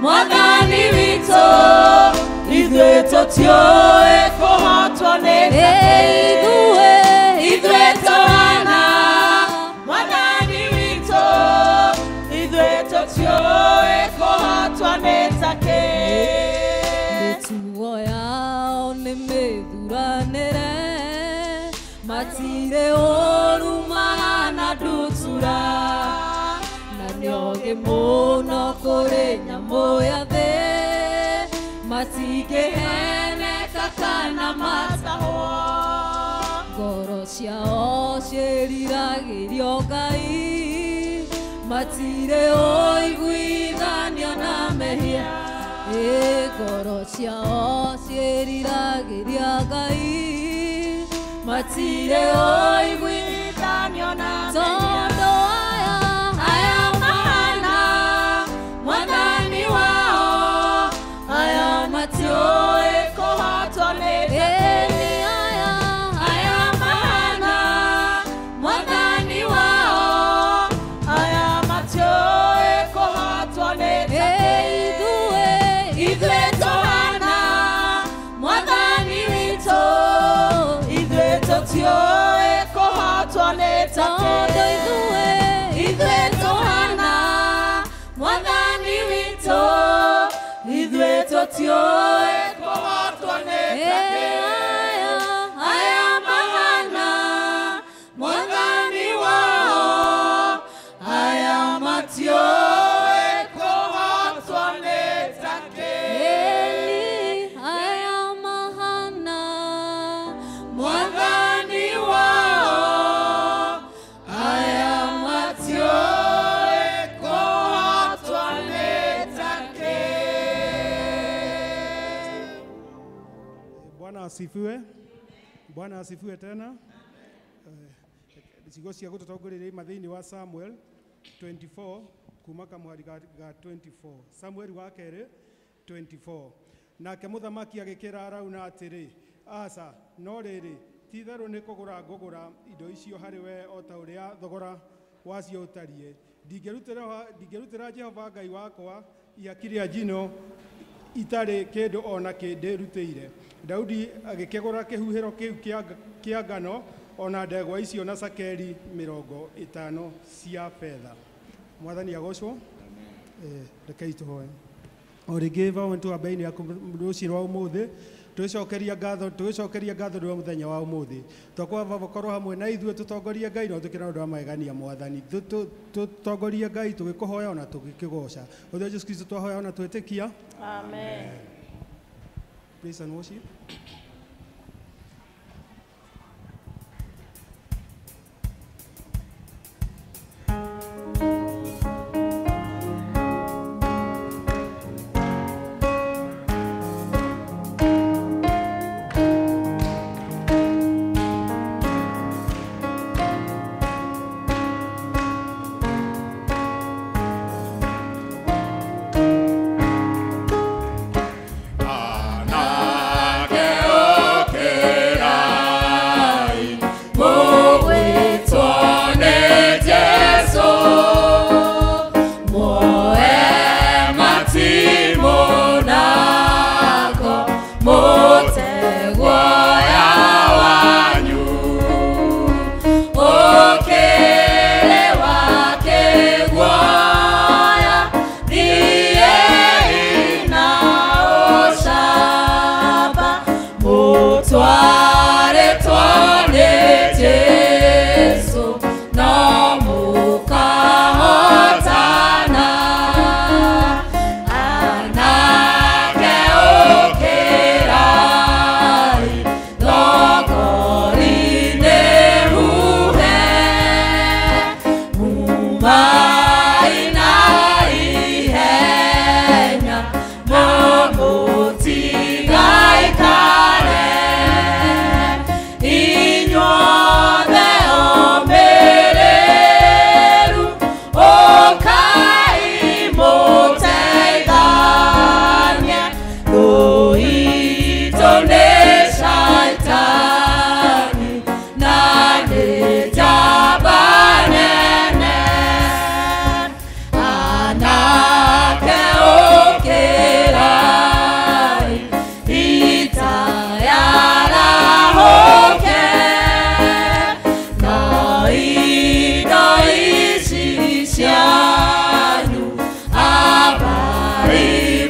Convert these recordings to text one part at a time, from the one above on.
Mwathani witũ ithuĩ tũtiũĩ kũhotwo nĩ Ithuĩ ithuĩ tũhana Mwathani witũ ithuĩ tũtiũĩ kũhotwo nĩ takĩ. Mĩtugo yao nĩ mĩthuranĩre matirĩ ũru mahana ndutura na nĩogĩ mũno kũrĩ nyamũ ya thĩ matingĩheneka kana matahwo ngoro ciao ciĩriragĩrio Ngai matirĩ ũiguithanio na mehia ngoro ciao ciĩriragĩria Ngai matirĩ ũiguithanio na tondũ aya aya mahana Mwathani wao aya matiũĩ kũhotwo nĩ ĩni aya aya mahana Mwathani wao aya matiũĩ kũhotwo nĩ ithuĩ ithuĩ tũhana Mwathani witũ ithuĩ tũtiũĩ kũhotwo nĩ tondũ ithuĩ ithuĩ tũhana Mwathani witũ ithuĩ tũtiũĩ kũhotwo nĩ aya aya mahana Mwathani wao aya matiũĩ kũhotwo nĩ takĩ. Ĩni aya mahana Mwathani wao aya matiũĩ kũhotwo nĩ takĩ. Bwana asifiwe. Bwana asifiwe tena. Ciugo cia gũtũtongoreria ima thĩinĩ wa Samuel 24 kuma kamũhari ga 24. Samuel wa kerĩ 24. Nake mũthamaki agĩkĩra Arauna atĩrĩ, aca, no rĩrĩ, ti-itherũ nĩ kũgũra ngũgũra indo icio harĩ we o ta ũrĩa thogora wacio ũtariĩ. Ndingĩrutĩra Jehova Ngai wakwa ihaki rĩa njino itarĩ kĩndũ o na kĩ ndĩrutĩire. Daudi agĩkĩgũra kĩhuhĩro kĩu kĩa ngano o na ndegwa icio na cakeri 50 cia betha. Mwathani agocwo. Rekei tũhoe. O rĩngĩ Baba nĩtwambe-inĩ yaku rũciũ rwa ũmũthĩ tũgĩcokeria ngatho nĩ wa mũthenya wa ũmũthĩ. Twakwamba Baba ũkorwo hamwe na ithuĩ tũtongorie Ngai na ũtwĩkĩre ũndũ wa magegania Mwathani. Tũtongorie Ngai tũgĩkũhoya ona tũgĩkĩgoca. Ũthĩ Jesũ Kristo twahoya ona twĩtĩkia. Amen. Praise and worship. Anake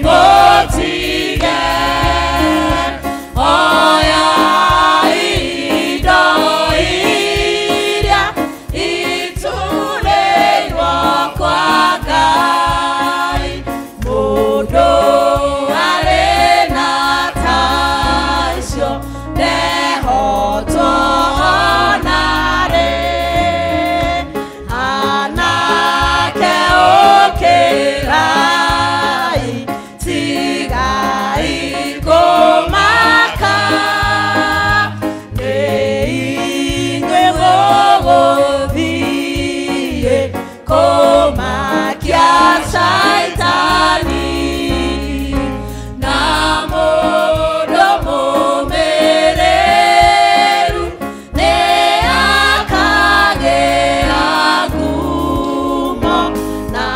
Mũtige oya indo iria iturĩirwo kwa Ngai. Mũndũ arĩ na tacio ndehotwo ona rĩ. Anake ũkĩrai, tigai kũmaka, nĩ inyuĩ mũgũthiĩ kũmakia Shaitani. Na mũndũ mũmĩrĩru nĩ akagĩa ngumo, na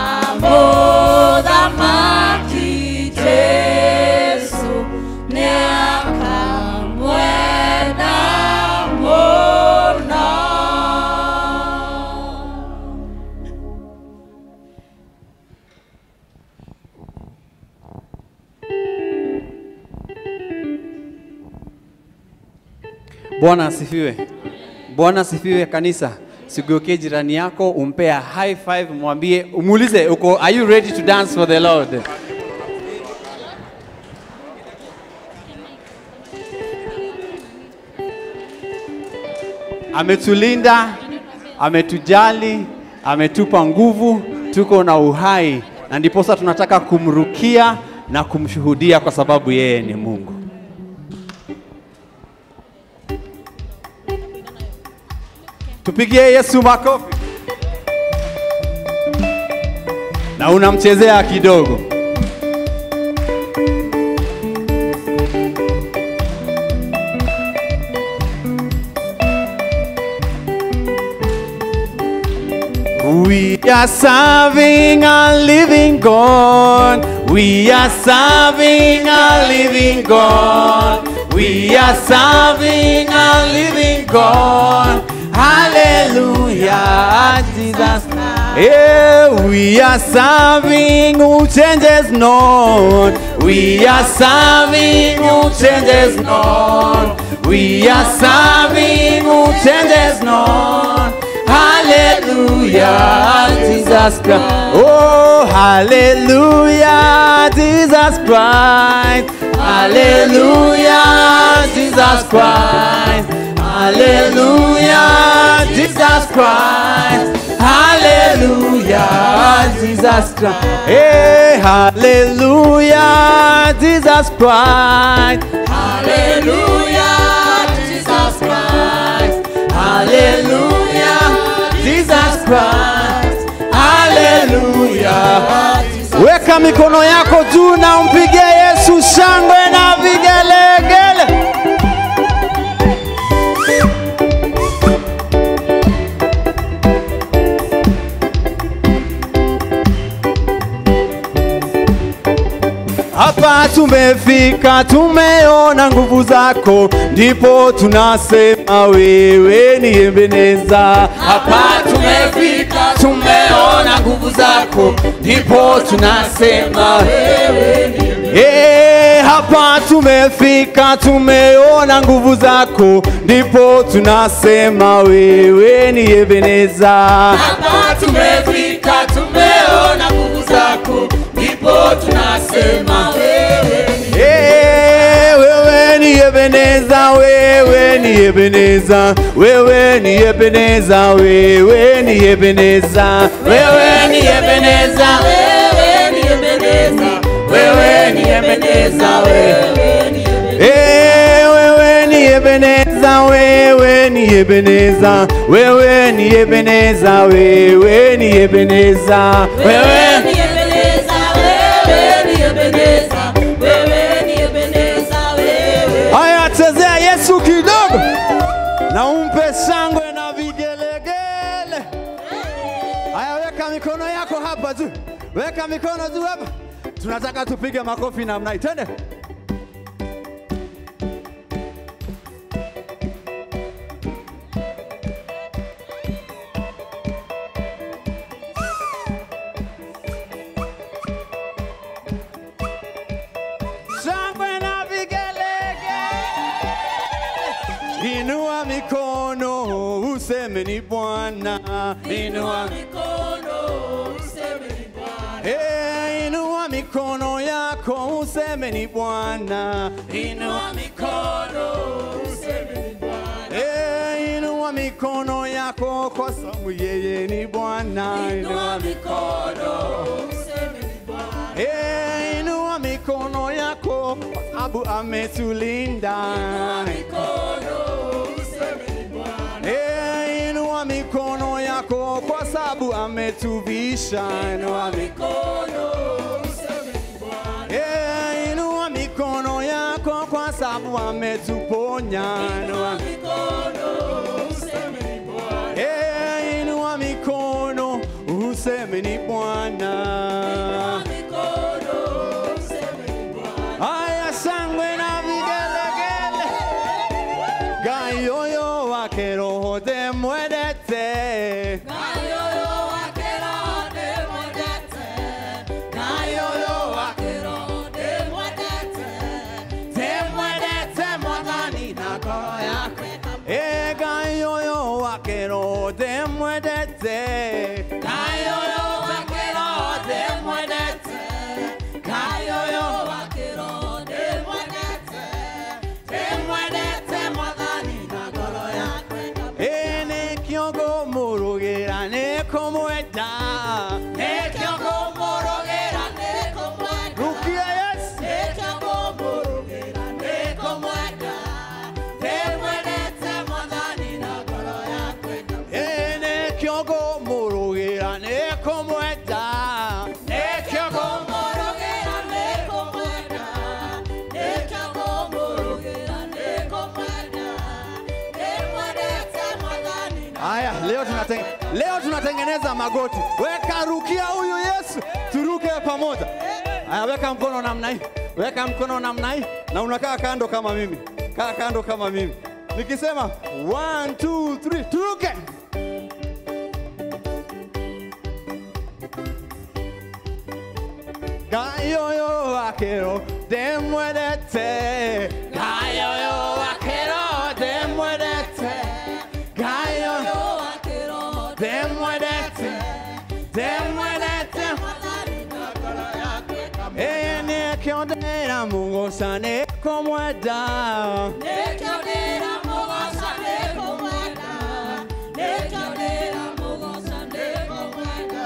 mũthamaki Jesũ nĩ akamwenda mũno. Bwana asifiwe. Bwana asifiwe kanisa. Sigeukie jirani yako umpe a high five, mwambie, umuulize uko, are you ready to dance for the Lord? Ametulinda, ametujali, ametupa nguvu, tuko na uhai, na ndiposa tunataka kumrukia na kumshuhudia kwa sababu yeye ni Mungu. Tupigie Yesu makofi. Na unamchezea kidogo. We are serving a living God. We are serving a living God. We are serving a living God. Hallelujah, Jesus. Yeah, we are serving who changes not. We are serving who changes not. We are serving who changes not. Hallelujah, Jesus Christ. Oh, hallelujah, Jesus Christ. Hallelujah, Jesus Christ. Hallelujah, Jesus Christ. Hallelujah, Jesus Christ. Hey, hallelujah, Jesus Christ. Hallelujah, Jesus Christ. Hallelujah, Jesus Christ. Hallelujah. Weka mikono yako juu na umpige Yesu shangwe na vigelegele. Hapa tumefika, tumeona nguvu zako, ndipo tunasema wewe ni Ebeneza. Hapa tumefika, tumeona nguvu zako, ndipo tunasema wewe ni Ebeneza. Hapa tumefika, tumeona nguvu zako, ndipo tunasema wewe ni Ebeneza. Hapa tumefika, tumeona nguvu zako, ndipo tunasema wewe ni Wewe ni Ebeneza, wewe ni Ebeneza, wewe ni Ebeneza, wewe ni Ebeneza, wewe ni Ebeneza, wewe ni Ebeneza, wewe ni Ebeneza, wewe ni Wewe ni Ebeneza, wewe ni Ebeneza, wewe ni Ebeneza, wewe ni Ebeneza, wewe ni Ebeneza, wewe ni Ebeneza, wewe ni Ebeneza, wewe. Haya, chezea Yesu kidogo na umpe shangwe na vigelegele. Haya, weka mikono yako hapa juu, weka mikono juu hapa. Tunataka tupige makofi namna hii. Twende. Inua mikono useme ni Bwana. Inua mikono useme ni Bwana. Hey, inua mikono yako useme ni Bwana. Inua mikono useme ni Bwana. Hey, inua mikono yako kwa sababu yeye ni Bwana. Inua mikono useme ni Bwana. Hey, inua mikono yako kwa sababu ametulinda. Inua mikono useme ni Bwana. Hey, inua mikono yako kwa sababu ametuvisha. Inua mikono useme ni Bwana. Hey, inua mikono yako kwa sababu ametuponya. Inua mikono useme ni Bwana. Hey, inua mikono useme ni Bwana. Inua mikono useme ni Bwana. Aya, shangwe na vigelegele. Gayoyo wake roho ndemwendete. Gayoyo wake roho ndemwendete. Gayoyo wake roho ndemwendete. Ndemwendete Mwathani na ngoro yakwa. Eh, gayoyo wake roho ndemwendete. Gayoyo wake roho ndemwendete. Gayoyo wake roho ndemwendete. Ndemwendete Mwathani na ngoro yakwa. Eh, nĩkĩo ngũmũrũgĩra nĩkũmwenda. Nĩkĩo ngũmũrũgĩra nĩkũmwenda. Rukia Yesu. Nĩkĩo ngũmũrũgĩra nĩkũmwenda. Ndĩmwendete Mwathani na ngoro yakwa. Eh, nĩkĩo ngũmũrũgĩra nĩkũmwenda. Nĩkĩo ngũmũrũgĩra nĩkũmwenda. Nĩkĩo ngũmũrũgĩra nĩkũmwenda. Ndĩmwendete Mwathani na Aya, leo tunatengeneza magoti. Weka rukia huyu Yesu, turuke pamoja. Aya, weka mkono namna hii. Weka mkono namna hii na unakaa kando kama mimi. Kaa kando kama mimi. Nikisema 1 2 3 turuke. Gayoyo wakero ndemwendete. Gayoyo wakero ndemwendete. Gayoyo wake roho ndemwendete. Ndemwendete. Mwathani na ngoro yakwa. Eh, nĩkĩo ndĩramũgoca nĩkũmwenda. Nĩkĩo ndĩramũgoca nĩkũmwenda. Nĩkĩo ndĩramũgoca nĩkũmwenda.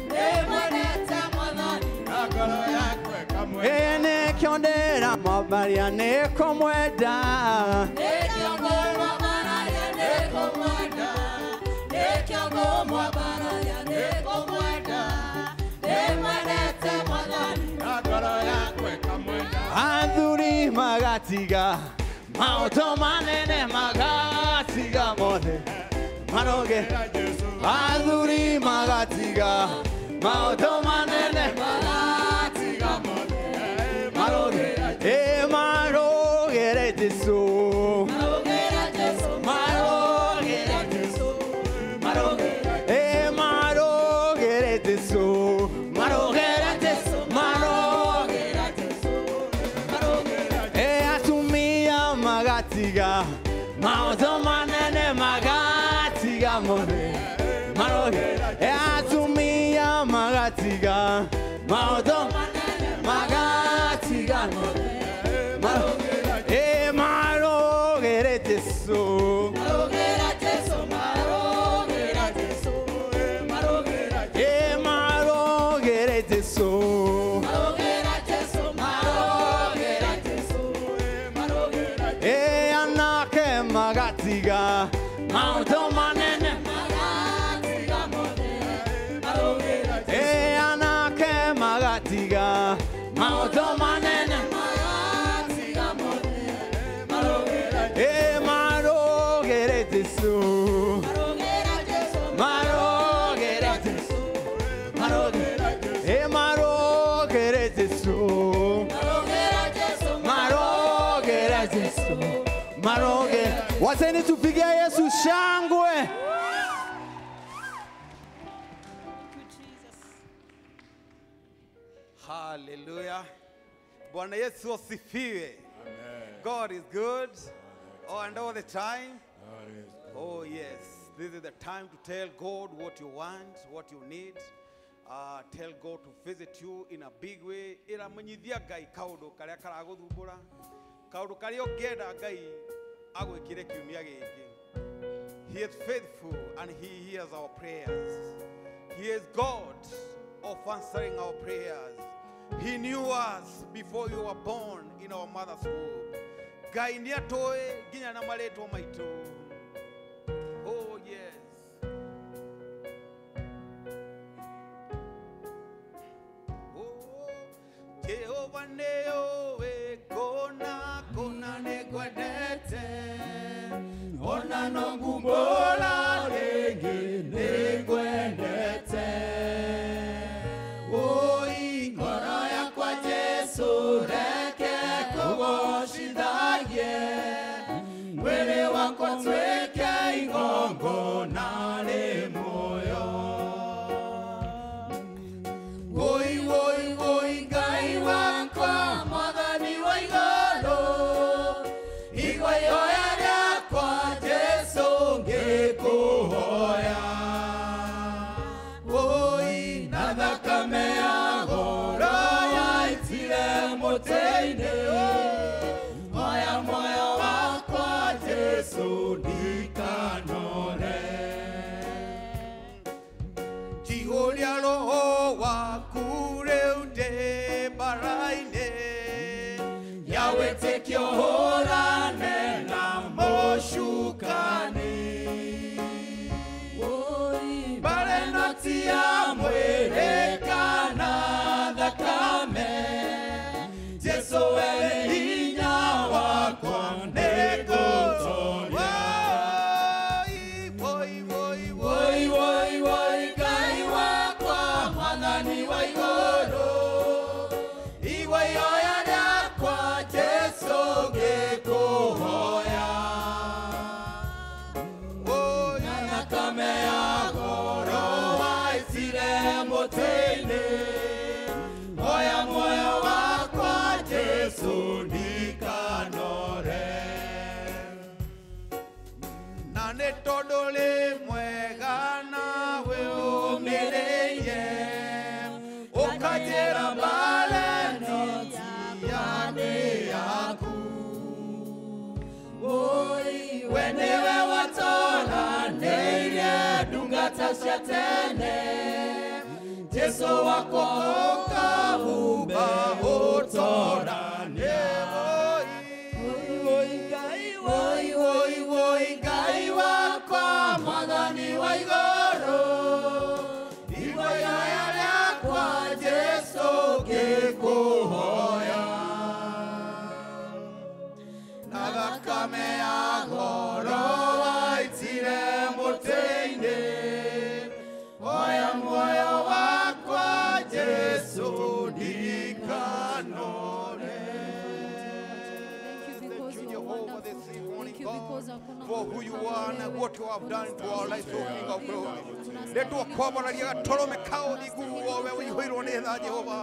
Ndĩmwendete Mwathani na ngoro yakwa. Eh, nĩkĩo ndĩramwambaria nĩkũmwenda. Nĩkĩo ngũmwambararia nĩkũmwenda. Nĩkĩo ngũmwambararia nĩkũmwenda. Ndĩmwendete Mwathani na ngoro yakwa. Athuri magatiga maũndũ manene magatiga mothe maroge. Athuri magatiga maũndũ manene Magatiga mothe. maroge. Eh, marogere Jesu. Marogera Jesu. Marogere Jesu. Marogera Eh, marogere Jesu. Marogere Jesu. Marogere Jesu. Marogera Eh, atumia magatiga maũndũ manene magatiga mothe marogere. Eh, atumia magatiga maũndũ magatiga mothe marogere. Eh, marogere Jesu. Marogera Jesu. Marogera Jesu. Marogera Eh, marogere Jesu. Marogera Jesu. Marogera Jesu. Marogera Eh, anake magatiga maũndũ manene magatiga mothe. Marogera Eh, anake magatiga maũndũ manene magatiga mothe. Marogera Eh, marogere Jesu. Marogera Jesu. Marogere Jesu. Marogere. Eh, marogere Jesu. Marogera Jesu. Marogere Jesu. Marogere. Wacheni tupigie Yesu shangwe. Hallelujah. Bwana Yesu asifiwe. God is good Oh, and all the time. Oh, yes. This is the time to tell God what you want, what you need. Tell God to visit you in a big way. Ira menyithia Ngai kaundu karia karaguthumbura. Kaundu karia ungienda Ngai agwikire kiumia giki. He is faithful and he hears our prayers. He is God of answering our prayers. He knew us before you were born in our mother's womb. Ngai nĩatũĩ nginya na marĩtwa maitũ. Oh yes. Oh, Jehova nĩũĩ kũna kũna nĩngwendete. Ona no ngumbũra rĩngĩ nĩngwendete. Woi ngoro yakwa Jesũ reke kũgocithagie. Mwĩrĩ wakwa tuĩke igongona rĩ muoyo. Woi woi woi Ngai wakwa Mwathani wa igũrũ. Igua ihoya rĩakwa Jesũ ngĩkũhoya. Woi na thakame ya goro yaitire mũtĩ-inĩ. Oya muoyo wakwa Jesũ ndikanore. Njihũria roho waku rĩu ndĩ mbara-inĩ. Ya wĩtĩkio hũrane na mũcukani. Mbara ĩno ti ya mwĩrĩ kana thakame. Jesũ we nĩ hinya wakwa nĩngũtoria. Woi, woi, woi, Woi, woi, woi, Ngai wakwa, Mwathani wa igũrũ. Igua ihoya rĩakwa, Jesũ ngĩkũhoya. woi. Na thakame ya goro waitire mũtĩ-inĩ. Oya muoyo wakwa, Jesũ ndikanore. Na nĩ tondũ rĩ mwega nawe ũmĩrĩirie, ũkanjĩra mbara ĩno ti ya yaku. Woi, we nĩwe watoranĩirie ndungata cia tene. Jesũ wakwa ũkahumba ũtorania. Woi, Woi, woi, woi, Ngai wakwa, Mwathani wa igũrũ. Igua ihoya rĩakwa, Jesũ ngĩkũhoya. Na thakame ya goro waitire mũtĩ-inĩ. Oya muoyo wakwa, Jesũ ndikanore. Thank you Thank because you, you are Jehovah, wonderful. this morning, Thank you because God, hakuna for Mungu who you kama are and wewe. what you have done to our lives, O King of Glory. Unastahili Nĩtwakwambarararia gatũrũme ka ũthingu wothe ũihũirwo nĩ tha, Jehova.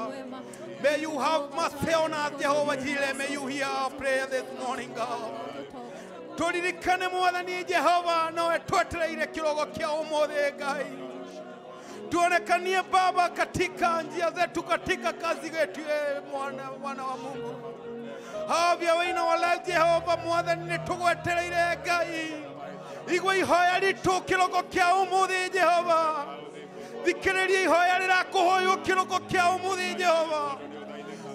May you have mercy on us, Jehovah Jireh. May you hear our prayer this morning, God. Tũririkane Mwathani Jehova, nowe twetereire kĩrogo kĩa ũmũthĩ Ngai. Tuonekanie Baba katika njia zetu, katika kazi yetu, mwana wa Mungu. Have your way in our life, Jehova Mwathani, nĩtũgwetereire Ngai. Igua ihoya ritũ kĩroko kĩa ũmũthĩ Jehova. Thikĩrĩria ihoya rĩrakũhoywo kĩroko kĩa ũmũthĩ Jehova.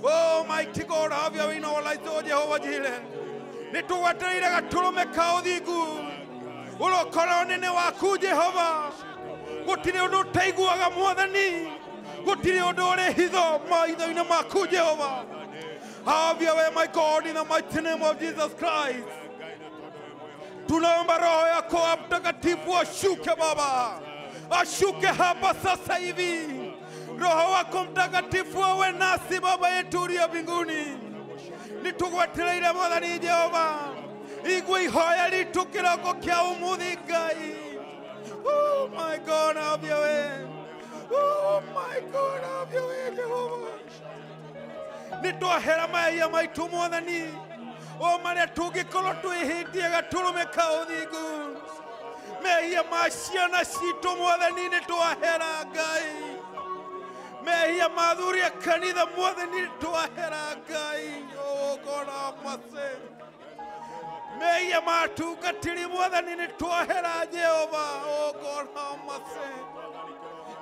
Oh mighty God, have your way in our lives, oh Jehovah Jireh. Nĩtũgwetereire gatũrũme ka ũthingu ũrokora ũnene waku Jehova. Gũtirĩ ũndũ ũtaiguaga Mwathani, gũtirĩ ũndũ ũrĩ hitho maitho-inĩ maku Jehova. Have your way, my God, in the mighty name of Jesus Christ. Tunaomba Roho yako Mtakatifu ashuke Baba, ashuke hapa sasa hivi. Roho wako Mtakatifu awe nasi Baba yetu uliye mbinguni. Nitugwetereire Mwathani Jehova, igua ihoya ritũ kĩroko kĩa ũmũthĩ Ngai. Oh my God, have your way. Oh my God, have your way, Jehovah. Nĩtwahera mehia maitũ Mwathani, O marĩa tũngĩkorwo twĩhĩtie gatũrũme ka ũthingu. Mehia ma ciana citũ Mwathani nĩ twahera Ngai. Mehia ma athuri a kanitha Mwathani nĩ twahera Ngai. Oh God have mercy. Mehia ma atungatĩri Mwathani nĩ twahera Jehova. Oh God have mercy.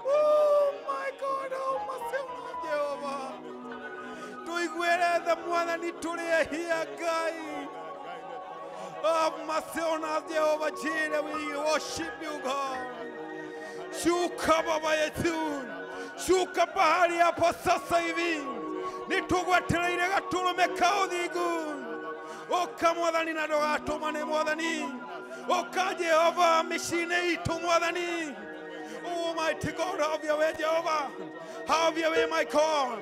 Oh my God, have mercy on us, Jehova. Tũiguĩre tha Mwathani tũrĩ ehia Ngai. Have mercy on us, Jehovah Jireh. We worship you, God. Shuka Baba yetu, shuka pahali hapo sasa hivi. Nitugwetereire gatũrũme ka ũthingu. Ũka Mwathani na ndũgatũmane Mwathani. Ũka Jehova mĩciĩ-inĩ itũ Mwathani. Almighty God, have your way, Jehovah. Have your way, my God.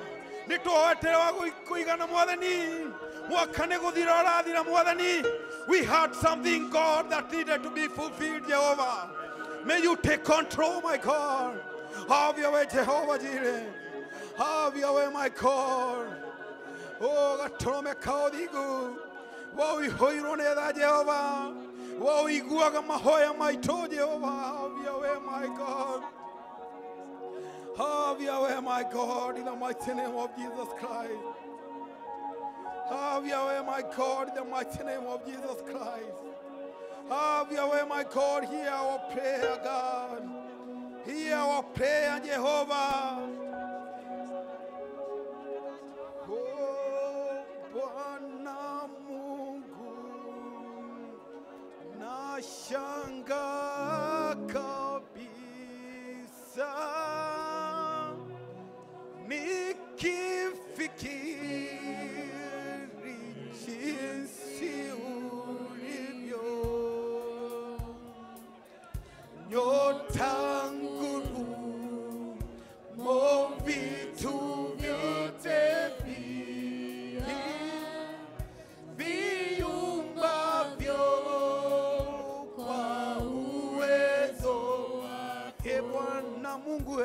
Nĩtũhoetere wa kũigana Mwathani. Mwaka nĩ gũthira ũrathira Mwathani. We had something, God, that needed to be fulfilled, Jehovah. May you take control, my God. Have your way, Jehovah Jireh. Have your way, my God. Oh, gatũrũme ka ũthingu. Waũihũirwo nĩ tha Jehova. Waũiguaga mahoya maitũ Jehova. Have your way, my God. Have your way, my God, in the mighty name of Jesus Christ. Have your way, my God, in the mighty name of Jesus Christ. Have your way, my God. Hear our prayer, God. Hear our prayer, Jehovah. Oh, Bwana Mungu, nashangaa kabisa nikifikiri jinsi ulivyo, nyota, ngurumo, vitu vyote viumbavyo kwa uwezo wake. Bwana Mungu,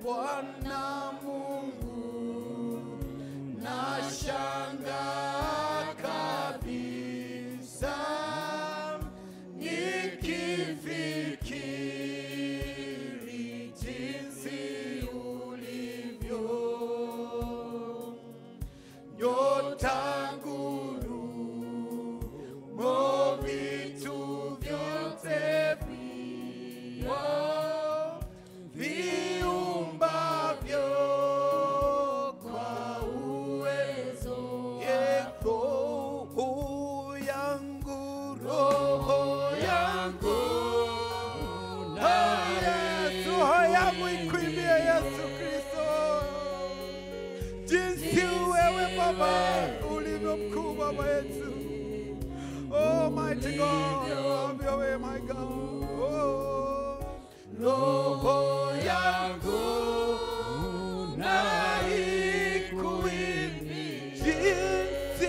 Bwana Mungu, nashangaa kabisa nikifikiri jinsi ulivyo, nyota, ngurumo, vitu vyote viumbavyo kwa uwezo. Roho yangu, roho yangu, na Yesu, roho yangu ikuimbie Yesu Kristo, jinsi wewe Baba ulivyo mkuu, Baba yetu. Oh mighty God, have your way, my God. Oh, roho yangu na ikuimbie jinsi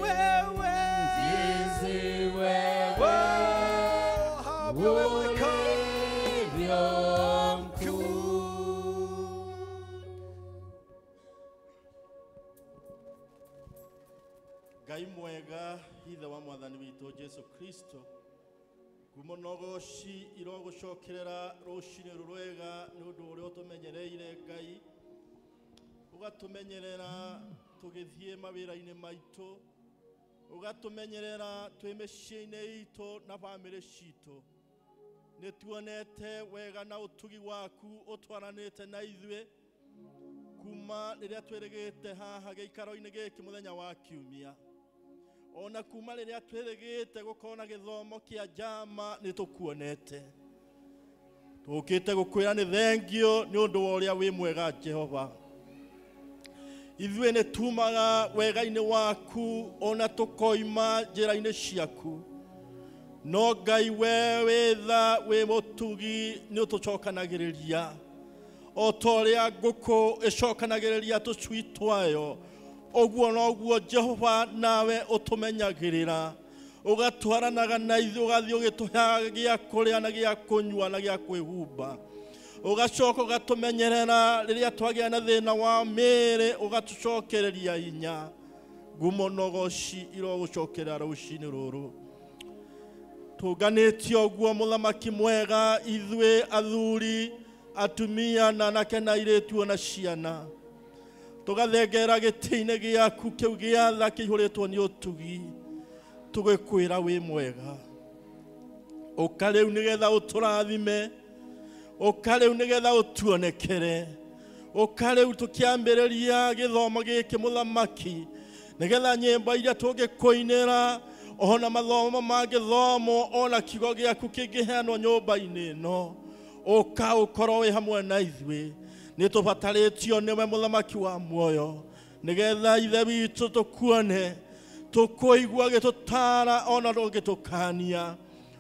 wewe, oh, have your way, my God. Mkuu. Ngai mwega ithe wa mwathani witũ Jesu Kristo, ngumo na ũgoci irogũcokerera rũcinĩ rũrũ rwega nĩ ũndũ ũrĩa ũtũmenyereire Ngai, ũgatũmenyerera tũgĩthiĩ mawĩra-inĩ maitũ, ũgatũmenyerera twĩ mĩciĩ-inĩ itũ na bamĩrĩ citũ. Nĩ tuonete wega na ũtugi waku ũtwaranĩte na ithuĩ kuma rĩrĩa twĩrĩgĩte haha gĩikaro-inĩ gĩkĩ mũthenya wa kiumia, ona kuma rĩrĩa twĩrĩgĩte gũkorwo na gĩthomo kĩa njama nĩ tũkuonete. Tũkĩte gũkwĩra nĩ thengio nĩ ũndũ wa ũrĩa wĩ mwega Jehova. Ithuĩ nĩ tumaga wega-inĩ waku ona tũkoima njĩra-inĩ ciaku, no Ngai we wĩ tha wĩ mũtugi nĩ ũtũcokanagĩrĩria o ta ũrĩa ngũkũ ĩcokanagĩrĩria tũcui twayo, ũguo noguo Jehova nawe ũtũmenyagĩrĩra, ũgatwaranaga na ithuĩ, ũgathiĩ ũgĩtũheaga gĩa kũrĩa na gĩa kũnyua na gĩa kwĩhumba, ũgacoka ũgatũmenyerera rĩrĩa twagĩa na thĩna wa mĩĩrĩ, ũgatũcokereria hinya. Ngumo na ũgoci irogũcokera rũcinĩ rũrũ. Tũnganĩtio ũguo mũthamaki mwega, ithuĩ athuri, atumia na anake na airĩtu ona ciana, tũgathengera gĩtĩ-inĩ gĩaku kĩu gĩa tha kĩihũrĩtwo nĩ ũtugi, tũgĩkwĩra wĩ mwega. Ũka rĩu nĩgetha ũtũrathime, ũka rĩu nĩgetha ũtuonekere, ũka rĩu tũkĩambĩrĩria gĩthomo gĩkĩ mũthamaki, nĩgetha nyĩmbo iria tũngĩkũinĩra ona mathomo mangĩthomwo ona kiugo gĩaku kĩngĩheanwo nyũmba-inĩ ĩno, ũka ũkorwo wĩ hamwe na ithuĩ. Nĩ tũbatarĩtio nĩwe mũthamaki wa muoyo, nĩgetha ithe witũ tũkuone, tũkũigua gĩtũtara ona ndũngĩtũkania.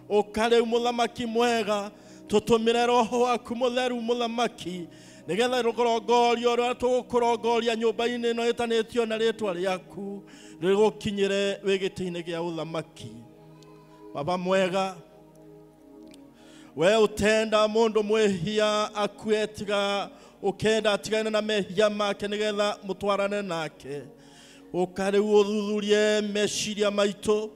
Ũka rĩu mũthamaki mwega, tũtũmĩre roho waku mũtheru mũthamaki, nĩgetha rũrongorio rũrĩa tũgũkũrongoria nyũmba-inĩ ĩno ĩtanĩtio na rĩtwa rĩaku rĩgũkinyĩre wĩ gĩtĩ-inĩ gĩa ũthamaki. Baba mwega, we ũtenda mũndũ mwĩhia akue tiga ũkenda atigane na mehia make nĩgetha mũtwarane nake. Ũka rĩu ũthuthurie meciria maitũ,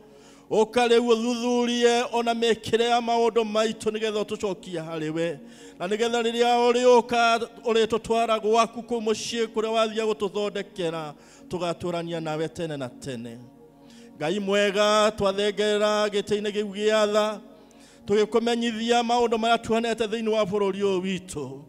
ũka rĩu ũthuthurie ona mĩkĩre ya maũndũ maitũ nĩgetha ũtũcokie harĩ we, na nĩgetha rĩrĩa ũrĩũka ũrĩtũtwara gwaku kũu mũciĩ kũrĩa wathiĩ gũtũthondekera, tũgatũrania nawe tene na tene. Ngai mwega, twathengerera gĩtĩ-inĩ kĩu gĩa tha, tũgĩkũmenyithia maũndũ marĩa tuonete thĩinĩ wa bũrũri ũyũ witũ.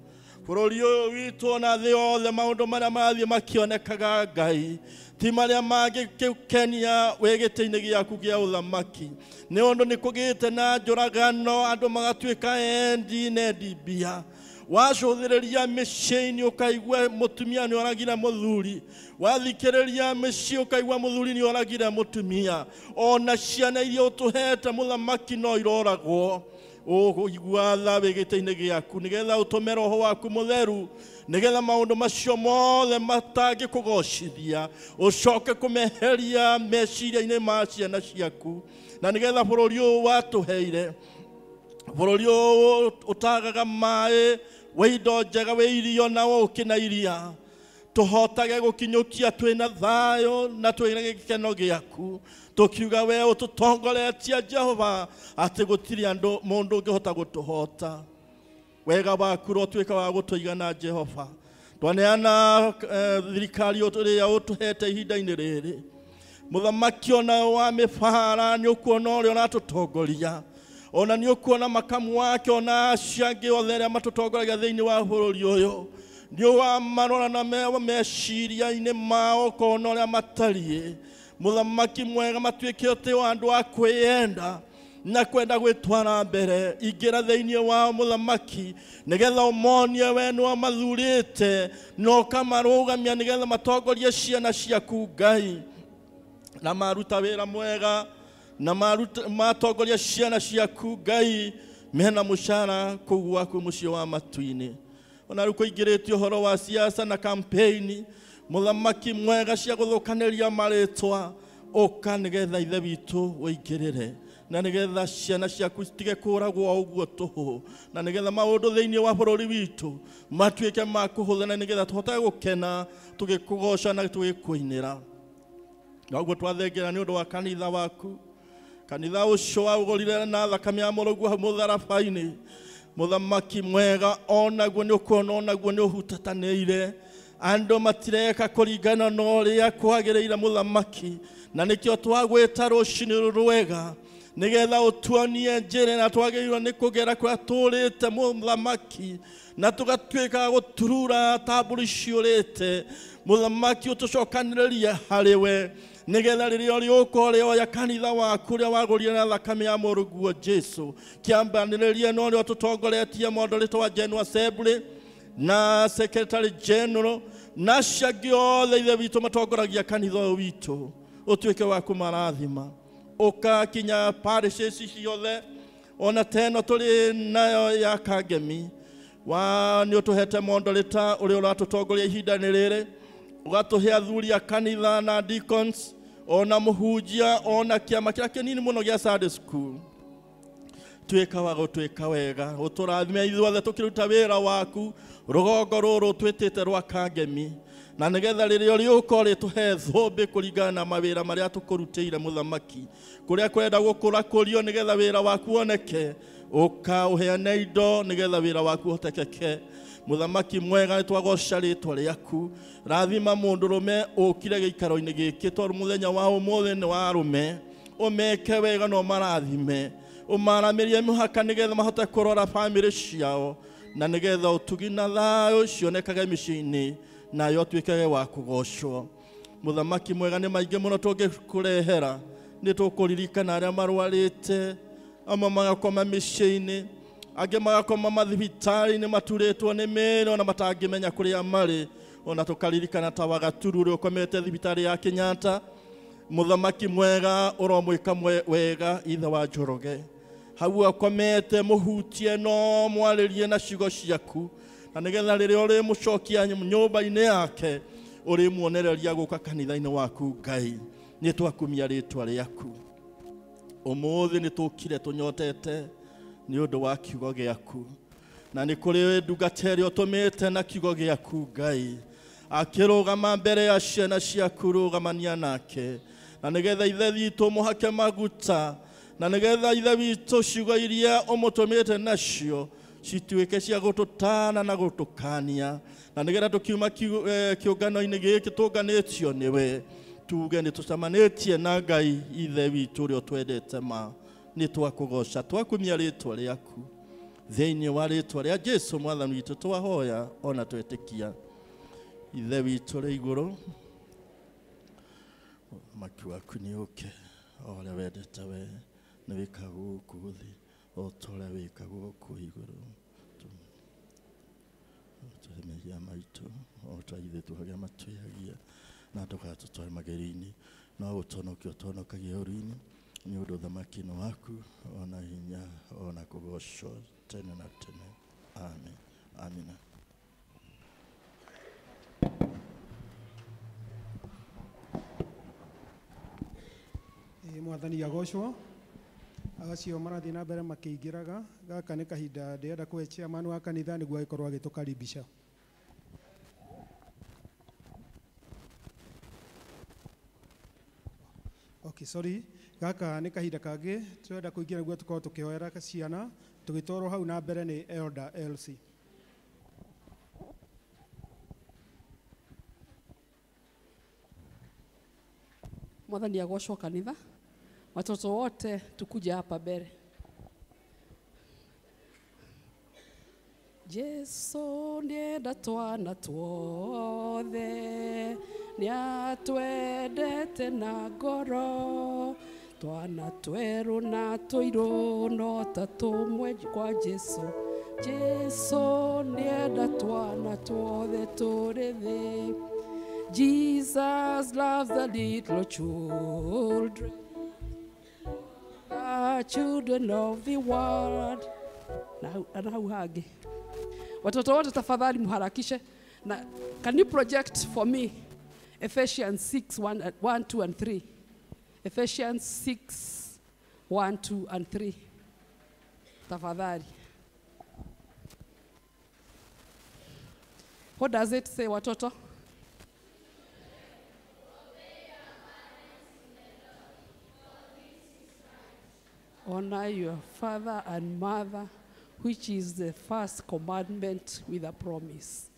Bũrũri ũyũ witũ na thĩ yothe maũndũ marĩa marathiĩ makĩonekaga Ngai ti marĩa mangĩgũkenia wĩ gĩtĩ-inĩ gĩaku gĩa ũthamaki, nĩ ũndũ nĩ kũgĩte na njũragano, andũ magatuĩka endi na endi mbia. Wacũthĩrĩria mĩciĩ-inĩ ũkaigua mũtumia nĩ oragire mũthuri, wathikĩrĩria mĩciĩ ũkaigua mũthuri nĩ oragire mũtumia, ona ciana iria ũtũhete mũthamaki no iroragwo. Ũkũigua tha wĩ gĩtĩ-inĩ gĩaku nĩgetha ũtũme roho waku mũtheru, nĩgetha maũndũ macio mothe matangĩkũgocithia ũcoke kũmeheria meciria-inĩ ma ciana ciaku, na nĩgetha bũrũri ũyũ watũheire, bũrũri ũyũ ũtagaga maĩ, wĩ indo njega, wĩ irio na ũkĩ na iria, tũhotage gũkinyũkia twĩna thayũ na twĩna gĩkeno gĩaku, tũkiuga we ũtũtongoretie Jehova atĩ gũtirĩ andũ mũndũ ũngĩhota gũtũhota. Wega waku ũrotuĩka wa gũtũigana Jehova. Twaneana thirikari ĩrĩa ũtũhete ihinda-inĩ rĩrĩ, mũthamaki ona wa mĩbara nĩ ũkuona ũrĩa ũratũtongoria, ona nĩ ũkuona makamu wake ona acio angĩ othe arĩa matũtongoragia thĩinĩ wa bũrũri ũyũ, nĩ ũramarora na meciria-inĩ mao ũkona ũrĩa matariĩ. Mũthamaki mwega, matuĩke atĩ o andũ a kwĩyenda na kwenda gwĩtwara mbere. Ingĩra thĩinĩ wao mũthamaki, nĩgetha ũmonie we nĩwe mathurĩte na ũkamarũgamia nĩgetha matongorie ciana ciaku Ngai, na maruta wĩra mwega na matongoria ciana ciaku Ngai mena mũcara kũu gwaku mũciĩ wa matu-inĩ. Ona rĩu kũingĩrĩtio ũhoro wa siasa na campaign, mũthamaki mwega cia gũthũkanĩria marĩtwa, ũka nĩgetha ithe witũ ũingĩrĩre, na nĩgetha ciana ciaku citige kũragwo o ũguo tũhũ, na nĩgetha maũndũ thĩinĩ wa bũrũri witũ matuĩke ma kũhũtha, na nĩgetha tũhotage gũkena tũgĩkũgoca na tũgĩkũinĩra. Na ũguo twathengera nĩ ũndũ wa kanitha waku, kanitha ũcio waũgũrire na thakame ya mũrũguo hau mũtharaba-inĩ. Mũthamaki mwega, onaguo nĩ ũkuona, onaguo nĩ ũhutatanĩire andũ matireka kũringana na ũrĩa kwagĩrĩire mũthamaki, na nĩkĩo twagwĩta rũcinĩ rwega nĩgetha ũtuonie njĩra ĩrĩa twagĩrĩirwo nĩ kũgera kũrĩa tũrĩte mũthamaki, na tũgatuĩka gũturura ta mbũri ciũrĩte. Mũthamaki ũtũcokanĩrĩrie harĩ we, nĩgetha rĩrĩa ũrĩũka ũrĩoya kanitha waku ũrĩa wagũrire na thakame ya mũrũguo Jesu, kĩambanĩrĩrie na ũrĩa ũtũtongoretie moderator wa General Assembly na Secretary General na acio angĩ othe ithe witũ matongoragia kanitha ũyũ witũ, ũtuĩke wa kũmarathima. Ũka kinya parishes ciothe ona teno tũrĩ nayo ya Kangemi, wa nĩ ũtũhete moderator ũrĩa ũratũtongoria ihinda-inĩ rĩrĩ, ũgatũhe athuri a kanitha na deacons ona mũhunjia ona kĩama kĩrĩa kĩnini mũno gĩa Sunday school. Tuĩka wa gũtuĩka wega, ũtũrathime ithuothe tũkĩruta wĩra waku rũgongo rũrũ twĩtĩte rwa Kangemi, Na nĩgetha rĩrĩa ũrĩũka ũrĩtũhe thũmbĩ kũringana na mawĩra marĩa tũkũrutĩire mũthamaki. Kũrĩa kwenda gũkũrakũrio nĩgetha wĩra waku woneke, ũka ũheane indo nĩgetha wĩra waku ũhotekeke. Mũthamaki mwega nĩ twagoca rĩtwa rĩaku. Rathima mũndũrũme ũkire gĩikaro-inĩ gĩkĩ tondũ mũthenya wa ũmũthĩ nĩ wa arũme. Ũmeke wega na ũmarathime. Ũmaramĩrie mĩhaka nĩgetha mahote kũrora bamĩrĩ ciao na nĩgetha ũtugi na thayũ cionekage mĩciĩ-inĩ nayo atuĩkage wa kũgocwo. Mũthamaki mwega nĩ maingĩ mũno tũngĩkũrehera. Nĩ tũkũririkana arĩa marwarĩte, amwe magakoma mĩciĩ-inĩ, angĩ magakoma mathibitarĩ-inĩ maturĩtwo nĩ mĩĩrĩ ona matangĩmenya kũrĩa marĩ. Ona tũkaririkana ta Wagaturu ũrĩa ũkomete thibitarĩ ya Kenyatta. Mũthamaki mwega ũromwĩka wega ithe wa Njoroge. Hau akomete mũhutie no mwarĩrie na ciugo ciaku na nĩgetha rĩrĩa ũrĩmũcokia nyũmba-inĩ yake ũrĩmuonereria gũka kanitha-inĩ waku Ngai. Nĩ twakumia rĩtwa rĩaku. Ũmũthĩ nĩ tũkire tũnyotete nĩ ũndũ wa kiugo gĩaku na nĩ kũrĩ ndungata ĩrĩa ũtũmĩte na kiugo gĩaku Ngai. Akĩrũgama mbere ya ciana ciaku rũgamania nake na nĩgetha ithe witũ mũhake maguta na nĩgetha ithe witũ ciugo iria ũmũtũmĩte nacio cituĩke cia gũtũtana na gũtũkania na nĩgetha tũkiuma kĩũngano-inĩ gĩkĩ tũnganĩtio nĩwe tuge nĩ tũcemanĩtie na Ngai ithe witũ ũrĩa ũtwendete ma. Nĩ twakũgoca twakumia rĩtwa rĩaku thĩinĩ wa rĩtwa rĩa Jesu mwathani witũ twahoya ona twetĩkia. Ithe witũ ũrĩ igũrũ, ũthamaki waku nĩ ũke o ũrĩa wendete we nĩ wĩkagwo gũkũ thĩ o ta ũrĩa wĩkagwo kũu igũrũ. Tũhe mehia maitũ o ta ithuĩ tũhagia matwĩhagia na ndũgatũtware magerio-inĩ no gũtũhonokia ũtũhonokagie ũũru-inĩ nĩ ũndũ ũthamaki nĩ waku ona hinya ona kũgocwo tene na tene. Amen. Amina. Mwathani agocwo. Acio marathiĩ na mbere makĩingĩraga. Gaka nĩ kahinda ndĩrenda kũhe chairman wa kanitha nĩguo agĩkorwo agĩtũkaribisha. Okay, sorry. Gaka nĩ kahinda kangĩ tũrenda kũingĩra nĩguo tũkorwo tũkĩhoera ciana tũgĩtwarwo hau na mbere nĩ Elder LC. Mwathani agocwo kanitha. Watoto wote tukuja hapa mbele. Jesu nienda twana tuothe nĩatwendete na ngoro twana tweru na tũirũ no ta tũmwe kwa Jesu. Jesu nienda twana tuothe tũrĩ thĩ. Jesus loves the little children, the children of the world. Na hau hagi. Watoto wote tafadhali muharakishe. Na can you project for me Ephesians 6, 1, 2 and 3. Ephesians 6, 1, 2 and 3. Tafadhali. What does it say, watoto? Honor your father and mother, which is the first commandment with a promise,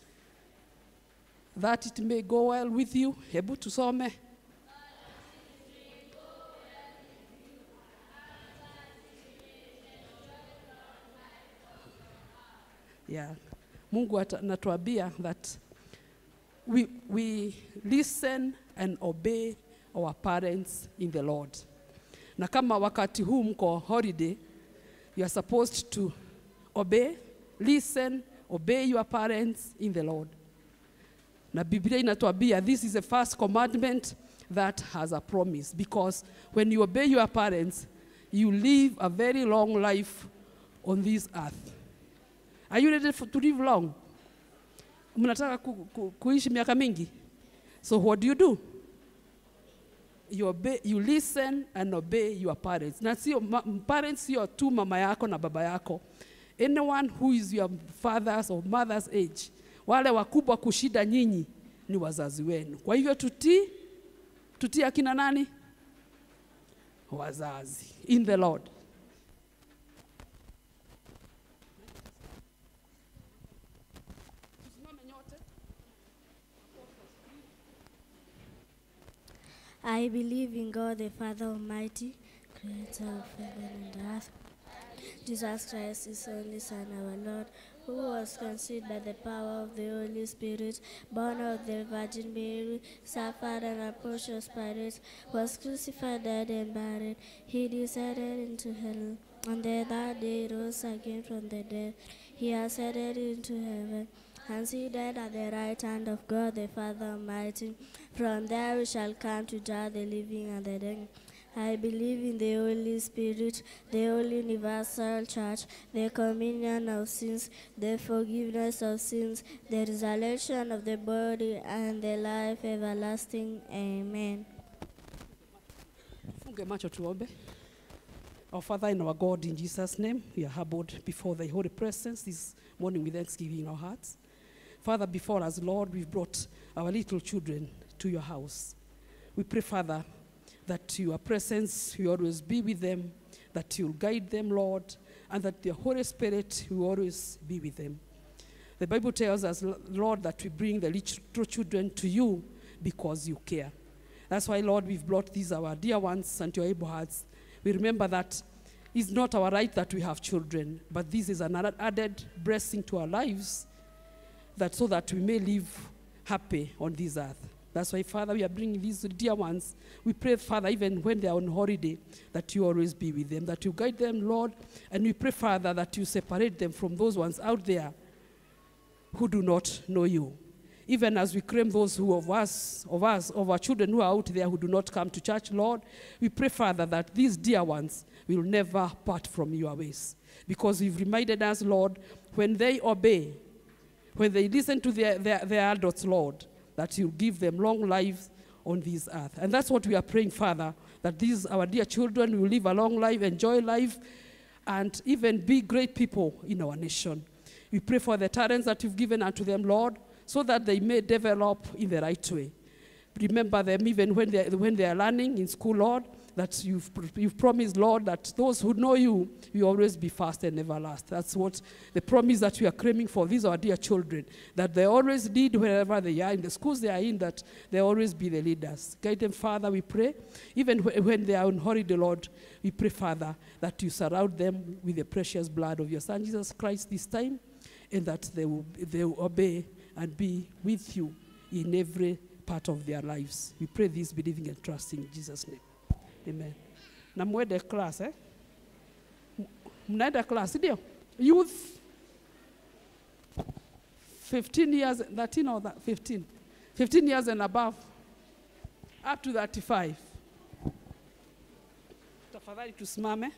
that it may go well with you. Hebu tusome. Yeah. Mungu anatuambia that we listen and obey our parents in the Lord. Na kama wakati huu mko holiday, you are supposed to obey, listen, obey your parents in the Lord. Na Biblia inatuambia this is the first commandment that has a promise, because when you obey your parents, you live a very long life on this earth. Are you ready to live long? Mnataka kuishi miaka mingi? So what do you do? You obey, you listen and obey your parents. Na sio parents sio tu mama yako na baba yako. Anyone who is your father's or mother's age, wale wakubwa kushida nyinyi, ni wazazi wenu. Kwa hivyo tutii akina nani? Wazazi. In the Lord. I believe in God the Father Almighty, creator of heaven and earth, Jesus Christ, his only Son, our Lord, who was conceived by the power of the Holy Spirit, born of the Virgin Mary, suffered under Pontius Pilate, was crucified, died, and buried. He descended into hell. On the third day rose again from the dead. He ascended into heaven and seated at the right hand of God the Father Almighty. From there we shall come to judge the living and the dead. I believe in the Holy Spirit, the Holy Universal Church, the communion of sins, the forgiveness of sins, the resurrection of the body, and the life everlasting. Amen. Funge macho tuombe. Our Father and our God, in Jesus' name, we are humbled before thy holy presence this morning with thanksgiving in our hearts. Father, before us, Lord, we've brought our little children to your house. We pray, Father, that your presence will always be with them, that you'll guide them, Lord, and that the Holy Spirit will always be with them. The Bible tells us, Lord, that we bring the little children to you because you care. That's why, Lord, we've brought these, our dear ones, and your able hearts. We remember that it's not our right that we have children, but this is an added blessing to our lives, that so that we may live happy on this earth. That's why, Father, we are bringing these dear ones. We pray, Father, even when they are on holiday, that you always be with them, that you guide them, Lord. And we pray, Father, that you separate them from those ones out there who do not know you. Even as we claim those who of our children who are out there who do not come to church, Lord, we pray, Father, that these dear ones will never part from your ways. Because you've reminded us, Lord, when they obey, when they listen to their adults, Lord, that you give them long lives on this earth. And that's what we are praying, Father, that these, our dear children, will live a long life, enjoy life, and even be great people in our nation. We pray for the talents that you've given unto them, Lord, so that they may develop in the right way. Remember them even when they are learning in school, Lord, that you've promised, Lord, that those who know you will always be first and never last. That's what the promise that we are claiming for these, our dear children, that they always lead wherever they are, in the schools they are in, that they always be the leaders. Guide them, Father, we pray. Even when they are on holiday, Lord, we pray, Father, that you surround them with the precious blood of your Son, Jesus Christ, this time, and that they will obey and be with you in every part of their lives. We pray this, believing and trusting in Jesus' name. Amen. Na mwende class, eh? Mnaenda class, ndio? Youth, 15 years, 13 or 15. 15 years and above, up to 35. Tafadhali tusimame.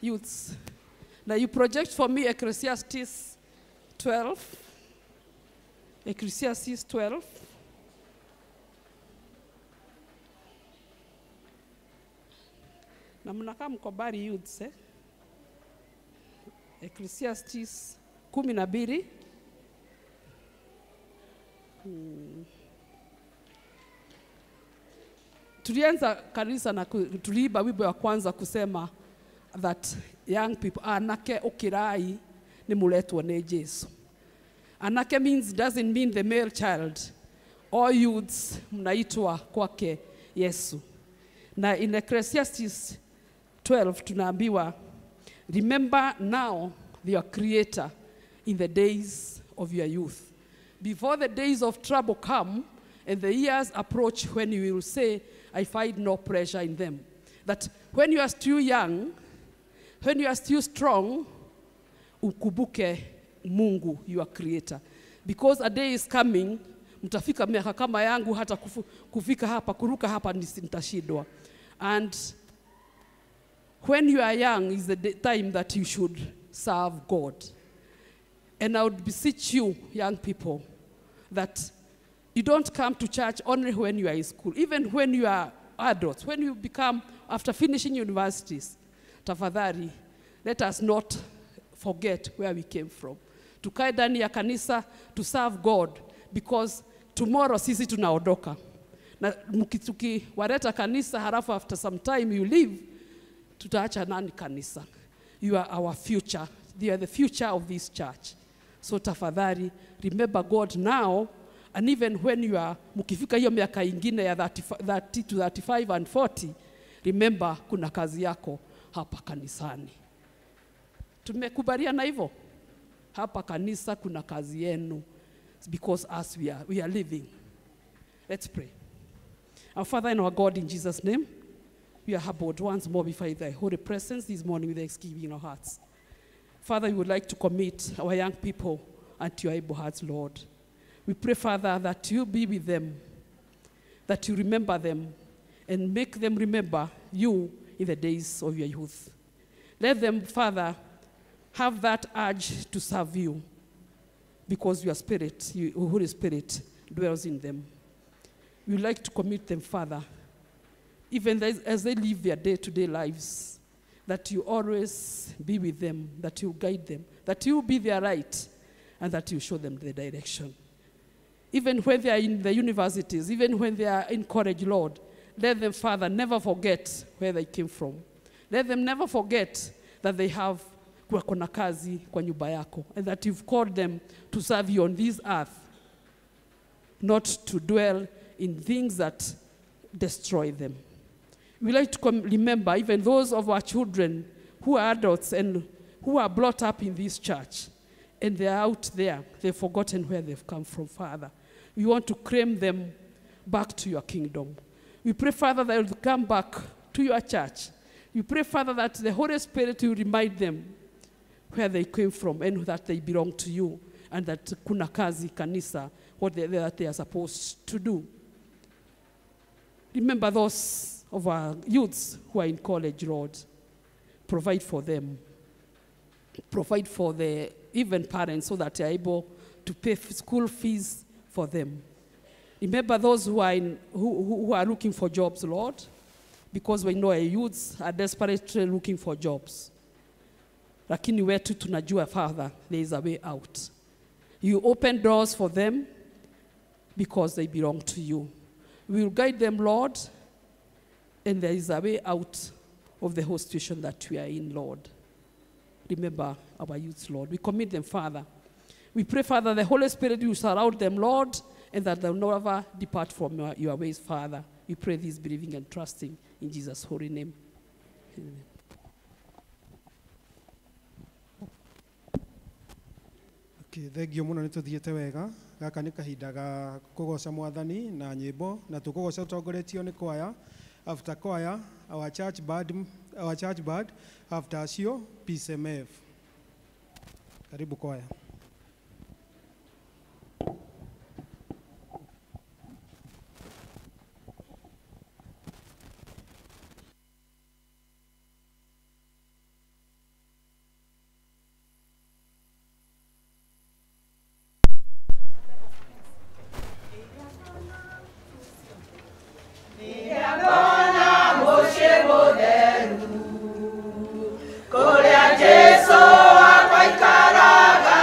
Youths. Now you project for me Ecclesiastes 12. Ecclesiastes 12. Na mnakaa mko bari youths, eh? Ecclesiastes 12. Tulianza kanisa na tuliiba wimbo wa kwanza kusema that young people anake ukirai ni muletwo ni Jesu. Anake means doesn't mean the male child. All youths mnaitwa kwake Yesu. Na in Ecclesiastes 12 tunaambiwa, remember now your creator in the days of your youth. Before the days of trouble come and the years approach when you will say, I find no pleasure in them. That when you are still young, when you are still strong, ukumbuke Mungu, your creator. Because a day is coming, mtafika miaka kama yangu hata kufika hapa, kuruka hapa nitashindwa. And when you are young is the time that you should serve God. And I would beseech you, young people, that you don't come to church only when you are in school, even when you are adults, when you become, after finishing universities, tafadhali, let us not forget where we came from. Tukae ndani ya kanisa to serve God, because Tomorrow sisi tunaondoka. Na tukiwaleta kanisa halafu after some time you leave, tutaacha nani kanisa? You are our future. You are the future of this church. So tafadhali, remember God now, and even when you are, mukifika hiyo miaka ingine ya 30 to 35 and 40, remember kuna kazi yako hapa kanisani. Tumekubaliana hivyo? Hapa kanisa kuna kazi yenu, because as we are living. Let's pray. Our Father and our God, in Jesus' name, we are humbled once more before thy holy presence this morning with thanksgiving in our hearts. Father, we would like to commit our young people unto your able hearts, Lord. We pray, Father, that you be with them, that you remember them, and make them remember you in the days of your youth. Let them, Father, have that urge to serve you, because your Spirit, your Holy Spirit, dwells in them. We would like to commit them, Father, even as they live their day-to-day lives, that you always be with them, that you guide them, that you be their light, and that you show them the direction. Even when they are in the universities, even when they are in college, Lord, let them, Father, never forget where they came from. Let them never forget that they have kuna kazi kwa nyumba yako, and that you've called them to serve you on this earth, not to dwell in things that destroy them. We like to remember even those of our children who are adults and who are brought up in this church, and they are out there, they've forgotten where they've come from, Father. We want to claim them back to your kingdom. We pray, Father, that they'll come back to your church. We pray, Father, that the Holy Spirit will remind them where they came from and that they belong to you, and that kuna kazi kanisa, what that they are supposed to do. Remember those of our youths who are in college, Lord. Provide for them. Provide for the even parents so that they are able to pay school fees for them. Remember those who are, who are looking for jobs, Lord, because we know our youths are desperately looking for jobs. Lakini wetu tunajua, Father, there is a way out. You open doors for them because they belong to you. We will guide them, Lord, and there is a way out of the whole situation that we are in, Lord. Remember our youths, Lord. We commit them, Father. We pray, Father, the Holy Spirit will surround them, Lord, and that they'll never depart from your ways, Father. We pray this believing and trusting in Jesus' holy name. Amen. Okay, thank you muno nituthiete wega. Gaka nĩ kahinda ga kũgoca mwathani na nyĩmbo, na tũkũgoca tũtongoretio nĩ kwaya. After choir, our church band, after acio PCMF. Karibu kwaya. Jesu akwa ikaraga.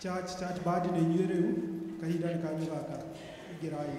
Church band nĩ inyuĩ rĩu kahinda nĩ kanyu gaka ingĩrai.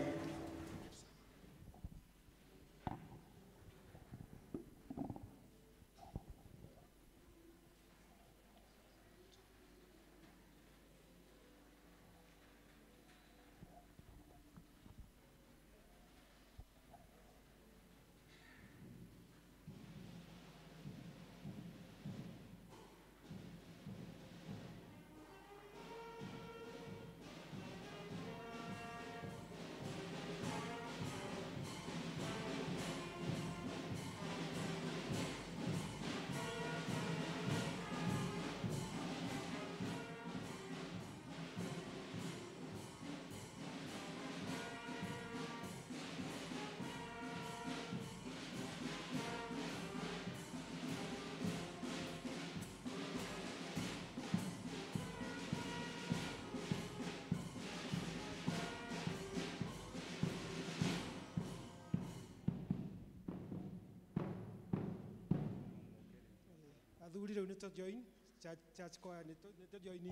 Athuri rĩu nĩ tũ join church choir nĩ tũ join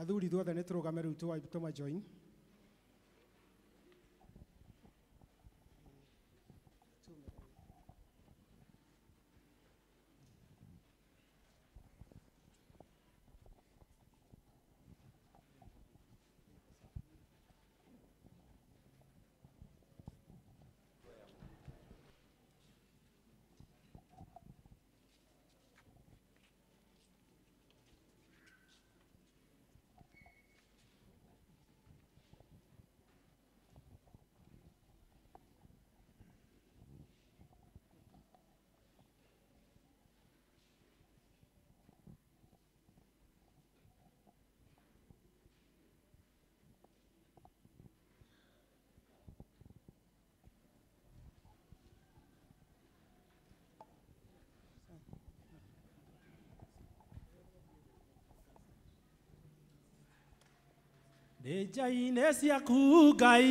athuri ithuothe nĩ tũrũgame rĩu tũma join. Nĩ ciaku Ngai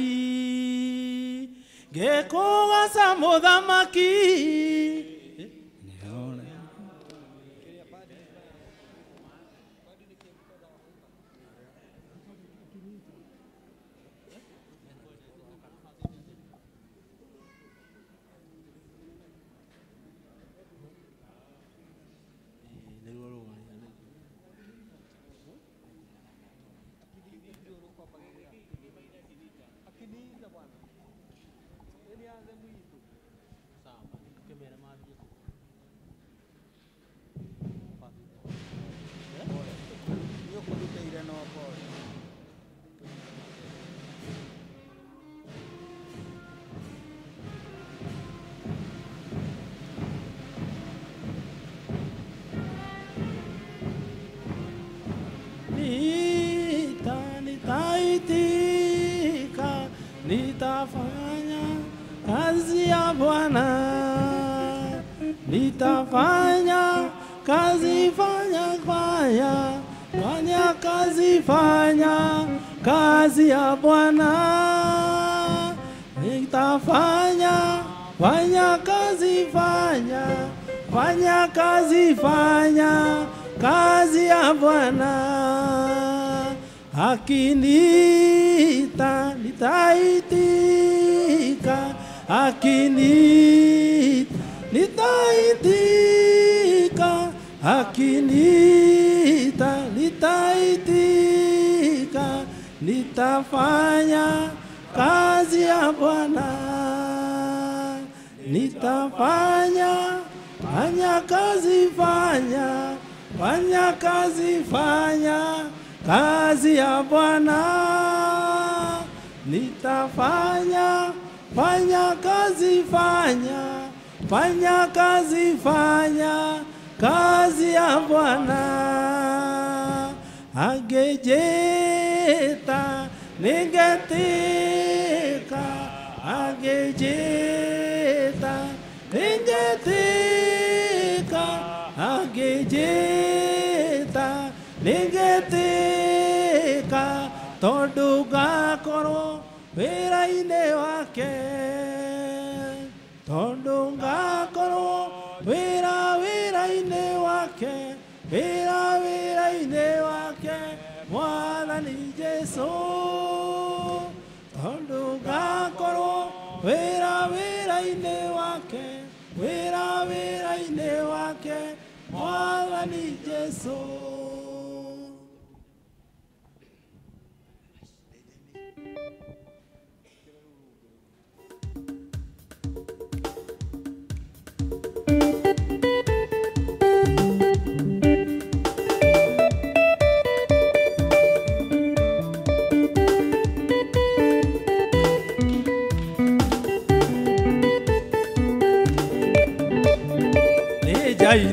ngĩkũgoca mũthamaki. Nitaitika, nitafanya kazi ya Bwana, nitafanya kazi, fanya fanya fanya kazi, fanya kazi ya Bwana, nitafanya fanya kazi, fanya fanya kazi, fanya kazi ya Bwana. Akiniita nitaitika, akiniita nitaitika, akiniita nitaitika, nitafanya kazi ya Bwana, nitafanya fanya kazi, fanya fanya kazi, fanya kazi ya Bwana, nitafanya fanya kazi, fanya fanya kazi, fanya kazi ya Bwana. Agejeta ningetika, agejeta ningetika, agejeta ningetika, tondu ngakorwo wĩra-inĩ wake, tondu ngakorwo wĩra wĩra-inĩ wake, wĩra wĩra-inĩ wake Mwathani Jesũ, tondũ ngakorwo wĩra wĩra-inĩ wake, wĩra wĩra-inĩ wake, Mwathani Jesũ.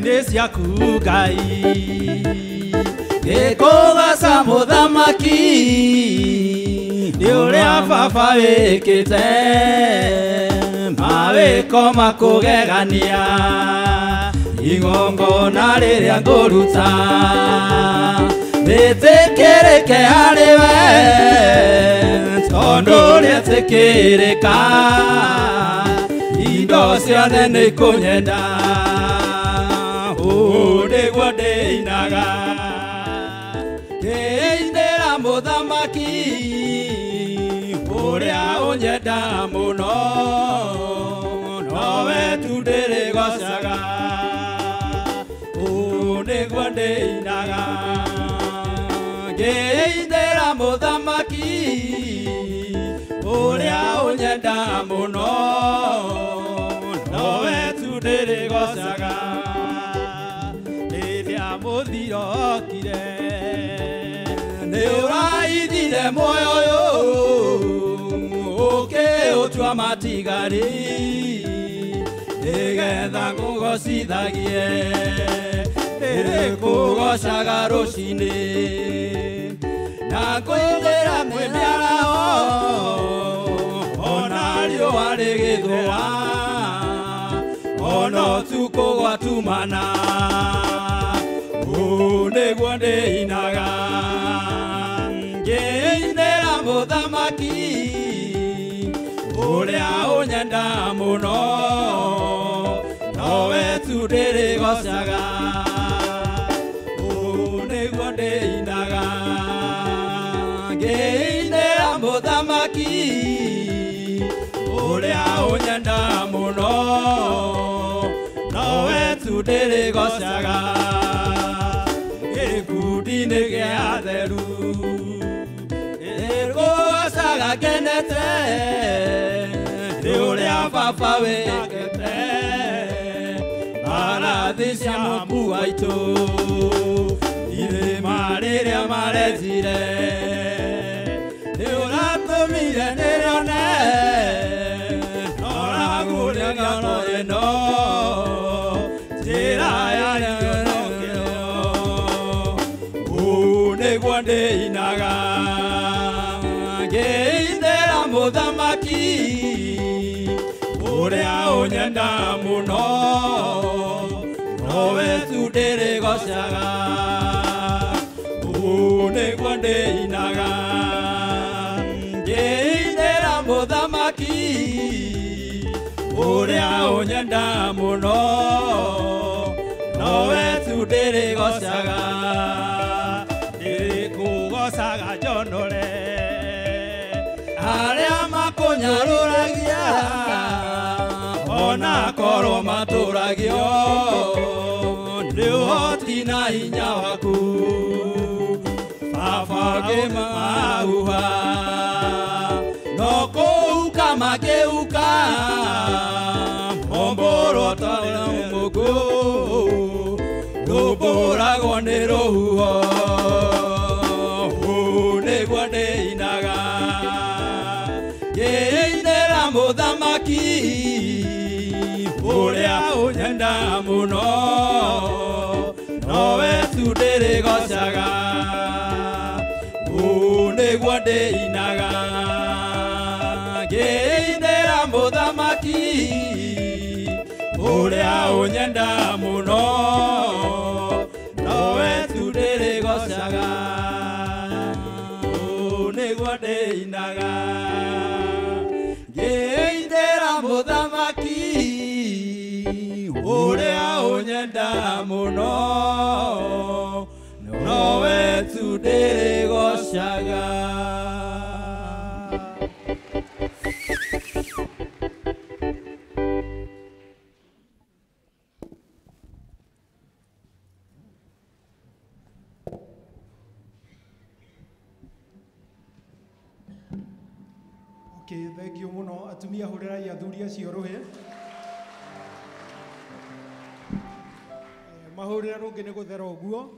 Nĩ ciaku Ngai ngĩkũgoca mũthamaki nĩ ũrĩa baba wĩkĩte mawĩko makũgegania igongona rĩrĩa ngũruta rĩtĩkĩrĩke harĩ we tondũ rĩetĩkĩrĩka indo ciothe nĩ ikũnyenda. Nĩguo ndĩinaga ngĩinĩra mũthamaki ũrĩa ũnyenda mũno nowe tu ndĩrĩgocaga. Ũũ nĩguo ndĩinaga ngĩinĩra mũthamaki ũrĩa ũnyenda mũno nowe tu ndĩrĩgocaga. Mũthirokire nĩ ũraithire muoyo ũyũ ũkĩũtua matigari nĩgetha ngũgocithagie ndĩrĩkũgocaga rũcinĩ na ngũinĩra mwĩ mĩaraho ona riũa rĩgĩthũa ona ũtukũ gwatumana. Nĩguo ndĩinaga ngĩinĩra mũthamaki ũrĩa ũnyenda mũno nowe tu ndĩrĩgocaga. Ũũ nĩguo ndĩinaga ngĩinĩra mũthamaki ũrĩa ũnyenda mũno nowe tu ndĩrĩgocaga. Gĩkundi-inĩ gĩa atheru ĩrĩkũgocaga ngenete nĩ ũrĩa baba wĩkĩte mbarathi cia mũmbu waitũ irĩma rĩrĩa marenjire nĩ ũratũmire ndĩrĩone noragũrĩa ngoro ĩno njĩra ya rĩonokĩo. Nĩguo ndĩinaga ngĩinĩra mũthamaki ũrĩa ũnyenda mũno nowe tu ndĩrĩgocaga. Ũũ nĩguo ndĩinaga ngĩinĩra mũthamaki ũrĩa ũnyenda mũno nowe tu ndĩrĩgocaga. Ndĩrĩkũgocaga njonore arĩa makũnyarũragia ona korwo matũragio nĩ ũhoti na hinya waku baba ngĩmahuha no kũhuka makĩhuka mombũrwo ta mũkũ rũmbũragwo nĩ rũhuho. Ũũ nĩguo ndĩinaga ngĩinĩra mũthamaki ũrĩa ũnyenda mũno nowe tu ndĩrĩgocaga. Ũũ nĩguo ndĩinaga ngĩinĩra mũthamaki ũrĩa ũnyenda mũno nowe tu ndĩrĩgocaga. Ũũ nĩguo ndĩinaga ngĩinĩra mũthamaki ũrĩa ũnyenda mũno nowe tu ndĩrĩgocaga. Okay, thank you muno atumia hũrĩrai athuri acio rũhĩ. Mahũrĩra rũngĩ nĩ gũthera ũguo.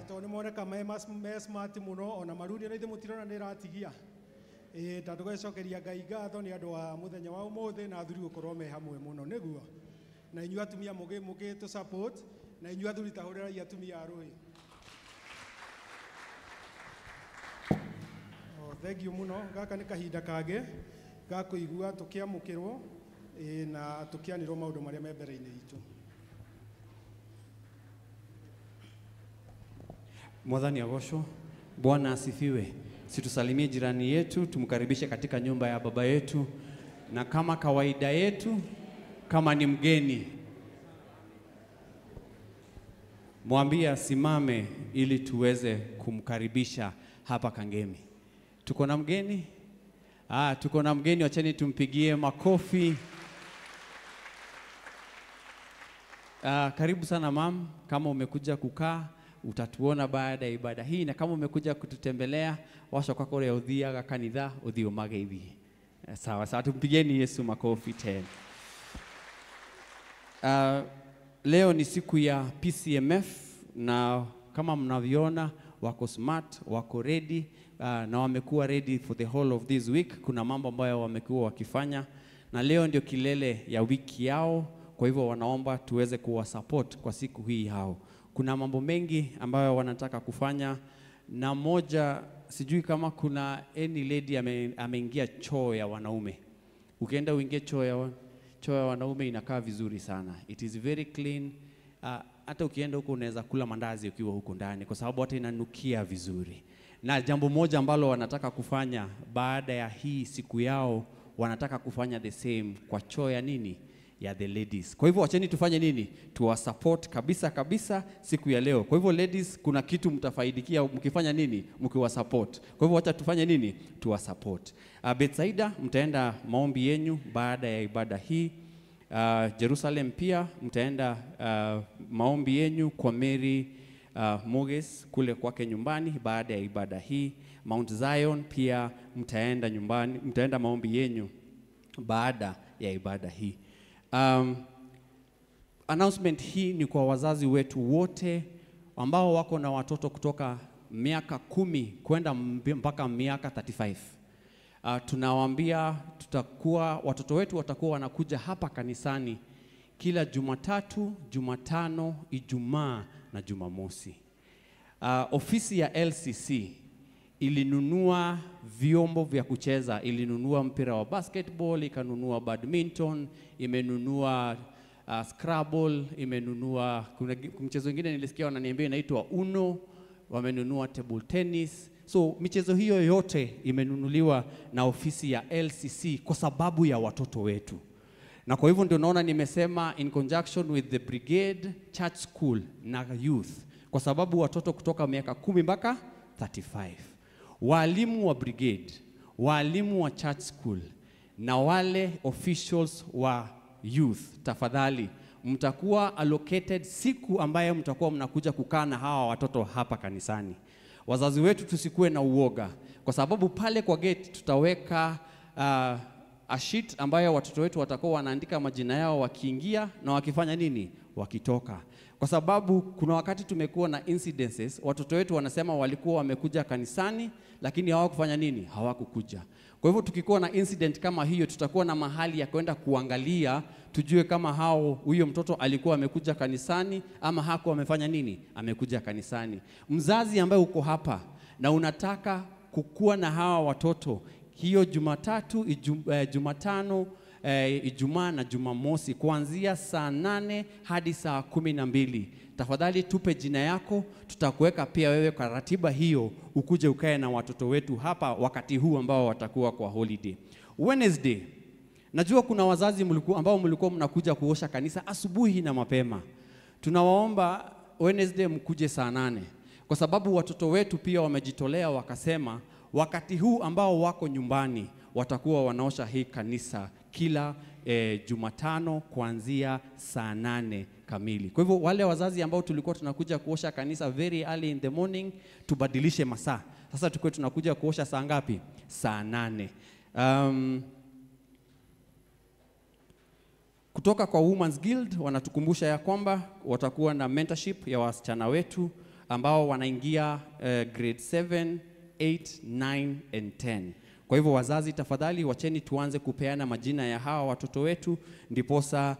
Tondũ nĩ moneka me smart mũno ona maruni ona ithuĩ mũtirona nĩ ĩratigia. Ta tũgacokeria Ngai ngatho nĩ andũ wa mũthenya wa ũmũthĩ na athuri gũkorwo me hamwe mũno nĩguo. Na inyuĩ atumia mũgĩtũ support na inyuĩ athuri ta hũrĩrai atumia a rũhĩ. Thank you muno gaka nĩ kahinda kangĩ ga kũigua tũkĩamũkĩrwo na tũkĩanĩrwo maũndũ marĩa me mbere-inĩ itũ. Mwathani agocwo. Bwana asifiwe. Situsalimie jirani yetu, tumkaribishe katika nyumba ya baba yetu, na kama kawaida yetu, kama ni mgeni mwambie asimame ili tuweze kumkaribisha hapa Kangemi. Tuko na mgeni? Tuko na mgeni, wacheni tumpigie makofi. Karibu sana mam, kama umekuja kukaa utatuona baada ya ibada hii, na kama umekuja kututembelea washo kwako leo uthiaga kanitha uthi umageithie. Sawa sawa, tumpigieni Yesu makofi tena. Leo ni siku ya PCMF na kama mnavyoona wako smart, wako ready, na wamekuwa ready for the whole of this week. Kuna mambo ambayo wamekuwa wakifanya na leo ndio kilele ya wiki yao, kwa hivyo wanaomba tuweze kuwa support kwa siku hii hao. Kuna mambo mengi ambayo wanataka kufanya, na moja sijui kama kuna any lady ameingia choo ya wanaume. Ukienda uingie choo ya wanaume inakaa vizuri sana. It is very clean. Hata ukienda huko unaweza kula mandazi ukiwa huko ndani kwa sababu hata inanukia vizuri. Na jambo moja ambalo wanataka kufanya baada ya hii siku yao, wanataka kufanya the same kwa choo ya nini? Ya the ladies. Kwa hivyo wacheni tufanye nini? Tuwa support kabisa kabisa siku ya leo. Kwa hivyo ladies, kuna kitu mtafaidikia mkifanya nini? Mkiwa support. Kwa hivyo wacha tufanye nini? Tuwa support. Betsaida mtaenda maombi yenyu baada ya ibada hii. Jerusalem pia mtaenda maombi yenyu kwa Mary Moges kule kwake nyumbani baada ya ibada hii. Mount Zion pia mtaenda nyumbani, mtaenda maombi yenyu baada ya ibada hii. Announcement hii ni kwa wazazi wetu wote ambao wako na watoto kutoka miaka 10 kwenda mpaka miaka 35. Tunawaambia tutakuwa watoto wetu watakuwa wanakuja hapa kanisani kila Jumatatu, Jumatano, Ijumaa na Jumamosi. Ofisi ya LCC ilinunua vyombo vya kucheza, ilinunua mpira wa basketball, ikanunua badminton, imenunua Scrabble, imenunua kuna mchezo mwingine nilisikia wananiambia inaitwa Uno, wamenunua table tennis. So michezo hiyo yote imenunuliwa na ofisi ya LCC kwa sababu ya watoto wetu. Na kwa hivyo ndio naona nimesema in conjunction with the brigade, church school na youth, kwa sababu watoto kutoka miaka 10 mpaka 35. Walimu wa brigade, walimu wa church school na wale officials wa youth, tafadhali mtakuwa allocated siku ambayo mtakuwa mnakuja kukaa na hawa watoto hapa kanisani. Wazazi wetu tusikue na uoga, kwa sababu pale kwa gate tutaweka a sheet ambayo watoto wetu watakuwa wanaandika majina yao wakiingia na wakifanya nini? Wakitoka. Kwa sababu kuna wakati tumekuwa na incidences, watoto wetu wanasema walikuwa wamekuja kanisani lakini hawakufanya nini? Hawakukuja. Kwa hivyo tukikuwa na incident kama hiyo, tutakuwa na mahali ya kwenda kuangalia tujue kama hao huyo mtoto alikuwa amekuja kanisani ama hakuwa amefanya nini? Amekuja kanisani. Mzazi ambaye uko hapa na unataka kukua na hawa watoto hiyo Jumatatu, Jumatano, Ijumaa na Jumamosi kuanzia saa 8 hadi saa 12. Tafadhali tupe jina yako, tutakuweka pia wewe kwa ratiba hiyo ukuje ukae na watoto wetu hapa wakati huu ambao watakuwa kwa holiday. Wednesday, najua kuna wazazi ambao mlikuwa mnakuja kuosha kanisa asubuhi na mapema. Tunawaomba Wednesday mkuje saa 8 kwa sababu watoto wetu pia wamejitolea wakasema wakati huu ambao wako nyumbani watakuwa wanaosha hii kanisa kila Jumatano kuanzia saa 8 kamili. Kwa hivyo wale wazazi ambao tulikuwa tunakuja kuosha kanisa very early in the morning, tubadilishe masaa. Sasa tukue tunakuja kuosha saa ngapi? Saa 8. Kutoka kwa Women's Guild wanatukumbusha ya kwamba watakuwa na mentorship ya wasichana wetu ambao wanaingia grade 7, 8, 9 and 10. Kwa hivyo wazazi, tafadhali wacheni tuanze kupeana majina ya hawa watoto wetu, ndiposa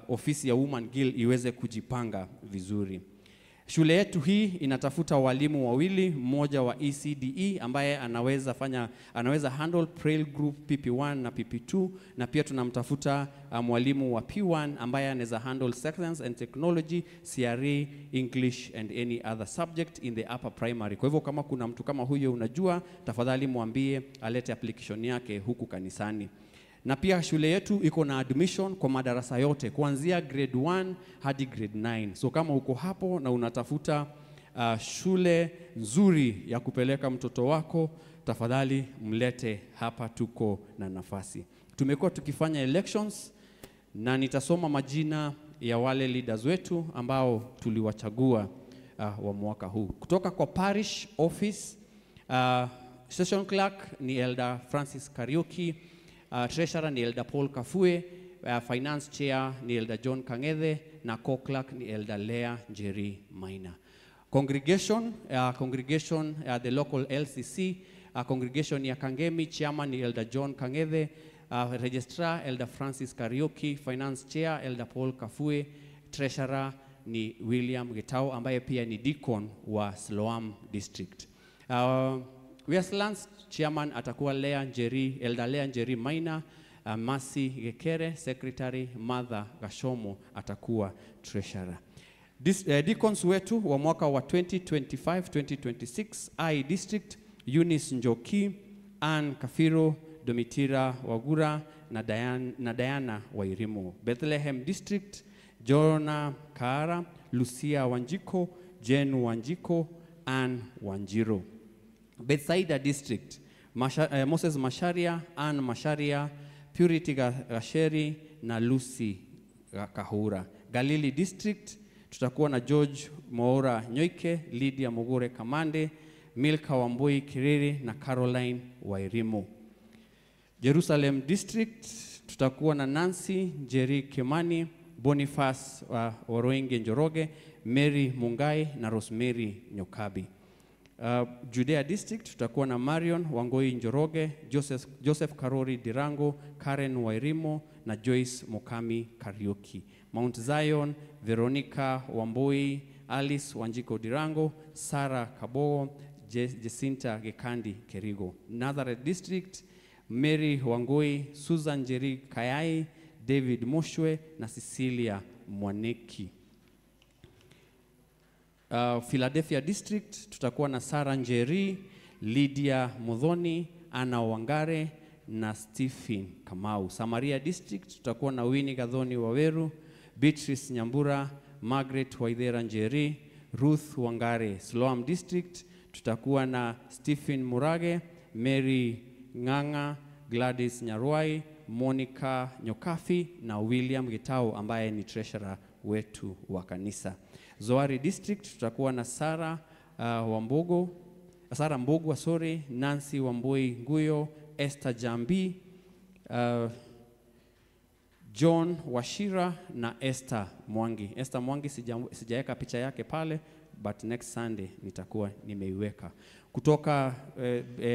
ofisi ya Women Guild iweze kujipanga vizuri. Shule yetu hii inatafuta walimu wawili, mmoja wa ECDE ambaye anaweza handle Praille Group PP1 na PP2, na pia tunamtafuta mwalimu wa P1 ambaye anaweza handle Science and Technology, CRE, English and any other subject in the upper primary. Kwa hivyo kama kuna mtu kama huyo unajua, tafadhali mwambie alete application yake huku kanisani. Na pia shule yetu iko na admission kwa madarasa yote kuanzia grade 1 hadi grade 9. So kama uko hapo na unatafuta shule nzuri ya kupeleka mtoto wako, tafadhali mlete hapa, tuko na nafasi. Tumekuwa tukifanya elections na nitasoma majina ya wale leaders wetu ambao tuliwachagua wa mwaka huu. Kutoka kwa parish office, session clerk ni Elder Francis Kariuki, treasurer ni Elder Paul Kafue, finance chair ni Elder John Kangethe na co-clerk ni Elder Lea Njeri Maina. Congregation, the local LCC, congregation ya Kangemi, chairman ni Elder John Kangethe, registrar Elder Francis Kariuki, finance chair Elder Paul Kafue, treasurer ni William Gitau ambaye pia ni deacon wa Siloam District. Westlands chairman atakuwa Lea Njeri, Elder Lea Njeri Maina, Masi Gekere secretary, Martha Gashomo atakuwa treasurer. Deacons wetu wa mwaka wa 2025-2026, I District, Eunice Njoki, Ann Kafiro, Domitira Wagura na Diana Wairimu. Bethlehem District, Jonah Kaara, Lucia Wanjiko, Jen Wanjiko, Ann Wanjiro. Bethsaida District, Moses Masharia, Ann Masharia, Purity Gasheri na Lucy Kahura. Galili District, tutakuwa na George Moora Nyoike, Lydia Mugure Kamande, Milka Wambui Kiriri na Caroline Wairimu. Jerusalem District, tutakuwa na Nancy Njeri Kimani, Boniface Waroinge Njoroge, Mary Mungai na Rosemary Nyokabi. Judea District tutakuwa na Marion Wangoi Njoroge, Joseph Karori Dirango, Karen Wairimo na Joyce Mokami Kariuki. Mount Zion, Veronica Wambui, Alice Wanjiko Dirango, Sarah Kabogo, Jacinta Gekandi Kerigo. Nazareth District, Mary Wangoi, Susan Njeri Kayai, David Moshwe na Cecilia Mwaneki. Philadelphia District tutakuwa na Sarah Njeri, Lydia Muthoni, Anna Wangare na Stephen Kamau. Samaria District tutakuwa na Winnie Gathoni Waweru, Beatrice Nyambura, Margaret Waithera Njeri, Ruth Wangare. Siloam District tutakuwa na Stephen Murage, Mary Ng'ang'a, Gladys Nyaruai, Monica Nyokafi na William Gitau ambaye ni treasurer wetu wa kanisa. Zoari District tutakuwa na Sarah Mbogwa, sorry, Nancy Wambui Nguyo, Esther Jambi, John Washira na Esther Mwangi. Esther Mwangi sijaweka picha yake pale, but next Sunday nitakuwa nimeiweka. Kutoka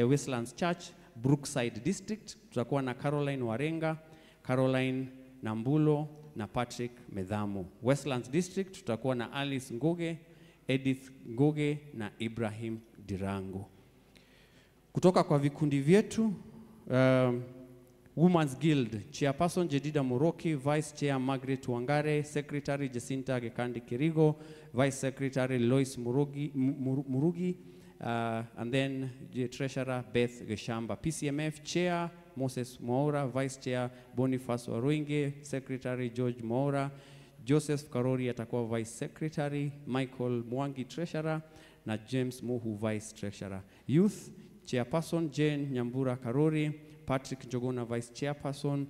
Westlands Church, Brookside District tutakuwa na Caroline Warenga, Caroline Nambulo na Patrick Medhamo. Westlands District tutakuwa na Alice Ngoge, Edith Ngoge na Ibrahim Dirango. Kutoka kwa vikundi vyetu, Women's Guild, Chairperson Jedida Moroki, Vice Chair Margaret Wangare, Secretary Jacinta Gekandi Kirigo, Vice Secretary Lois Murugi, and then the Treasurer Beth Geshamba. PCMF Chair Moses Moura, Vice Chair Boniface Waruinge, Secretary George Moura, Joseph Karori atakuwa Vice Secretary, Michael Mwangi Treasurer na James Mohu Vice Treasurer. Youth Chairperson Jane Nyambura Karori, Patrick Njogona Vice Chairperson,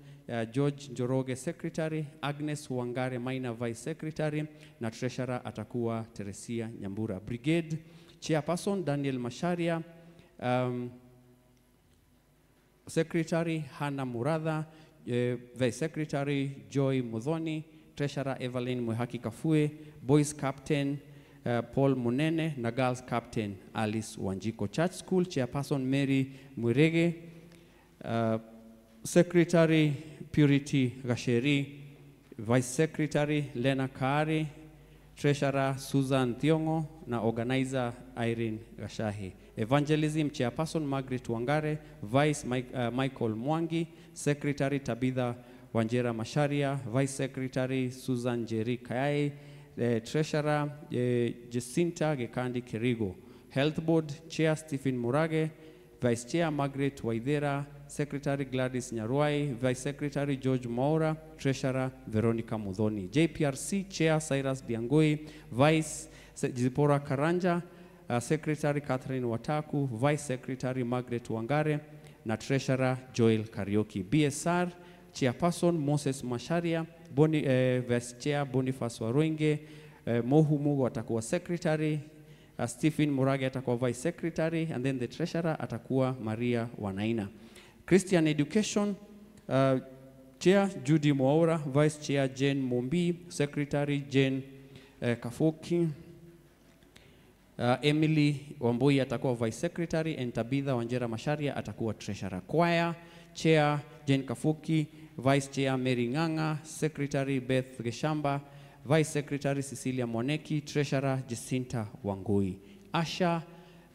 George Njoroge Secretary, Agnes Wangare Maina Vice Secretary na Treasurer atakuwa Teresia Nyambura. Brigade Chairperson Daniel Masharia, Secretary Hannah Muratha, Vice Secretary Joy Muthoni, Treasurer Evelyn Mwihaki Kafue, Boys Captain Paul Munene na Girls Captain Alice Wanjiko. Church School Chairperson Mary Mwirege, Secretary Purity Gasheri, Vice Secretary Lena Kaari, Treasurer Susan Thiongo na Organizer Irene Gashahi. Evangelism Chairperson Margaret Wangare, Vice Michael Mwangi, Secretary Tabitha Wanjera Masharia, Vice Secretary Susan Jerry Kayai, Treasurer Jacinta Gekandi Kerigo. Health Board Chair Stephen Murage, Vice Chair Margaret Waithera, Secretary Gladys Nyaruai, Vice Secretary George Maura, Treasurer Veronica Muthoni. JPRC Chair Cyrus Diangoi, Vice Zipporah Karanja, Secretary Catherine Wataku, Vice Secretary Margaret Wangare na Treasurer Joel Kariuki. BSR Chairperson Moses Masharia, Vice Chair Boniface Waruinge, Mohu Mugo atakuwa Secretary, Stephen Murage atakuwa Vice Secretary, and then the Treasurer atakuwa Maria Wanaina. Christian Education Chair Judy Mwaura, Vice Chair Jane Mumbi, Secretary Jane Kafoki, Emily Wambui atakuwa Vice Secretary, and Tabitha Wanjera Masharia atakuwa Treasurer. Choir Chair Jane Kafuki, Vice Chair Mary Nganga, Secretary Beth Geshamba, Vice Secretary Cecilia Moneki, Treasurer Jacinta Wangui. Asha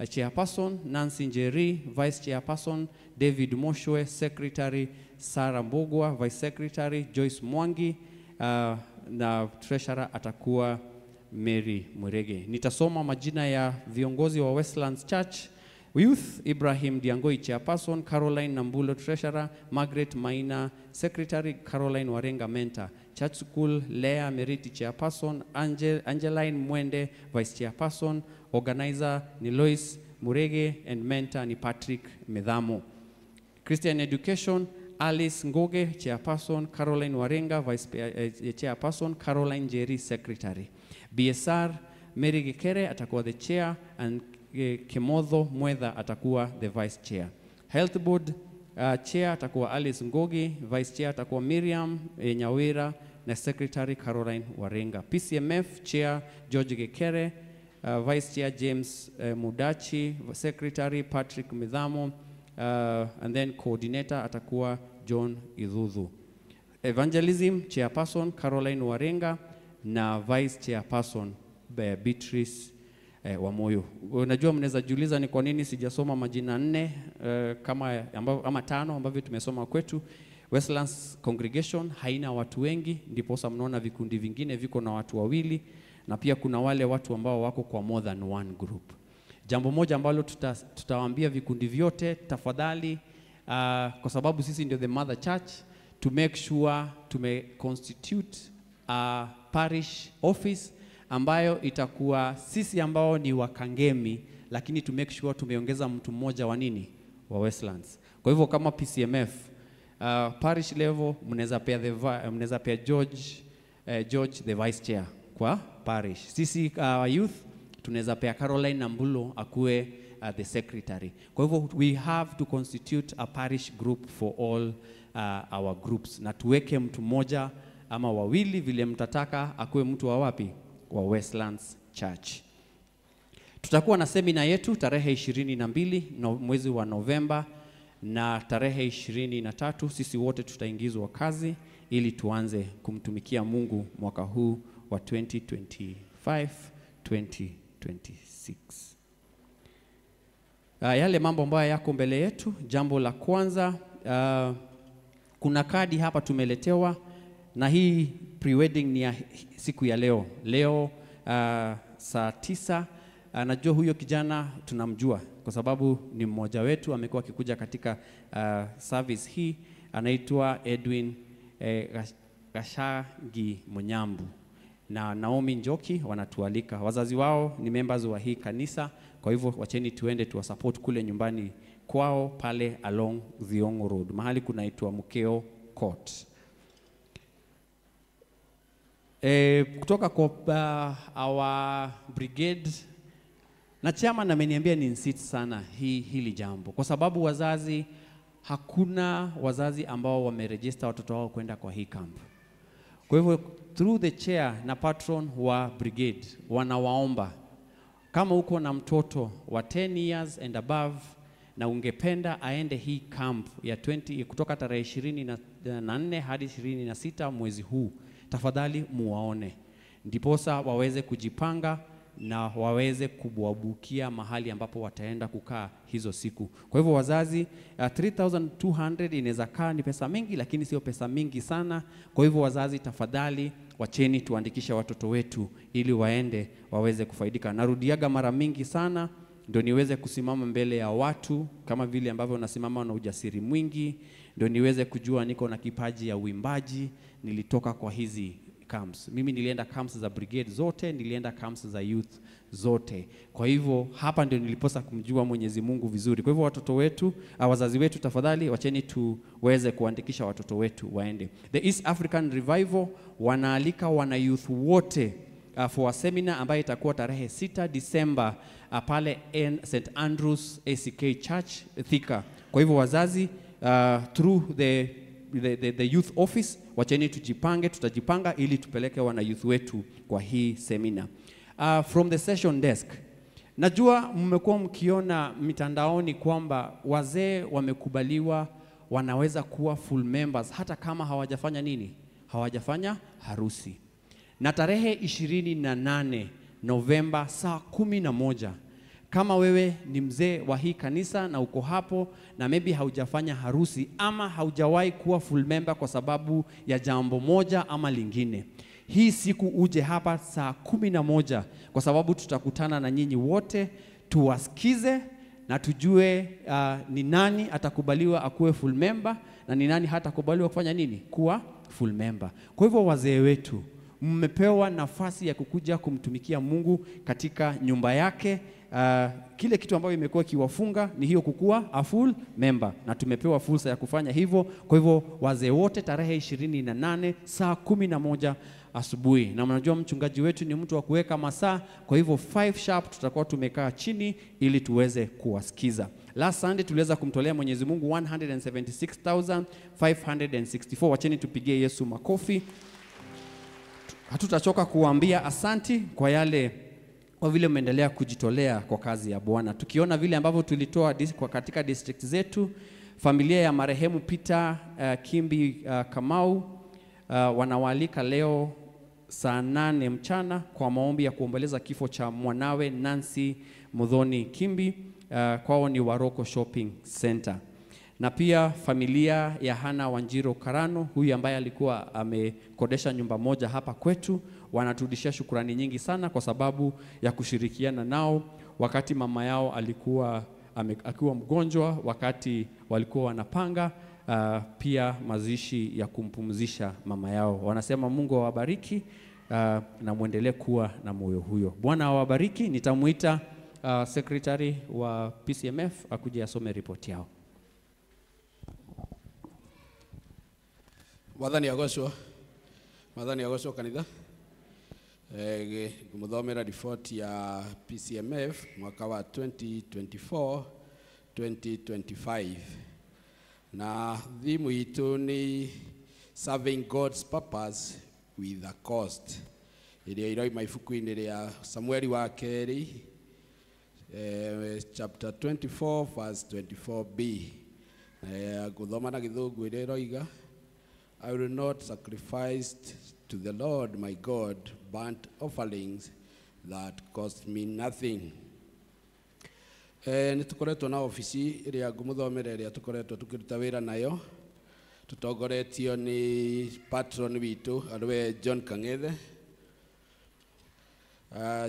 Chairperson Nancy Njeri, Vice Chairperson David Moshwe, Secretary Sarah Mbugua, Vice Secretary Joyce Mwangi, na Treasurer atakuwa Mary Murege. Nitasoma majina ya viongozi wa Westlands Church Youth: Ibrahim Diangoi Chairperson, Caroline Nambulo Treasurer, Margaret Maina Secretary, Caroline Warenga Mentor. Church School, Leah Meriti Chairperson, Angeline Mwende Vice Chairperson, Organizer ni Lois Murege and Mentor ni Patrick Medhamo. Christian Education, Alice Ngoge Chairperson, Caroline Warenga Vice Chairperson, Caroline Jerry Secretary. BSR, Mary Gikere atakuwa the chair and Kemodho Mwetha atakuwa the vice chair. Health Board chair atakuwa Alice Ngogi, vice chair atakuwa Miriam Nyawira na Secretary Caroline Warenga. PCMF chair George Gekere, vice chair James Mudachi, Secretary Patrick Midhamo, and then coordinator atakuwa John Idhudhu. Evangelism chairperson Caroline Warenga na vice chairperson Beatrice Wamoyo. Unajua mnaweza jiuliza ni kwa nini sijasoma majina 4 kama ama 5 ambavyo tumesoma kwetu. Westlands Congregation haina watu wengi, ndiposa mnaona vikundi vingine viko na watu wawili, na pia kuna wale watu ambao wako kwa more than one group. Jambo moja ambalo tutawaambia vikundi vyote, tafadhali, kwa sababu sisi ndio the mother church, to make sure tume constitute a parish office ambayo itakuwa sisi ambao ni Wakangemi, lakini to make sure tumeongeza mtu mmoja wa nini? Wa Westlands. Kwa hivyo kama PCMF parish level mnaweza pea George the vice chair kwa parish. Sisi youth tunaweza pea Caroline Nambulo akuwe the secretary. Kwa hivyo we have to constitute a parish group for all our groups, na tuweke mtu mmoja ama wawili vile mtataka akuwe mtu wa wapi? Wa Westlands Church. Tutakuwa na semina yetu tarehe 22 mwezi wa Novemba na tarehe 23 sisi wote tutaingizwa kazi ili tuanze kumtumikia Mungu mwaka huu wa 2025 2026. Yale mambo ambayo yako mbele yetu, jambo la kwanza, kuna kadi hapa tumeletewa, na hii pre-wedding ni ya siku ya leo. Leo saa 9. Najua huyo kijana tunamjua kwa sababu ni mmoja wetu, amekuwa akikuja katika service hii. Anaitwa Edwin Gashagi Munyambu na Naomi Njoki wanatualika. Wazazi wao ni members wa hii kanisa, kwa hivyo wacheni tuende tuwasupport kule nyumbani kwao pale along Thiongo Road, mahali kunaitwa Mukeo Court. Kutoka kwa our brigade, Na chairman ameniambia ni insist sana hili jambo, kwa sababu wazazi, hakuna wazazi ambao wameregister watoto wao kwenda kwa hii camp. Kwa hivyo through the chair na patron wa brigade wanawaomba, kama uko na mtoto wa 10 years and above na ungependa aende hii camp ya 20 kutoka tarehe 24 hadi 26 mwezi huu, tafadhali muwaone, ndiposa waweze kujipanga na waweze kubuabukia mahali ambapo wataenda kukaa hizo siku. Kwa hivyo wazazi, 3200 inaweza kaa ni pesa mingi, lakini sio pesa mingi sana. Kwa hivyo wazazi, tafadhali wacheni tuandikishe watoto wetu ili waende waweze kufaidika. Narudiaga mara mingi sana ndio niweze kusimama mbele ya watu kama vile ambavyo nasimama na ujasiri mwingi, ndio niweze kujua niko na kipaji ya uimbaji. Nilitoka kwa hizi camps. Mimi nilienda camps za brigade zote, nilienda camps za youth zote. Kwa hivyo hapa ndio niliposa kumjua Mwenyezi Mungu vizuri. Kwa hivyo watoto wetu, wazazi wetu, tafadhali wacheni tuweze kuandikisha watoto wetu waende. The East African Revival wanaalika wana youth wote for a seminar ambayo itakuwa tarehe 6 Disemba pale St. Andrews ACK Church Thika. Kwa hivyo wazazi, through the youth office, wacheni tujipange, tutajipanga ili tupeleke wana youth wetu kwa hii seminar. From the session desk, najua mmekuwa mkiona mitandaoni kwamba wazee wamekubaliwa wanaweza kuwa full members hata kama hawajafanya nini? Hawajafanya harusi. Na tarehe 28 Novemba saa 11, kama wewe ni mzee wa hii kanisa na uko hapo na maybe haujafanya harusi ama haujawahi kuwa full member kwa sababu ya jambo moja ama lingine, hii siku uje hapa saa 11, kwa sababu tutakutana na nyinyi wote tuwasikize na tujue ni nani atakubaliwa akuwe full member na ni nani hatakubaliwa kufanya nini? Kuwa full member. Kwa hivyo wazee wetu, mmepewa nafasi ya kukuja kumtumikia Mungu katika nyumba yake. Kile kitu ambayo imekuwa kiwafunga ni hiyo kukua a full member, na tumepewa fursa ya kufanya hivyo. Kwa hivyo wazee wote tarehe 28 saa 11 asubuhi. Na mnajua mchungaji wetu ni mtu wa kuweka masaa, kwa hivyo 5 sharp tutakuwa tumekaa chini ili tuweze kuwasikiza. Last Sunday tuliweza kumtolea Mwenyezi Mungu 176,564. Wacheni tupigie Yesu makofi. Hatutachoka kuambia asanti kwa yale, kwa vile umeendelea kujitolea kwa kazi ya Bwana. Tukiona vile ambavyo tulitoa kwa katika district zetu, familia ya marehemu Peter Kimbi Kamau wanawaalika leo saa 8 mchana kwa maombi ya kuomboleza kifo cha mwanawe Nancy Muthoni Kimbi. Kwao ni Waroko Shopping Center. Na pia familia ya Hana Wanjiro Karano, huyu ambaye alikuwa amekodesha nyumba moja hapa kwetu, wanaturudishia shukurani nyingi sana kwa sababu ya kushirikiana nao wakati mama yao alikuwa akiwa mgonjwa, wakati walikuwa wanapanga pia mazishi ya kumpumzisha mama yao. Wanasema Mungu awabariki na muendelee kuwa na moyo huyo. Bwana awabariki. Nitamuita secretary wa PCMF akuje asome report yao. Mwathani agocwo, Mwathani agocwo kanitha. Ngũmũthomera report ya PCMF mwaka wa 2024 2025, na thimu itũ nĩ Serving God's Purpose with a Cost, ĩrĩa ĩroima ibuku-inĩ rĩa Samueli wa kerĩ chapter 24 verse 24b. Ngũthoma na Gĩthũngũ ĩrĩa ĩroiga, I will not sacrifice to the Lord my God burnt offerings that cost me nothing. Nĩ tũkoretwo na ofici ĩrĩa ngũmũthomera ĩrĩa tũkoretwo tũkĩruta wĩra nayo, tũtongoretio nĩ patron witũ arĩwe John Kang'ethe.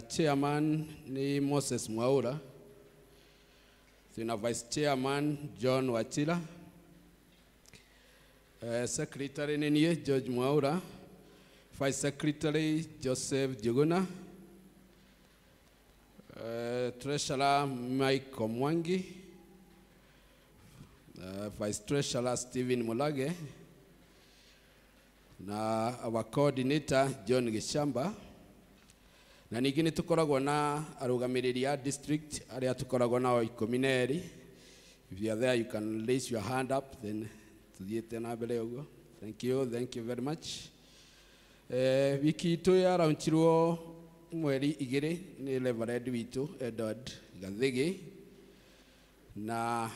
Chairman nĩ Moses Mwaura, twĩna vice chairman John Wachira, secretary nĩ niĩ George Mwaura, vice secretary Joseph Juguna, treasurer Michael Mwangi, vice treasurer Stephen Mulage, na our coordinator John Gishamba. Na ningĩ nĩ tũkoragwo na arũgamĩrĩri a district arĩa tũkoragwo nao 12. If you are there, you can raise your hand up, then tuthiĩte na mbere ũguo. Thank you, thank you very much. Wiki itũ yaraunchirwo mweri 2 nĩ Reverend witũ Edward Gathigi, na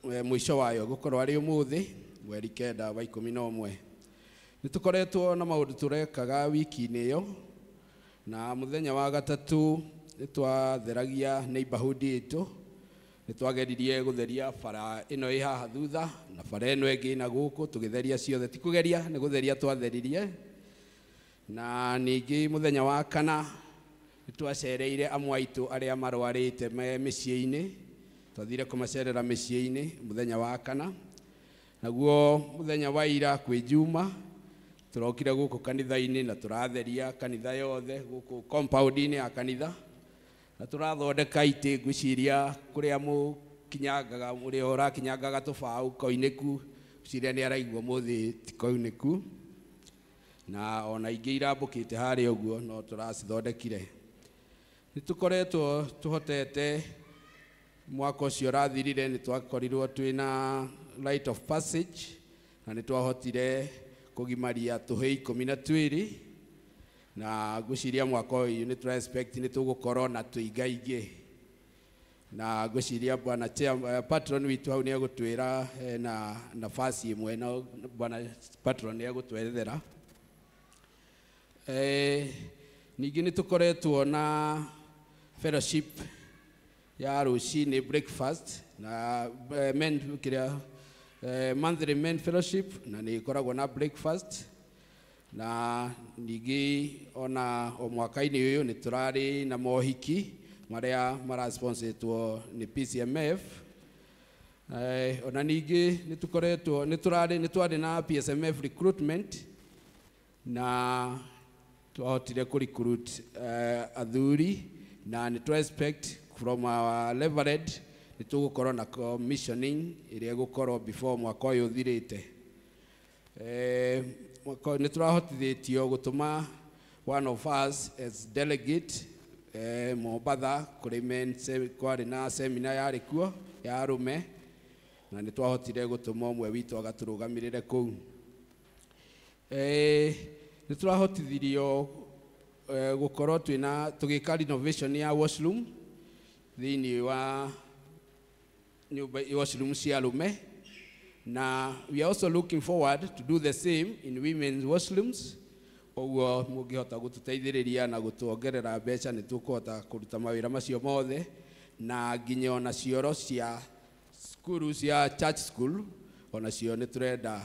mũico wayo gũkorwo arĩ ũmũthĩ mweri 9 wa 11. Nĩ tũkoretwo na maũndũ tũrekaga wiki-inĩ ĩyo, na mũthenya wa gatatũ nĩ twatheragia neighborhood itũ. Nĩ twageririe gũtheria bara ĩno ĩ haha thutha na bara ĩno ĩngĩ na gũkũ, tũgĩtheria ciothe, ti kũgeria nĩ gũtheria twatheririe. Na ningĩ mũthenya wa kana nĩ twacereire amwe aitũ arĩa marwarĩte me mĩciĩ-inĩ, twathire kũmacerera mĩciĩ-inĩ mũthenya wa kana. Naguo mũthenya wa ira kwĩ Juma tũrokire gũkũ kanitha-inĩ na tũratheria kanitha yothe gũkũ compound-inĩ ya kanitha, na tũrathondeka itĩ ngwĩciria kũrĩa mũkinyangaga, ũrĩa ũrakinyangaga tũbaũ koinĩku, ngwĩciria nĩ araigua mũthĩ ti koinĩku, na ona ingĩ irambũkĩte harĩa ũguo no tũracithondekire. Nĩ tũkoretwo tũhotete mwaka ũcio ũrathirire nĩ twakorirwo twĩna rite of passage, na nĩ twahotire kũgimaria tũhĩ 12, na ngwĩciria mwaka ũyũ nĩ tũra expect nĩ tũgũkorwo na tũingaingĩ. Na ngwĩciria bwana chair, patron witũ hau nĩ egũtwĩra na nafasi ĩmwe, na bwana patron nĩ egũtwerethera. Ningĩ nĩ tũkoretwo na fellowship ya rũcinĩ breakfast na men kĩrĩa monthly men fellowship, na nĩ ĩkoragwo na breakfast. Na ningĩ ona o mwaka-inĩ ũyũ nĩ tũrarĩ na mohiki marĩa marasponsetwo nĩ PCMF. Ona ningĩ nĩ tũkoretwo nĩ tũrarĩ nĩ twarĩ na PSMF recruitment, na twahotire kũ recruit athuri, na nĩ tũ expect from our Reverend nĩ tũgũkorwo na commissioning ĩrĩa ĩgũkorwo before mwaka ũyũ ũthirĩte. Nĩ tũrahotithĩtio gũtũma one of us as delegate Mombatha kũrĩ men, kwarĩ na seminar yarĩ kuo ya arũme, na nĩ twahotire gũtũma ũmwe witũ agatũrũgamĩrĩre kũu. Nĩ tũrahotithirio gũkorwo twĩna tũgĩka renovation ya washroom thĩinĩ wa nyũmba washroom cia arũme, na we are also looking forward to do the same in women's washrooms. Ũguo mũngĩhota gũtũteithĩrĩria na gũtuongerera mbeca nĩ tũkũhota kũruta mawĩra macio mothe, na nginya ona cioro cia cukuru cia church school onacio nĩ tũrenda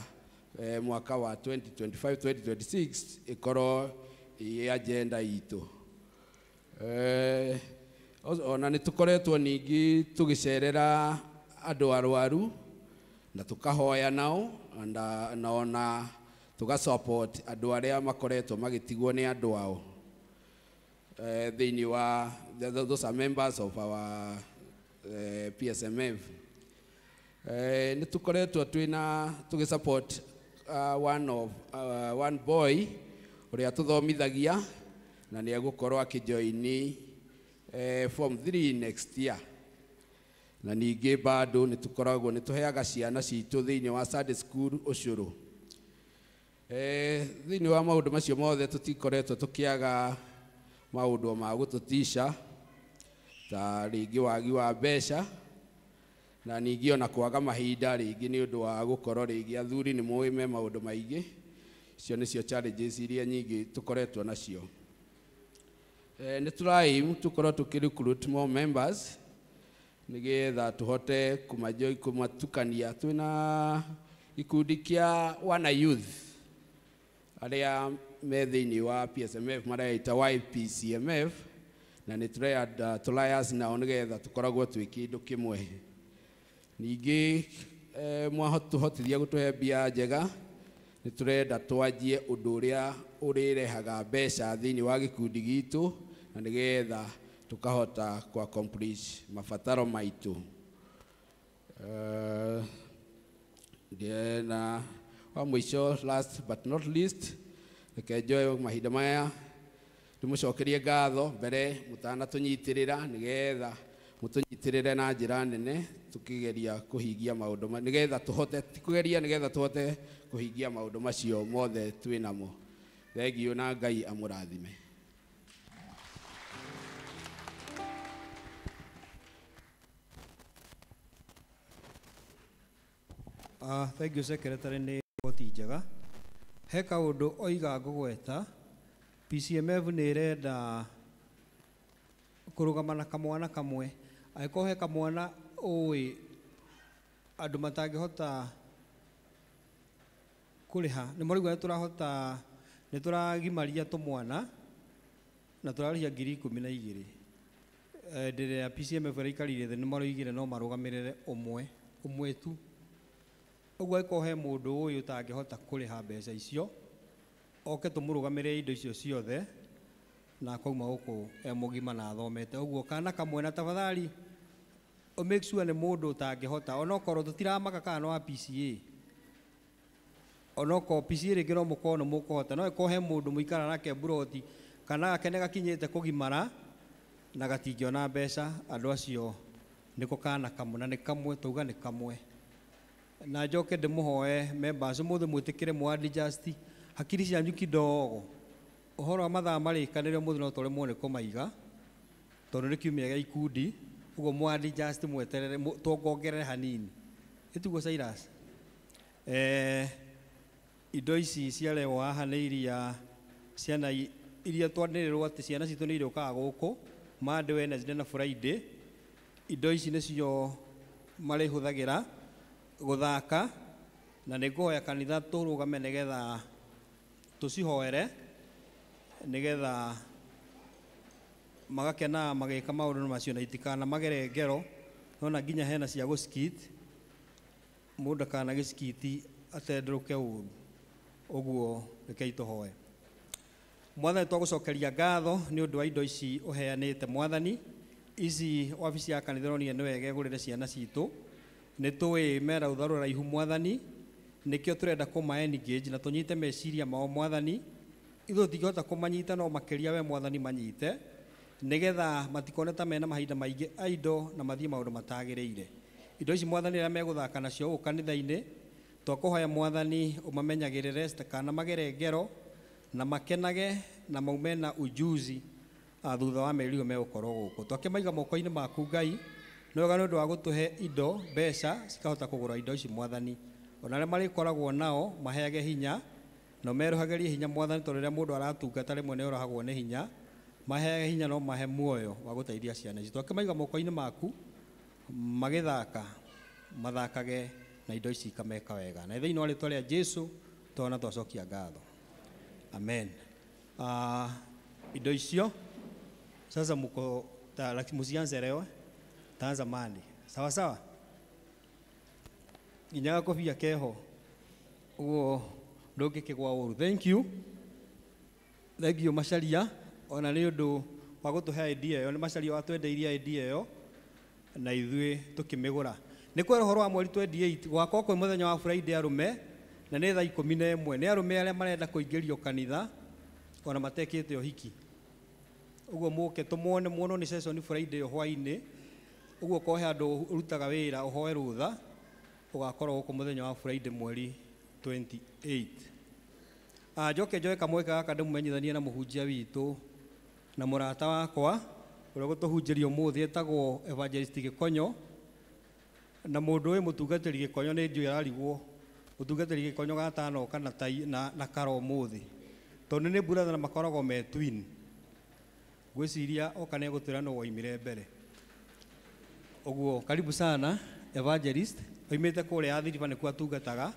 mwaka wa 2025 2026 ĩkorwo ĩ agenda itũ. Ona nĩ tũkoretwo ningĩ tũgĩcerera andũ arwaru na tũkahoya nao, na ona tũga support andũ arĩa makoretwo magĩtigwo nĩ andũ ao thĩinĩ wa those are members of our PSMF. Nĩ tũkoretwo twĩna tũgĩ support one boy ũrĩa tũthomithagia, na nĩ egũkorwo akĩjoini form 3 next year. Na ningĩ bado nĩ tũkoragwo nĩ tũheaga ciana citũ thĩinĩ wa Sunday school ũcũrũ. Thĩinĩ wa maũndũ macio mothe tũtikoretwo tũkĩaga maũndũ ma gũtũtisha ta rĩngĩ wagi wa mbeca, na ningĩ ona kwaga mahinda rĩngĩ nĩ ũndũ wa gũkorwo rĩngĩ athuri nĩ moĩ me maũndũ maingĩ. Icio nĩcio challenges iria nyingĩ tũkoretwo nacio. Nĩ tũra-aim tũkorwo tũkĩ recruit more members nĩgetha tũhote kũmatukania. Twĩna gĩkundi kĩa wana youth arĩa me thĩinĩ wa PSMF mareita YPCMF, na nĩ tũrenda tũlayas nao nĩgetha tũkoragwo twĩ kĩndũ kĩmwe. Ningĩ mwahotithia gũtũhe mbia njega, nĩ tũrenda twanjie ũndũ ũrĩa ũrĩrehaga mbeca thĩinĩ wa gĩkundi gitũ, na nĩgetha tũkahota ku accomplish mabataro maitũ. Na wa mũico, last but not least, reke njoe mahinda maya Ndĩmũcokerie ngatho mbere mũtanatũnyitĩrĩra nĩgetha mũtũnyitĩrĩre na njĩra nene tũkĩgeria kũhingia maũndũ nĩgetha tũhote ti kũgeria nĩgetha tũhote kũhingia maũndũ macio mothe twĩ namo. Thengiũ na Ngai amũrathime. Thank you secretary nĩ riboti njega. He kaũndũ oiga ngũgweta, PCMF nĩ ĩrenda kũrũgama na kamwana kamwe. Angĩkorwo he kamwana ũĩ andũ matangĩhota kũrĩha, nĩ maraigua nĩ tũrahota, nĩ tũragimaria tũmwana na tũrarĩhia 12,000. Hĩndĩ ĩrĩa PCMF ĩraikarire thĩ nĩ maroigire no marũgamĩrĩre ũmwe, ũmwe tu. Ũguo angĩkorwo he mũndũ ũyũ ũtangĩhota kũrĩha mbeca icio, oke tũmũrũgamĩrĩre indo icio ciothe na akauma gũkũ e mũgima na athomete. Ũguo kana kamwe na tafadhali ũ make sure nĩ mũndũ ũtangĩhota, onokorwo tũtiramaka kana nĩ wa PCA, onokorwo PCA rĩngĩ no mũkorwo nĩ mũkũhota, no ĩkorwo he mũndũ mũikara nake mburoti kana gake nĩ gakinyĩte kũgimara na gatingĩona mbeca, andũ acio nĩko kana kamwe na nĩ kamwe, tauga nĩ kamwe. Na njoke ndĩmũhoe members ũmũthĩ mwĩtĩkĩre mũ adjust hakiri cianyu kidogo. Ũhoro wa mathaa marĩkanĩre ũmũthĩ no tũremwo nĩ kũmaiga tondũ nĩ kiumia gĩa ikundi, ũguo mũ adjust mweterere tuongongerere hanini. Ĩtiguo Cyrus? Indo ici ciarehwo haha nĩ iria ciana iria twanĩrĩrwo atĩ ciana citũ nĩ irĩũkaga gũkũ Monday, Wednesday na Friday. Indo ici nĩcio marĩhũthagĩra gũthaka, na nĩ ngũhoya kanitha tũrũgame nĩgetha tũcihoere nĩgetha magakenaga magĩka maũndũ macio na itikana magere ngero. Nona nginya hena cia gũskit, mũndũ ndakanagĩskiti atendũrũke ũru. Ũguo rekei tũhoe. Mwathani, twagũcokeria ngatho nĩ ũndũ wa indo ici ũheanĩte. Mwathani, ici wabici ya kanitha ĩronire nĩ wega ĩgũrĩre ciana citũ. Nĩ tũĩ mera rũtha rũraihu Mwathani, nĩkĩo tũrenda kũma engage na tũnyite meciria mao Mwathani. Ithuĩ tũtingĩhota kũmanyita no makĩria we Mwathani manyite, nĩgetha matikone ta mena mahinda maingĩ a indo na mathiĩ maũndũ matagĩrĩire. Indo ici Mwathani rĩrĩa megũthaka nacio gũkũ kanitha-inĩ, twakũhoya Mwathani ũmamenyagĩrĩre citikana magere ngero na makenage na maume na ujuzi thutha wa mĩeri ĩyo megũkorwo gũkũ. Twakĩmaiga moko-inĩ maku Ngai, nĩ wega nĩ ũndũ wa gũtũhe indo, mbeca cikahota kũgũra indo ici Mwathani. Ona arĩa marĩkoragwo nao maheage hinya na merohagĩrie hinya Mwathani, tondũ rĩrĩa mũndũ aratungata rĩmwe nĩ orahagwo nĩ hinya. Maheage hinya no mahe muoyo wa gũteithia ciana ici. Twakĩmaiga moko-inĩ maku magĩthaka, mathakage na indo ici ikameka wega. Na thĩinĩ wa rĩtwa rĩa Jesu twana twacokia ngatho. Amen. Indo icio sasa muko msianze leo, taanza mandi. Sawa sawa? Nginya gakobia keho ũguo ndũngĩkĩgwa ũru. Thank you. Thank you Macharia ona nĩ ũndũ wa gũtũhe idea ĩyo. Nĩ Macharia watwendeirie idea ĩyo na ithuĩ tũkĩmĩgũra. Nĩ kwera ũhoro wa mweri 28 gwakwa kwĩ mũthenya wa Friday arũme, na nĩ thaa 11. Nĩ arũme arĩa marenda kũingĩrio kanitha ona matekĩte ũhiki. Ũguo mũke tũmuone, muono nĩ session Friday ĩyo hwaĩ-inĩ. Ũguo korwo he handũ ũrutaga wĩra ũhoe rũtha, ũgakorwo gũkũ mũthenya wa Friday mweri 28. Njoke njoe kamweke gaka ndĩmũmenyithanie na mũhunjia witũ na mũrata wakwa ũrĩa ũgũtũhunjĩria ũmũthĩ, etagwo Evangelist Gĩkonyo. Na mũndũ ũyũ mũtungatĩri Gĩkonyo nĩ njũĩ ararigwo mũtungatĩri Gĩkonyo gatanoka na tai na karo ũmũthĩ, tondũ nĩ brother na makoragwo me twin. Ngwĩciria oka nĩ egũtwĩra nũ woimire mbere. Ũguo karibu sana Evangelist, oimĩte kũrĩa Athi River nĩkuo atungataga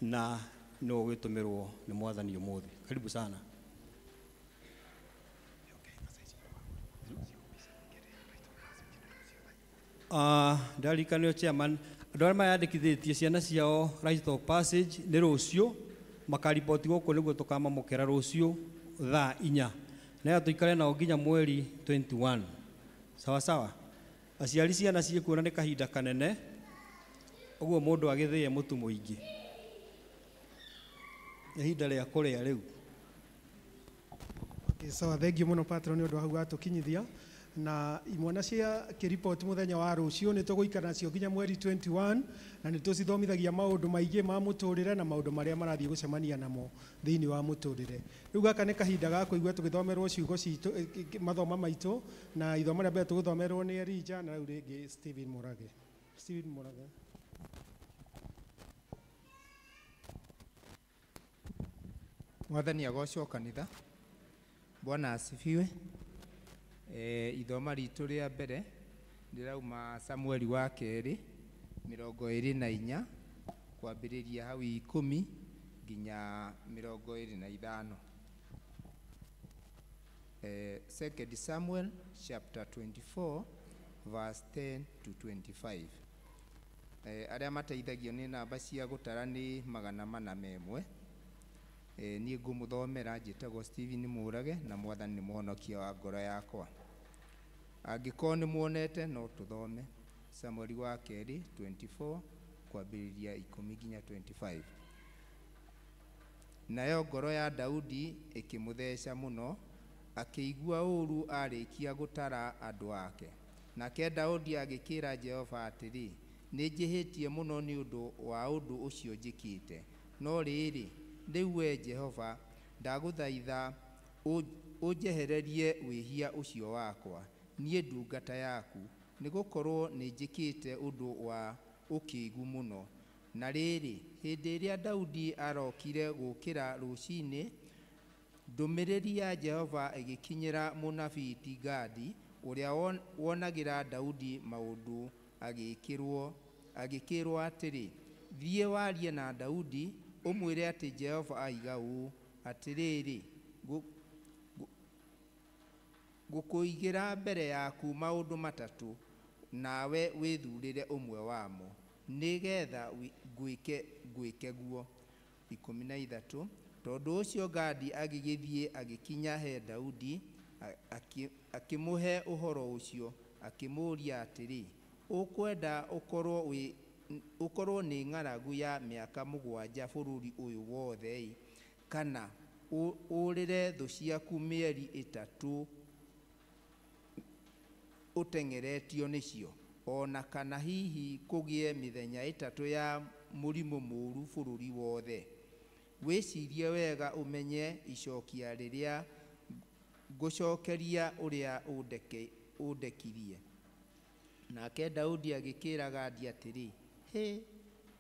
na nĩ ũgĩtũmĩrwo nĩ Mwathani ũmũthĩ. Karibu sana. Ndaririkanio chairman, andũ arĩa mayandĩkithĩtie ciana ciao rite of passage nĩ rũciũ makariboti gũkũ nĩguo tũkamamũkĩra rũciũ thaa 4, nĩgetha tũikare nao nginya mweri 21. Sawa sawa? Aciari ciana ciĩkuona nĩ kahinda kanene, ũguo mũndũ agĩthĩe mũtu mũingĩ. Ihinda rĩa kũrĩa rĩu. Okay, Sawa, thank you muno patron nĩ ũndũ wa hau watũkinyithia na imwana cia kĩripoti mũthenya wa rũciũ nĩ tũgũikara nacio nginya mweri 21 na nĩ tũcithomithagia maũndũ maingĩ ma mũtũrĩre na maũndũ marĩa marathiĩ gũcemania namo thĩinĩ wa mũtũrĩre. Rĩu gaka nĩ kahinda ga kũigua tũgĩthomerwo ciugo citũ, mathoma maitũ, na ithomo rĩa mbere tũgũthomerwo nĩ Elijah na rĩu rĩngĩ Stephen Mũrage. Stephen Mũrage. Mwathani agocwo kanitha. Bwana asifiwe. Ithoma ritũ rĩa mbere rĩrauma Samueli wa kerĩ 24 kwambĩrĩria hau 10 nginya 25. 2 Samuel chapter 24 verse 10 to 25. Arĩa mateithagio nĩ namba cia gũtara nĩ 401. Niĩ ngũmũthomera njĩtagwo Stephen Mũrage na Mwathani nĩ mũhonokia wa ngoro yakwa. Angĩkorwo nĩ muonete no tũthome Samueli wa kerĩ 24 kwambĩrĩria 10 nginya 25. Nayo ngoro ya Daudi ĩkĩmũtheca mũno, akĩigua ũũru arĩkia gũtara andũ ake. Nake Daudi agĩkĩra Jehova atĩrĩ, nĩ njĩhĩtie mũno nĩ ũndũ wa ũndũ ũcio njĩkĩte. No rĩrĩ, rĩu we Jehova, ndagũthaitha ũnjehererie wĩhia ũcio wakwa, niĩ ndungata yaku, nĩgũkorwo nĩ njĩkĩte ũndũ wa ũkĩĩgu mũno. Na rĩrĩ, hĩndĩ ĩrĩa Daudi arokire gũũkĩra rũcinĩ, ndũmĩrĩri ya Jehova ĩgĩkinyĩra mũnabii ti Gadi, ũrĩa wonagĩra Daudi maũndũ, agĩkĩrwo atĩrĩ, thiĩ warie na Daudi, ũmwĩre atĩ Jehova aiga ũũ, atĩrĩrĩ, ngũkũigĩra mbere yaku maũndũ matatũ, nawe wĩthurĩre ũmwe wamo, nĩgetha ngwĩke guo. 13. Tondũ ũcio Gadi agĩgĩthiĩ agĩkinya he Daudi, akĩmũhe ũhoro ũcio, akĩmũũria atĩrĩ, ũkwenda ũkorwo nĩ ng'aragu ya mĩaka 7 bũrũri ũyũ wothe, kana ũrĩre thũ ciaku mĩeri 3 ũteng'eretio nĩcio, ona kana hihi kũgĩe mĩthenya 3 ya mũrimũ mũũru bũrũri wothe. Wĩcirie wega ũmenye icokia rĩrĩa ngũcokeria ũrĩa ũndekirie. Nake Daudi agĩkĩra Gadi atĩrĩ, hĩ,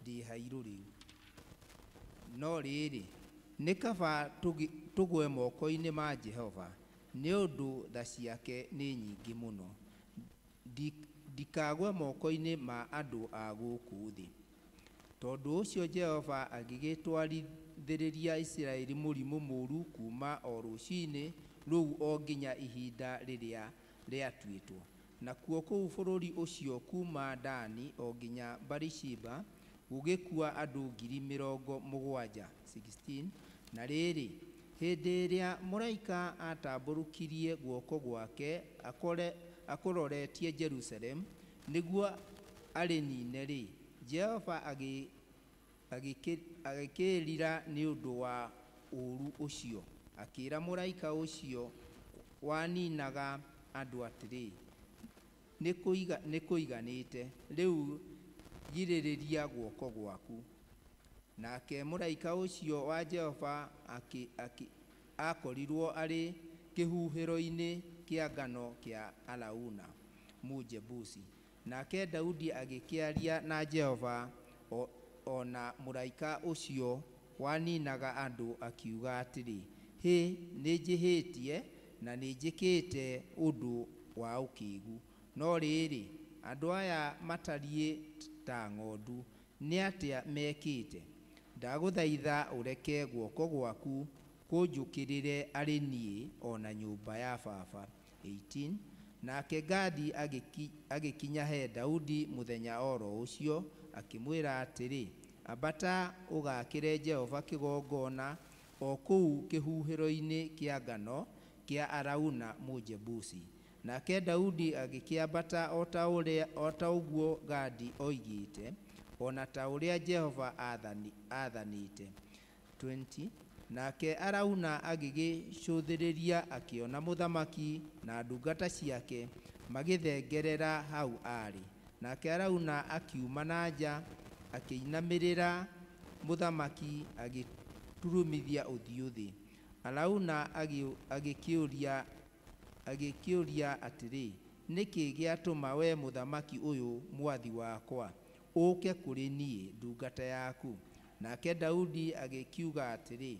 ndĩ hairũ rĩu. No rĩrĩ, nĩ kaba tũgwe moko-inĩ ma Jehova, nĩ ũndũ tha ciake nĩ nyingĩ mũno. Ndikagwe moko-inĩ ma andũ a gũkũ thĩ. Tondũ ũcio Jehova agĩgĩtwarithĩrĩria Isiraeli mũrimũ mũũru kuuma o rũcinĩ rũu o nginya ihinda rĩrĩa rĩatuĩtwo. Nakuo kũu bũrũri ũcio kuuma Dani o nginya Barishiba gũgĩkua andũ 70,000. 16. Na rĩrĩ, hĩndĩ ĩrĩa mũraika atambũrũkirie guoko gwake akũroretie Jerusalemu nĩguo arĩnine-rĩ, Jehova agĩkĩĩrira nĩ ũndũ wa ũũru ũcio, akĩĩra mũraika ũcio waninaga andũ atĩrĩ, nĩ kũiganĩte, rĩu girĩrĩria guoko gwaku. Nake mũraika ũcio wa Jehova akorirwo arĩ kĩhuhĩro-inĩ kĩa ngano kĩa Arauna Mũjebusi. Nake Daudi agĩkĩaria na Jehova o na mũraika ũcio waninaga andũ, akiuga atĩrĩ, hĩ, nĩ njĩhĩtie na nĩ njĩkĩte ũndũ wa ũkĩĩgu. No rĩrĩ, andũ aya matariĩ ta ng'ondu, nĩ atĩa mekĩte? Ndagũthaitha ũreke guoko gwaku kũnjũkĩrĩre arĩ niĩ o na nyũmba ya baba. 18. Nake Gadi agĩkinya he Daudi mũthenya oro ũcio, akĩmwĩra atĩrĩ, ambata ũgaakĩre Jehova kĩgongona o kũu kĩhuhĩro-inĩ kĩa ngano kĩa Arauna Mũjebusi. Nake Daudi agĩkĩambata o ta ũguo Gadi oigĩte, o na ta ũrĩa Jehova aathanĩte. 20. Nake Arauna agĩgĩcũthĩrĩria akĩona mũthamaki na ndungata ciake magĩthengerera hau aarĩ. Nake Arauna akiuma na nja akĩinamĩrĩra mũthamaki agĩturumithia ũthiũ thĩ. Arauna agĩkĩũria atĩrĩ, nĩkĩ gĩatũma we mũthamaki ũyũ mwathi wakwa ũũke kũrĩ niĩ ndungata yaku? Nake Daudi agĩkiuga atĩrĩ,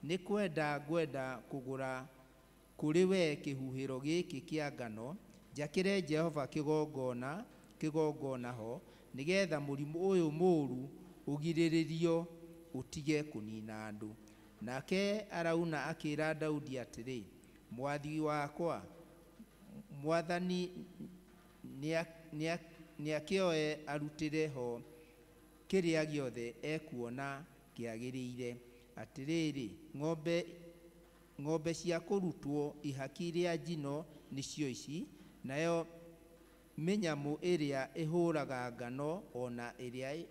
nĩ kwenda ngwenda kũgũra kũrĩ we kĩhuhĩro gĩkĩ kĩa ngano, njakĩre Jehova kĩgongona ho, nĩgetha mũrimũ ũyũ mũũru ũgirĩrĩrio ũtige kũniina andũ. Nake Arauna akĩra Daudi atĩrĩ, mwathi wakwa mwathani nĩakĩoe arutĩre ho kĩrĩa gĩothe ekuona kĩagĩrĩire. Atĩrĩrĩ, ng'ombe cia kũrutwo ihaki rĩa njino nĩcio ici, nayo mĩnyamũ ĩrĩa ĩhũraga ngano ona ĩrĩa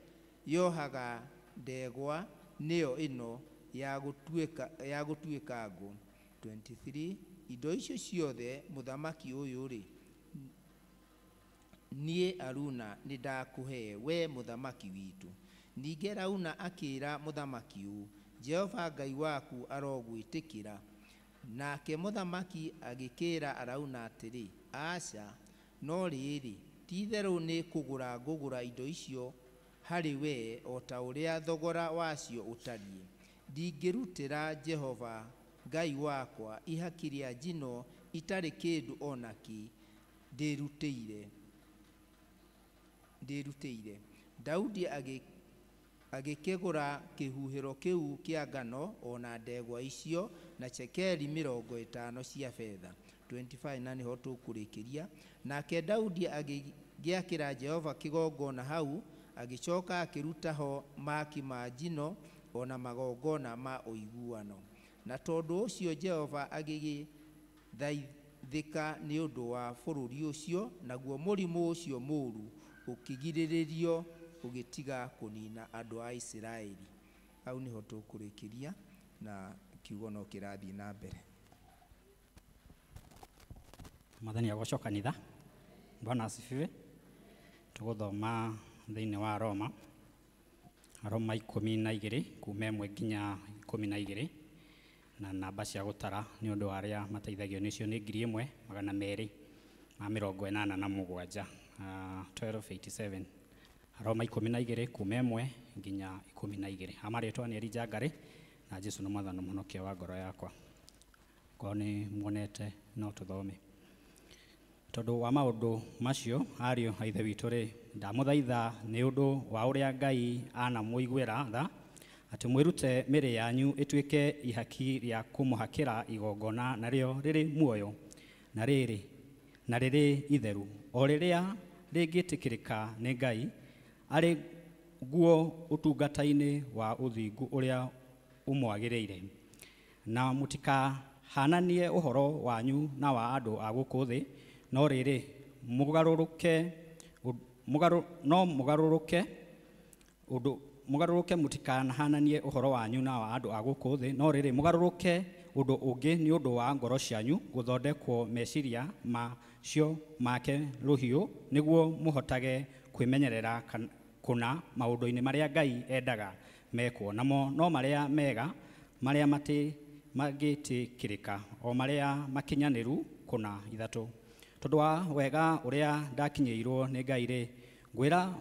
yohaga ndegwa nĩyo ĩno ya gũtuĩka ngũ. 23 Indo icio ciothe mũthamaki ũyũ-rĩ, niĩ Arauna nĩndakũhe we mũthamaki witũ. Ningĩ Arauna akĩra mũthamaki ũũ, Jehova Ngai waku arogwĩtĩkĩra. Nake mũthamaki agĩkĩra Arauna atĩrĩ, aca, no rĩrĩ, ti-itherũ nĩ kũgũra ngũgũra indo icio harĩ we o ta ũrĩa thogora wacio ũtariĩ. Ndingĩrutĩra Jehova Ngai wakwa ihaki rĩa njino itarĩ kĩndũ o nakĩ ndĩrutĩire. Daudi agĩkĩgũra kĩhuhĩro kĩu kĩa ngano o na ndegwa icio na cekeri 50 cia betha. 25 na nĩho tũkũrĩkĩria. Nake Daudi agĩakĩra Jehova kĩgongona hau, agĩcoka akĩruta ho mahaki ma njino o na magongona ma ũiguano. Na tondũ ũcio Jehova agĩgĩthaithĩka nĩ ũndũ wa bũrũri ũcio, naguo mũrimũ ũcio mũũru ũkĩgirĩrĩrio ũgĩtiga kũnina andũ a Isiraeli. Hau nĩho tũkũrĩkĩria na kiugo no kĩrathiĩ na mbere. Mwathani agocwo kanitha. Bwana asifiwe. Tũgũthoma thĩinĩ wa Roma 12 kuma 1 nginya 12 na namba cia gũtara nĩ ũndũ wa arĩa mateithagio nĩcio nĩ 1287 1287 Roma 12 kuma 1 nginya 12. Amarĩtwa nĩ Elijah Ngari na Jesu nĩ mwathani mũhonokia wa ngoro yakwa. Korwo nĩ muonete no tũthome. Tondũ wa maũndũ macio ariũ a Ithe witũ rĩ, ndamũthaitha nĩ ũndũ wa ũrĩa Ngai anamũiguĩra tha, atĩ mwĩrute mĩĩrĩ yanyu ĩtuĩke ihaki rĩa kũmũhakĩra igongona narĩo rĩrĩ muoyo na rĩrĩ itheru, o rĩrĩa rĩngĩtĩkĩrĩka nĩ Ngai, arĩ guo ũtungata-inĩ wa ũthingu ũrĩa ũmwagĩrĩire. Na mũtikahananie ũhoro wanyu na wa andũ a gũkũ thĩ, no rĩrĩ mũgarũrũke mũtikanahananie ũhoro wanyu na wa andũ a gũkũ thĩ, no rĩrĩ mũgarũrũke ũndũ ũngĩ nĩ ũndũ wa ngoro cianyu gũthondekwo meciria macio make rũhiũ, nĩguo mũhotage kwĩmenyerera kũna maũndũ-inĩ marĩa Ngai endaga mekwo, namo no marĩa mega, marĩa mangĩtĩkĩrĩka, o marĩa makinyanĩru kũna. 3 Tondũ wa wega ũrĩa ndakinyĩirwo nĩ Ngai rĩ, ngwĩra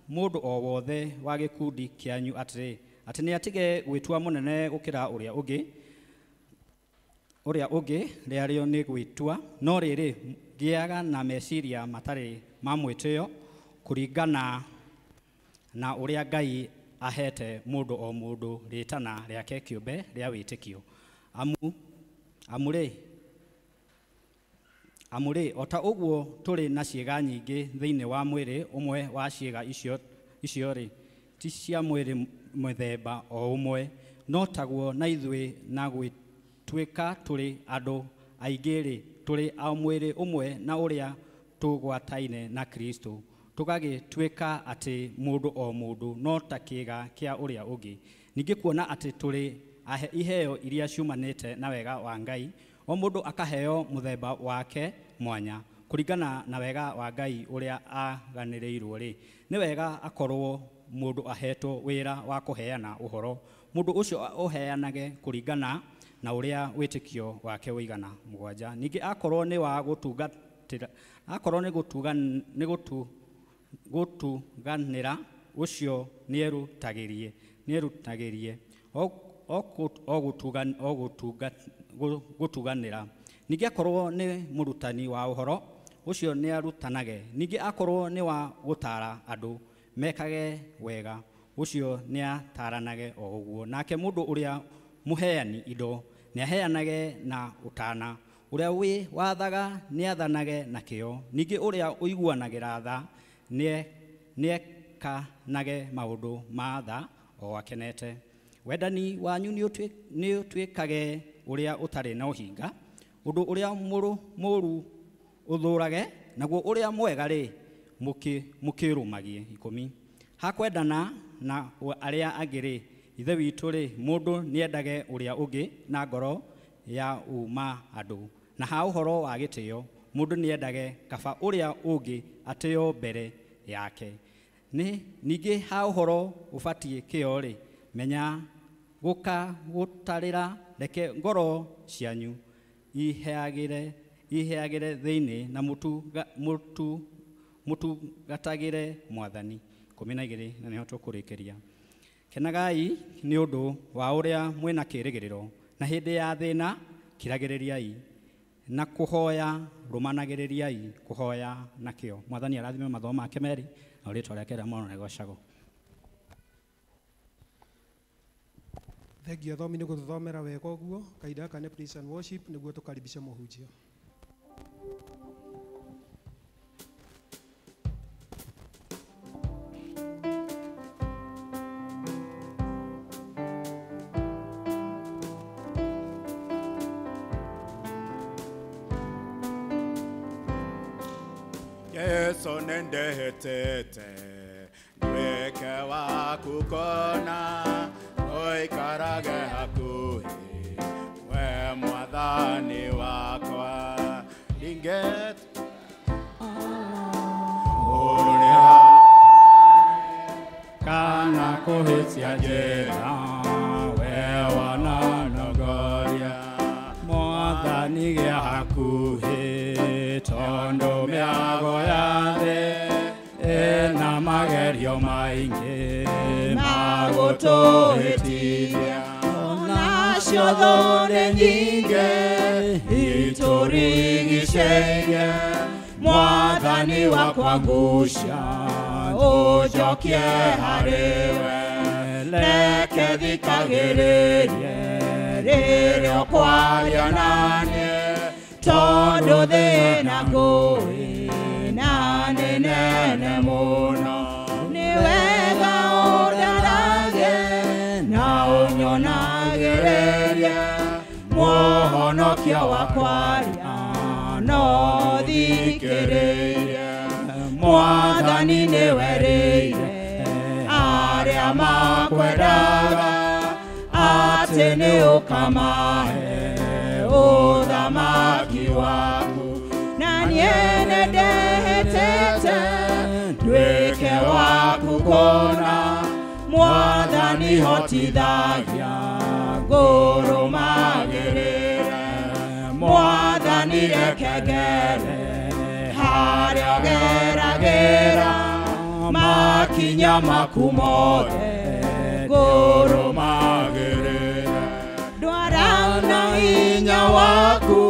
mũndũ o wothe wa gĩkundi kĩanyu atĩrĩ, atĩ nĩ atige gwĩtua mũnene gũkĩra ũrĩa ũngĩ rĩarĩo nĩ gwĩtua, no rĩrĩ gĩaga na meciria matarĩ ma mwĩtĩo kũringana na ũrĩa Ngai ahete mũndũ o mũndũ rĩtana rĩake kĩũmbe rĩa wĩtĩkio. Amu rĩ o ta ũguo tũrĩ na ciĩga nyingĩ thĩinĩ wa mwĩrĩ ũmwe wa ciĩga icio rĩ ti cia mwĩrĩ mũthemba o ũmwe, no taguo na ithuĩ na gwĩtuĩka tũrĩ andũ aingĩ rĩ, tũrĩ a mwĩrĩ ũmwe na ũrĩa tũgwataine na Kristo, tũgagĩtuĩka atĩ mũndũ o mũndũ no ta kĩĩga kĩa ũrĩa ũngĩ. Ningĩ kuona atĩ tũrĩ ahe iheo iria ciumanĩte na wega wa Ngai, o mũndũ akaheo mũthemba wake mwanya kũringana na wega wa Ngai ũrĩa aganĩrĩirwo rĩ. Nĩ wega akorwo mũndũ ahetwo wĩra wa kũheana ũhoro, mũndũ ũcio ũheanage kũringana na ũrĩa wĩtĩkio wake ũigana. 7. Ningĩ akorwo nĩ wa gũtungatĩra, akorwo nĩ gũtuganĩra, ũcio nĩerutagĩrie gũtuganĩra. Ningĩ akorwo nĩ mũrutani wa ũhoro, ũcio nĩarutanage. Ningĩ akorwo nĩ wa gũtaara andũ mekage wega, ũcio nĩataranage o ũguo. Nake mũndũ ũrĩa mũheani indo nĩaheanage na ũtana, ũrĩa wĩ wathaga nĩathanage na kĩyo. Ningĩ ũrĩa ũiguanagĩra tha nĩekanage maũndũ ma tha o akenete. Wendani wanyu nĩũtuĩkage ũrĩa ũtarĩ na ũhinga, ũndũ ũrĩa mũũru ũthũũrage, naguo ũrĩa mwega rĩ mũkĩrũmagie. 10. Hakwendana na arĩa angĩ rĩ, Ithe witũ rĩ, mũndũ nĩendage ũrĩa ũngĩ na ngoro ya ũma andũ. Na ha ũhoro wa gĩtĩo, mũndũ nĩendage kaba ũrĩa ũngĩ atĩo mbere yake. Ningĩ ha ũhoro ũbatiĩ kĩo rĩ, menya gũtarĩra, reke ngoro cianyu iheagĩre thĩinĩ na mũtungatagĩre Mwathani. 12. Na nĩho tũkũrĩkĩria. Kenagai nĩ ũndũ wa ũrĩa mwĩna kĩĩrĩgĩrĩro, na hĩndĩ ya thĩna kiragĩrĩriai, na kũhoya rũmanagĩrĩriai kũhoya nakĩo. Mwathani arathime mathomo make merĩ, na rĩtwa rĩake rĩa mwana rĩgoocagwo. Thengiũ athomi nĩ gũtũthomera wega ũguo. Kahinda gaka nĩ praise and worship nĩguo tũkaribisha mũhunjia. Yesu nĩndĩhĩtĩte nduĩke waku kũna, ũikarage hakuhĩ we Mwathani wakwa. Kana kũhĩtia njĩra, we wananogoria. Mwathani gĩa hakuhĩ, tondũ mĩago ya thĩ ĩna magerio maingĩ magũtũhĩtithia. Onacio thũ nĩ nyingĩ itũrigicĩirie, Mwathani wakwa ngucia ũnjokie harĩwe. Reke thikagĩrĩrie rĩrĩa ũkwaria naniĩ, tondũ thĩna ngũĩ na nĩ nene mũno. Nĩ wega ũndarage na ũnyonagĩrĩrie, Mũhonokia wakwa aria no thikĩrĩrie. Mwathani nĩwerĩire arĩa makwendaga atĩ nĩũkamahe ũthamaki waku. Na niĩ nĩndĩhĩtĩte nduĩke waku kũna, Mwathani hotithagia ngũrũmagĩrĩre. Mwathani reke ngere harĩa ngeragĩra, makinya maku mothe ngũrũmagĩrĩre. Ndwara na hinya waku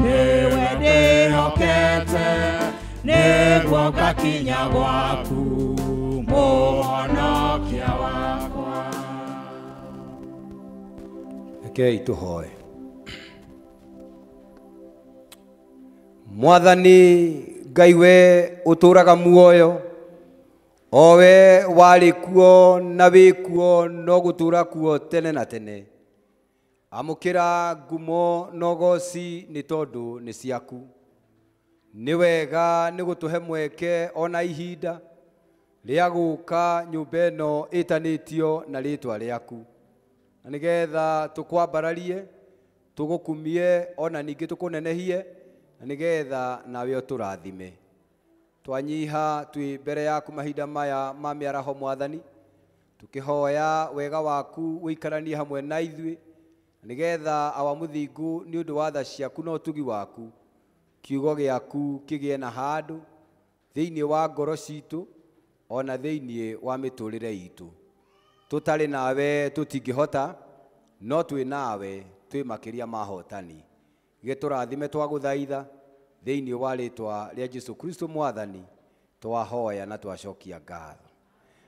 nĩwe ndĩhokete, nĩguo ngakinya gwaku Mũhonokia wakwa. Rekei tũhoe. Mwathani Ngai we ũtũũraga muoyo, o we warĩ kuo na wĩ kuo no gũtũũra kuo tene na tene, amũkĩra ngumo na ũgooci nĩ tondũ nĩ ciaku. Nĩ wega nĩ gũtũhe mweke ona ihinda rĩa gũka nyũmba ĩno ĩtanĩtio na rĩtwa rĩaku. na nĩgetha tũkwambararie, tũgũkumie, ona ningĩ tũkũnenehie, na nĩgetha nawe ũtũrathime. Twanyiha twĩ mbere yaku mahinda maya ma mĩaraho Mwathani, tukihoya wega waku ũikaranie hamwe na ithuĩ, nĩgetha awa mũthingu nĩ ũndũ wa tha ciaku na ũtugi waku, kiugo gĩaku kĩgĩe na handũ thĩinĩ wa ngoro citũ ona thĩinĩ wa mĩtũrĩre itũ. Tũtarĩ nawe tũtingĩhota, no twĩ nawe twĩ makĩria ma hotani. Gĩtũrathime twagũthaitha thĩinĩ wa rĩtwa rĩa Jesu Kristo Mwathani, twahoya na twacokia ngatho.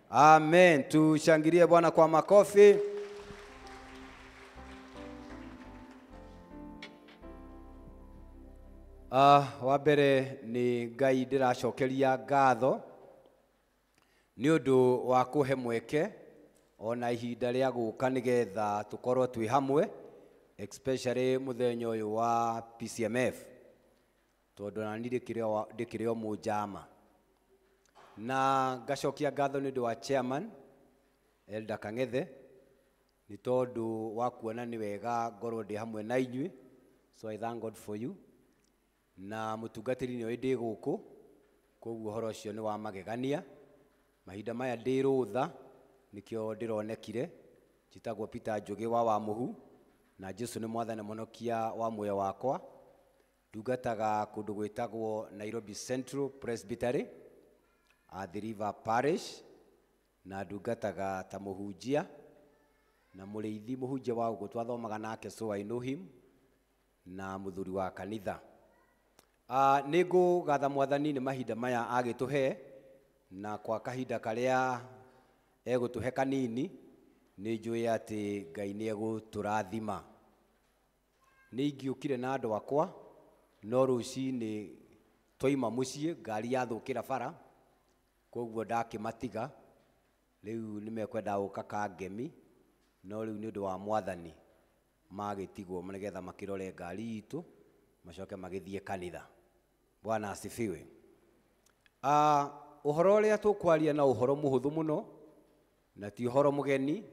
Amen. Tushangilie Bwana kwa makofi. Wa mbere nĩ Ngai ndĩracokeria ngatho nĩ ũndũ wa kũhe mweke ona ihinda rĩa gũka nĩgetha tũkorwo twĩ hamwe, especially mũthenya ũyũ wa PCMF, tondũ nani ndĩkĩrĩ o mũnjama. Na ngacokia ngatho nĩ ũndũ wa chairman Elder Kang'ethe nĩ tondũ wa kuona nĩ wega ngorwo ndĩ hamwe na inyuĩ, so I thank God for you. Na mũtungatĩri nĩ oĩ ndĩ gũkũ, koguo ũhoro ũcio nĩ wa magegania. Mahinda maya ndĩ rũtha nĩkĩo ndĩronekire. Njĩtagwo Peter Njũgĩ wa Wamũhu, na Jesu nĩ Mwathani mũhonokia wa muoyo wakwa. Ndungataga kũndũ gwĩtagwo Nairobi Central Presbytery, Athi River Parish, na ndungataga ta mũhunjia na mũrĩithi mũhunjia wa gũkũ twathomaga nake, so I know him, na mũthuri wa kanitha. Nĩ ngũgatha Mwathani nĩ mahinda maya agĩtũhe, na kwa kahinda karĩa egũtũhe kanini nĩ njũĩ atĩ Ngai nĩ egũtũrathima. Nĩ ingĩũkire na andũ akwa, no rũcinĩ twaima mũciĩ ngari yathũkĩra bara, koguo ndakĩmatiga. Rĩu nĩ mekwenda gũka Kangemi, no rĩu nĩ ũndũ wa Mwathani magĩtigwo nĩgetha makĩrore ngari itũ macoke magĩthiĩ kanitha. Bwana asifiwe. Ũhoro ũrĩa tũkwaria na ũhoro mũhũthũ mũno, na ti ũhoro mũgeni,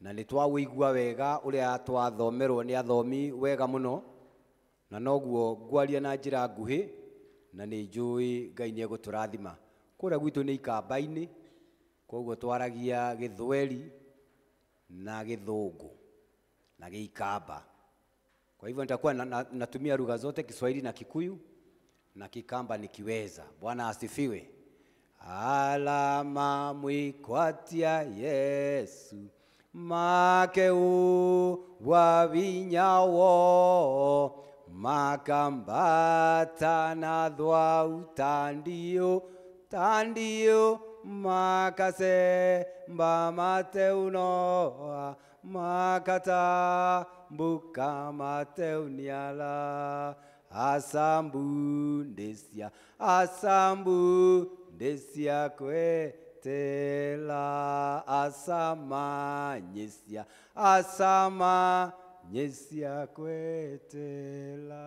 na nĩ twaũigua wega ũrĩa twathomerwo nĩ athomi wega mũno, na noguo ngwaria na njĩra nguhĩ, na nĩ njũĩ Ngai nĩ egũtũrathima. Kũrĩa gwitũ nĩ Ikamba-inĩ, koguo twaragia Gĩthweri na Gĩthũngũ na Gĩikamba. Kwa hivyo nitakuwa natumia lugha zote, Kiswahili na Kikuyu na Kikamba nikiweza. Bwana asifiwe. Alama mwikwatia Yesu make wa vinyawo makambata na thwa utandio tandio makasemba mateunoa makata mbuka mateuniala asambundesia asambundesia kwetela asamanyisia asamanyisia kwetela.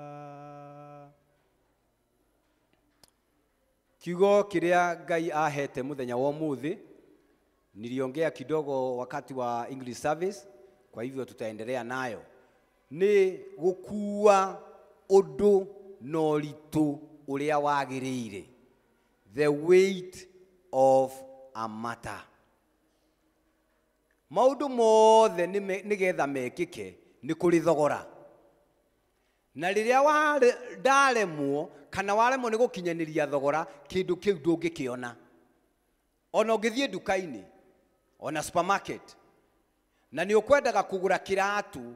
Kiugo kiria Ngai ahete muthenya wa umuthi niliongea kidogo wakati wa English service, kwa hivyo tutaendelea nayo. Ni gukua undu na ũritũ ũrĩa wagĩrĩire, the weight of a matter. Maũndũ mothe nĩgetha mekĩke nĩ kũrĩ thogora, na rĩrĩa ndaremwo kana waremwo nĩ gũkinyanĩria thogora, kĩndũ kĩu ndũngĩkĩona. Ona ũngĩthiĩ nduka-inĩ, ona supermarket, na nĩ ũkwendaga kũgũra kĩratũ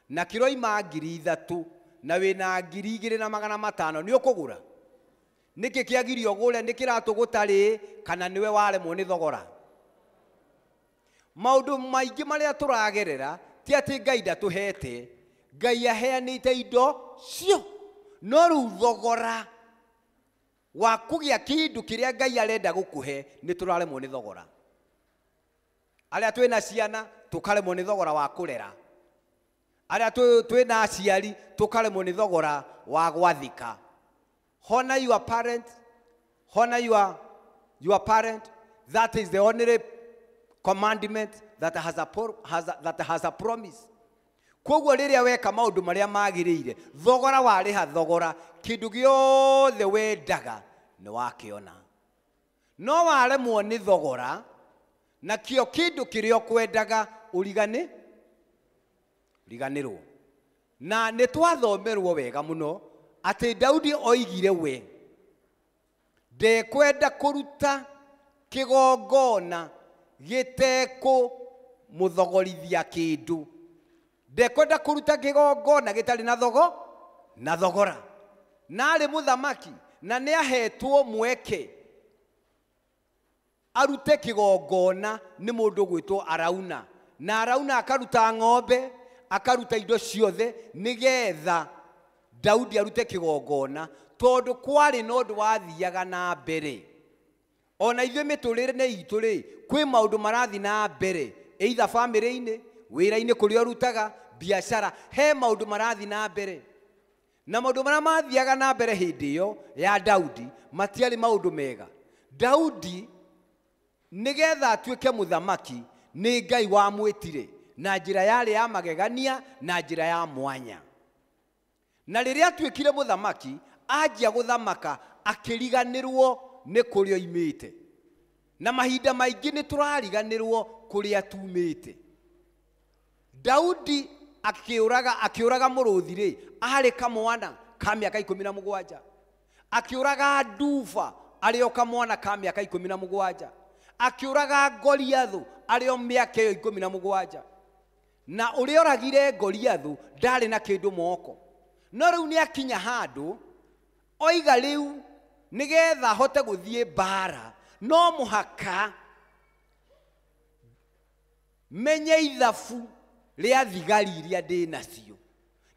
na kĩroima 3,000 na wĩna 2,500, nĩ ũkũgũra? Nĩkĩ kĩagirio ũgũre? Nĩ kĩratũ gũtarĩ kana nĩwe waremwo nĩ thogora? Maũndũ maingĩ marĩa tũragerera ti atĩ Ngai ndatũhete, Ngai aheanĩte indo cio, no rĩu thogora wa kũgĩa kĩndũ kĩrĩa Ngai arenda gũkũhe nĩ tũraremwo nĩ thogora. Arĩa twĩna ciana tũkaremwo nĩ thogora wa kũrera, arĩa twĩna aciari tũkaremwo nĩ thogora wa gwathika. Honor your parent, honor your parent. That is the only commandment that has a, that has a promise. Koguo rĩrĩa weka maũndũ marĩa magĩrĩire, thogora warĩha thogora, kĩndũ gĩothe wendaga nĩ wakĩona. No waremwo nĩ thogora, nakĩo kĩndũ kĩrĩa ũkwendaga ũriganĩrwo. Na nĩ twathomerwo wega mũno atĩ Daudi oigire we ndekwenda kũruta kĩgongona gĩtekũmũthogorithia kĩndũ. Ndekwenda kũruta kĩgongona gĩtarĩ na na thogora. Na arĩ mũthamaki na nĩ ahetwo mweke arute kĩgongona nĩ mũndũ gwĩtwo Arauna. Na Arauna akaruta ng'ombe, akaruta indo ciothe nĩgetha Daudi arute kĩgongona, tondũ kwarĩ na ũndũ wathiaga na mbere. Ona ithuĩ mĩtũrĩre-inĩ itũ rĩ, kwĩ maũndũ marathiĩ na mbere, either bamĩrĩ-inĩ, wĩra-inĩ kũrĩa ũrutaga, biashara, he maũndũ marathiĩ na mbere. Na maũndũ marĩa mathiaga na mbere hĩndĩ ĩyo ya Daudi matiarĩ maũndũ mega. Daudi nĩgetha atuĩke mũthamaki nĩ Ngai wamwĩtire na njĩra yarĩ ya magegania na njĩra ya mwanya. Na rĩrĩa atuĩkire mũthamaki, anjia gũthamaka akĩriganĩrwo nĩ kũrĩa oimĩte. Na mahinda maingĩ nĩ tũrariganĩrwo kũrĩa tumĩte. Daudi akĩũraga mũrũthi rĩ, arĩ kamwana ka mĩaka 17. Akĩũraga nduba arĩ o kamwana ka mĩaka 17. Akĩũraga Goliathũ arĩ o mĩaka ĩyo 17. Na ũrĩa oragire Goliathũ ndarĩ na kĩndũ moko. No rĩu nĩ akinya handũ oiga rĩu nĩgetha ahote gũthiĩ mbara no mũhaka menye ithabu rĩa thigari iria ndĩ nacio,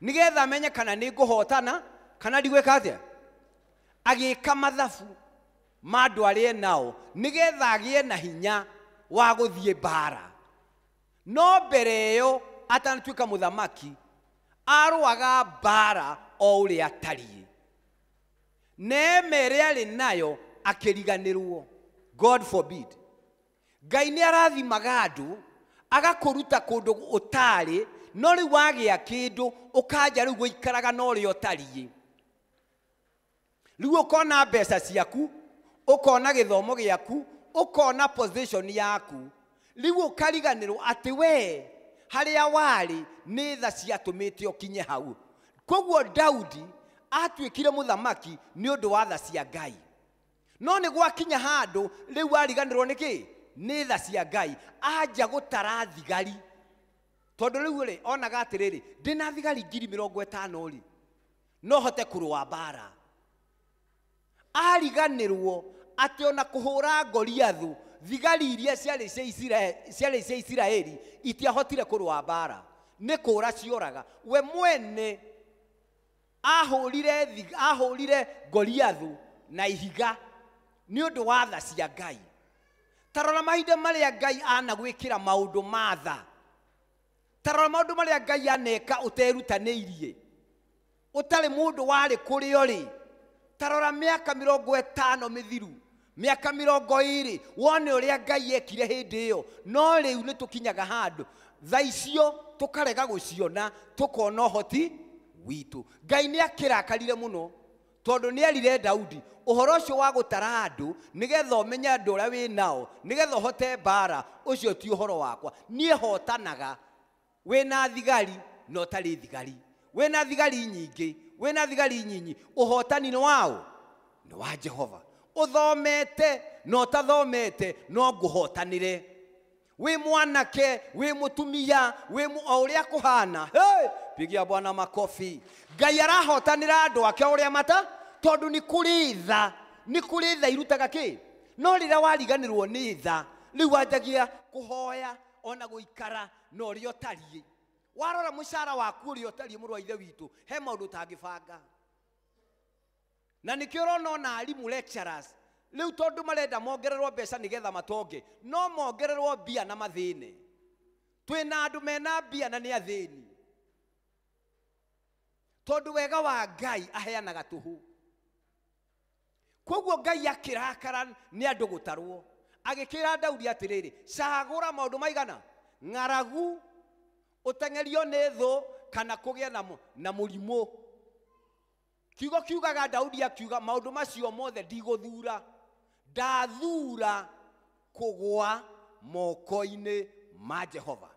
nĩgetha menye kana nĩ ngũhotana kana ndigwĩka atĩa. Agĩka mathabu ma andũ arĩa nao nĩgetha agĩe na hinya wa gũthiĩ mbara. No mbere ĩyo atanatuĩka mũthamaki arũaga mbara o ũrĩa atariĩ. Neema ĩrĩa arĩ nayo akĩriganĩrwo. God forbid. Ngai nĩ arathimaga andũ agakũruta kũndũ ũtarĩ, no rĩu wagĩa kĩndũ ũkanja rĩu gũikaraga na ũrĩa ũtariĩ. Rĩu ũkona mbeca ciaku, ũkona gĩthomo gĩaku, ũkona position yaku, rĩu ũkariganĩrwo atĩ we harĩa warĩ nĩ tha ciatũmĩte ũkinye hau. Koguo Daudi atuĩkire mũthamaki nĩ ũndũ wa tha cia Ngai. No nĩ gwakinya handũ rĩu ariganĩrwo nĩ kĩ? Nĩ tha cia Ngai. Anja gũtara thigari, tondũ rĩu rĩ onaga atĩrĩrĩ, ndĩna thigari 50,000 rĩ, no hote kũrũa mbara. Ariganĩrwo atĩ ona kũhũra Goliathũ, thigari iria ciarĩ cia Isiraeli itiahotire kũrũa mbara, nĩ kũũra cioraga. We mwene ahũrire Goliathũ na ihiga nĩ ũndũ wa tha cia Ngai. Ta rora mahinda marĩa Ngai anagwĩkĩra maũndũ ma tha. Ta rora maũndũ marĩa Ngai aneka ũterutanĩirie, ũtarĩ mũndũ warĩ kũrĩa ũrĩ. Ta rora mĩaka 50 mĩthiru, mĩaka 20, wone ũrĩa Ngai ekire hĩndĩ ĩyo. No rĩu nĩ tũkinyaga handũ tha icio tũkarega gũciona, tũkona ũhoti witũ. Ngai nĩ akĩrakarire mũno tondũ nĩ erire Daudi ũhoro ũcio wa gũtara andũ nĩgetha ũmenye andũ ũrĩa wĩ nao, nĩgetha ũhote mbara, ũcio ti ũhoro wakwa. Niĩ hotanaga wĩna thigari na ũtarĩ thigari, wĩna thigari nyingĩ, wĩna thigari nyinyi. Ũhotani nĩ wao? Nĩ wa Jehova. Ũthomete na ũtathomete no ngũhotanĩre. Wĩ mwanake, wĩ mũtumia, wĩ o ũrĩa kũhana. Hey, pigia Bwana makofi. Ngai arahotanĩra andũ ake ũrĩa mata, tondũ nĩ kũrĩ tha, nĩ kũrĩ tha irutaga kĩ? No rĩrĩa wariganĩrwo nĩ tha, rĩu wanjagia kũhoya ona gũikara na ũrĩa ũtariĩ. Warora mũcara waku ũrĩa ũtariĩ, mũrũ wa ithe witũ, he maũndũ ũtangĩbanga. Na nĩkĩo ũrona ona arimũ lecturers rĩu tondũ marenda mongererwo mbeca nĩgetha matonge, no mongererwo mbia na mathĩne. Twĩna andũ mena mbia na nĩ athĩni, tondũ wega wa Ngai aheanaga tũhũ. Koguo Ngai akĩrakara nĩ andũ gũtarwo, agĩkĩra Daudi atĩrĩrĩ, cagũra maũndũ maigana. Ng'aragu, ũteng'erio nĩ thũ kana kũgĩa na mũrimũ. Kiugo kiugaga Daudi akiuga maũndũ macio mothe ndigũthura, ndathura kũgwa moko-inĩ ma Jehova.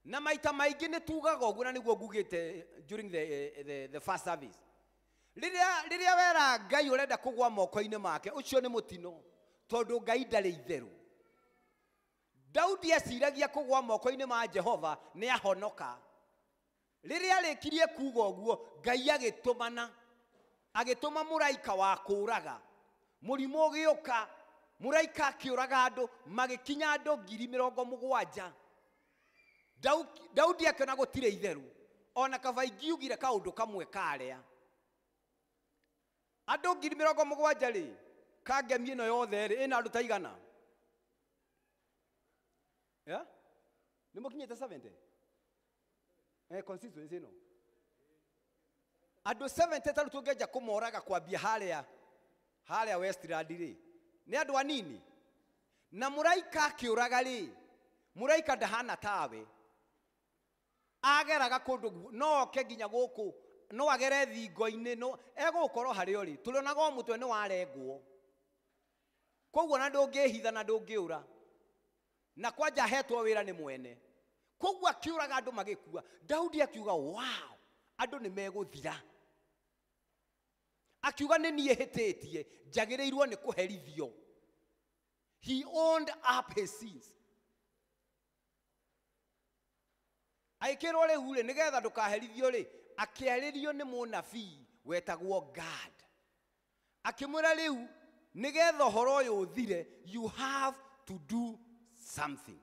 Na maita maingĩ nĩ tugaga ũguo, na nĩguo ngugĩte during the first service. Rĩrĩa wera Ngai ũrenda kũgwa moko-inĩ make, ũcio nĩ mũtino, tondũ Ngai ndarĩ itherũ. Daudi aciragia kũgwa moko-inĩ ma Jehova nĩ ahonoka. Rĩrĩa arĩkirie kuga ũguo, Ngai agĩtũmana, agĩtũma mũraika wa kũũraga. Mũrimũ ũgĩũka, mũraika akĩũraga andũ, magĩkinya andũ 70,000. Daudi akĩona gũtirĩ itherũ, ona kaba ingiugire kaũndũ kamwe karĩa. Andũ 70,000 rĩ, kangemi ĩno yothe rĩ, ĩna andũ ta igana? Yeah? Nĩ mũkinyĩte 70? Constituency ĩno. Andũ 70 ta rĩu tũngĩanjia kũmoraga kwambia harĩa Westland rĩ, nĩ andũ anini. Na mũraika akĩũraga rĩ, mũraika ndahana tawe. Ageraga kũndũ no oke nginya gũkũ, no agere thingo-inĩ, no egũkorwo harĩa ũrĩ. Tũrĩonaga o mũtwe nĩ warengwo. Koguo na ndũngĩhitha na ndũngĩũra. Na kwanja ahetwo wĩra nĩ mwene. Koguo akĩũraga andũ magĩkua. Daudi akiuga wow, andũ nĩ megũthira. Akiuga nĩ niĩ hĩtĩtie, njagĩrĩirwo nĩ kũherithio. He owned up his sins. Agĩkĩrwo rĩu rĩ, nĩgetha ndũkaherithio rĩ, akĩarĩrio nĩ mũnabii wetagwo Gad. Akĩmwĩra rĩu, nĩgetha ũhoro ũyũ ũthire, you have to do something.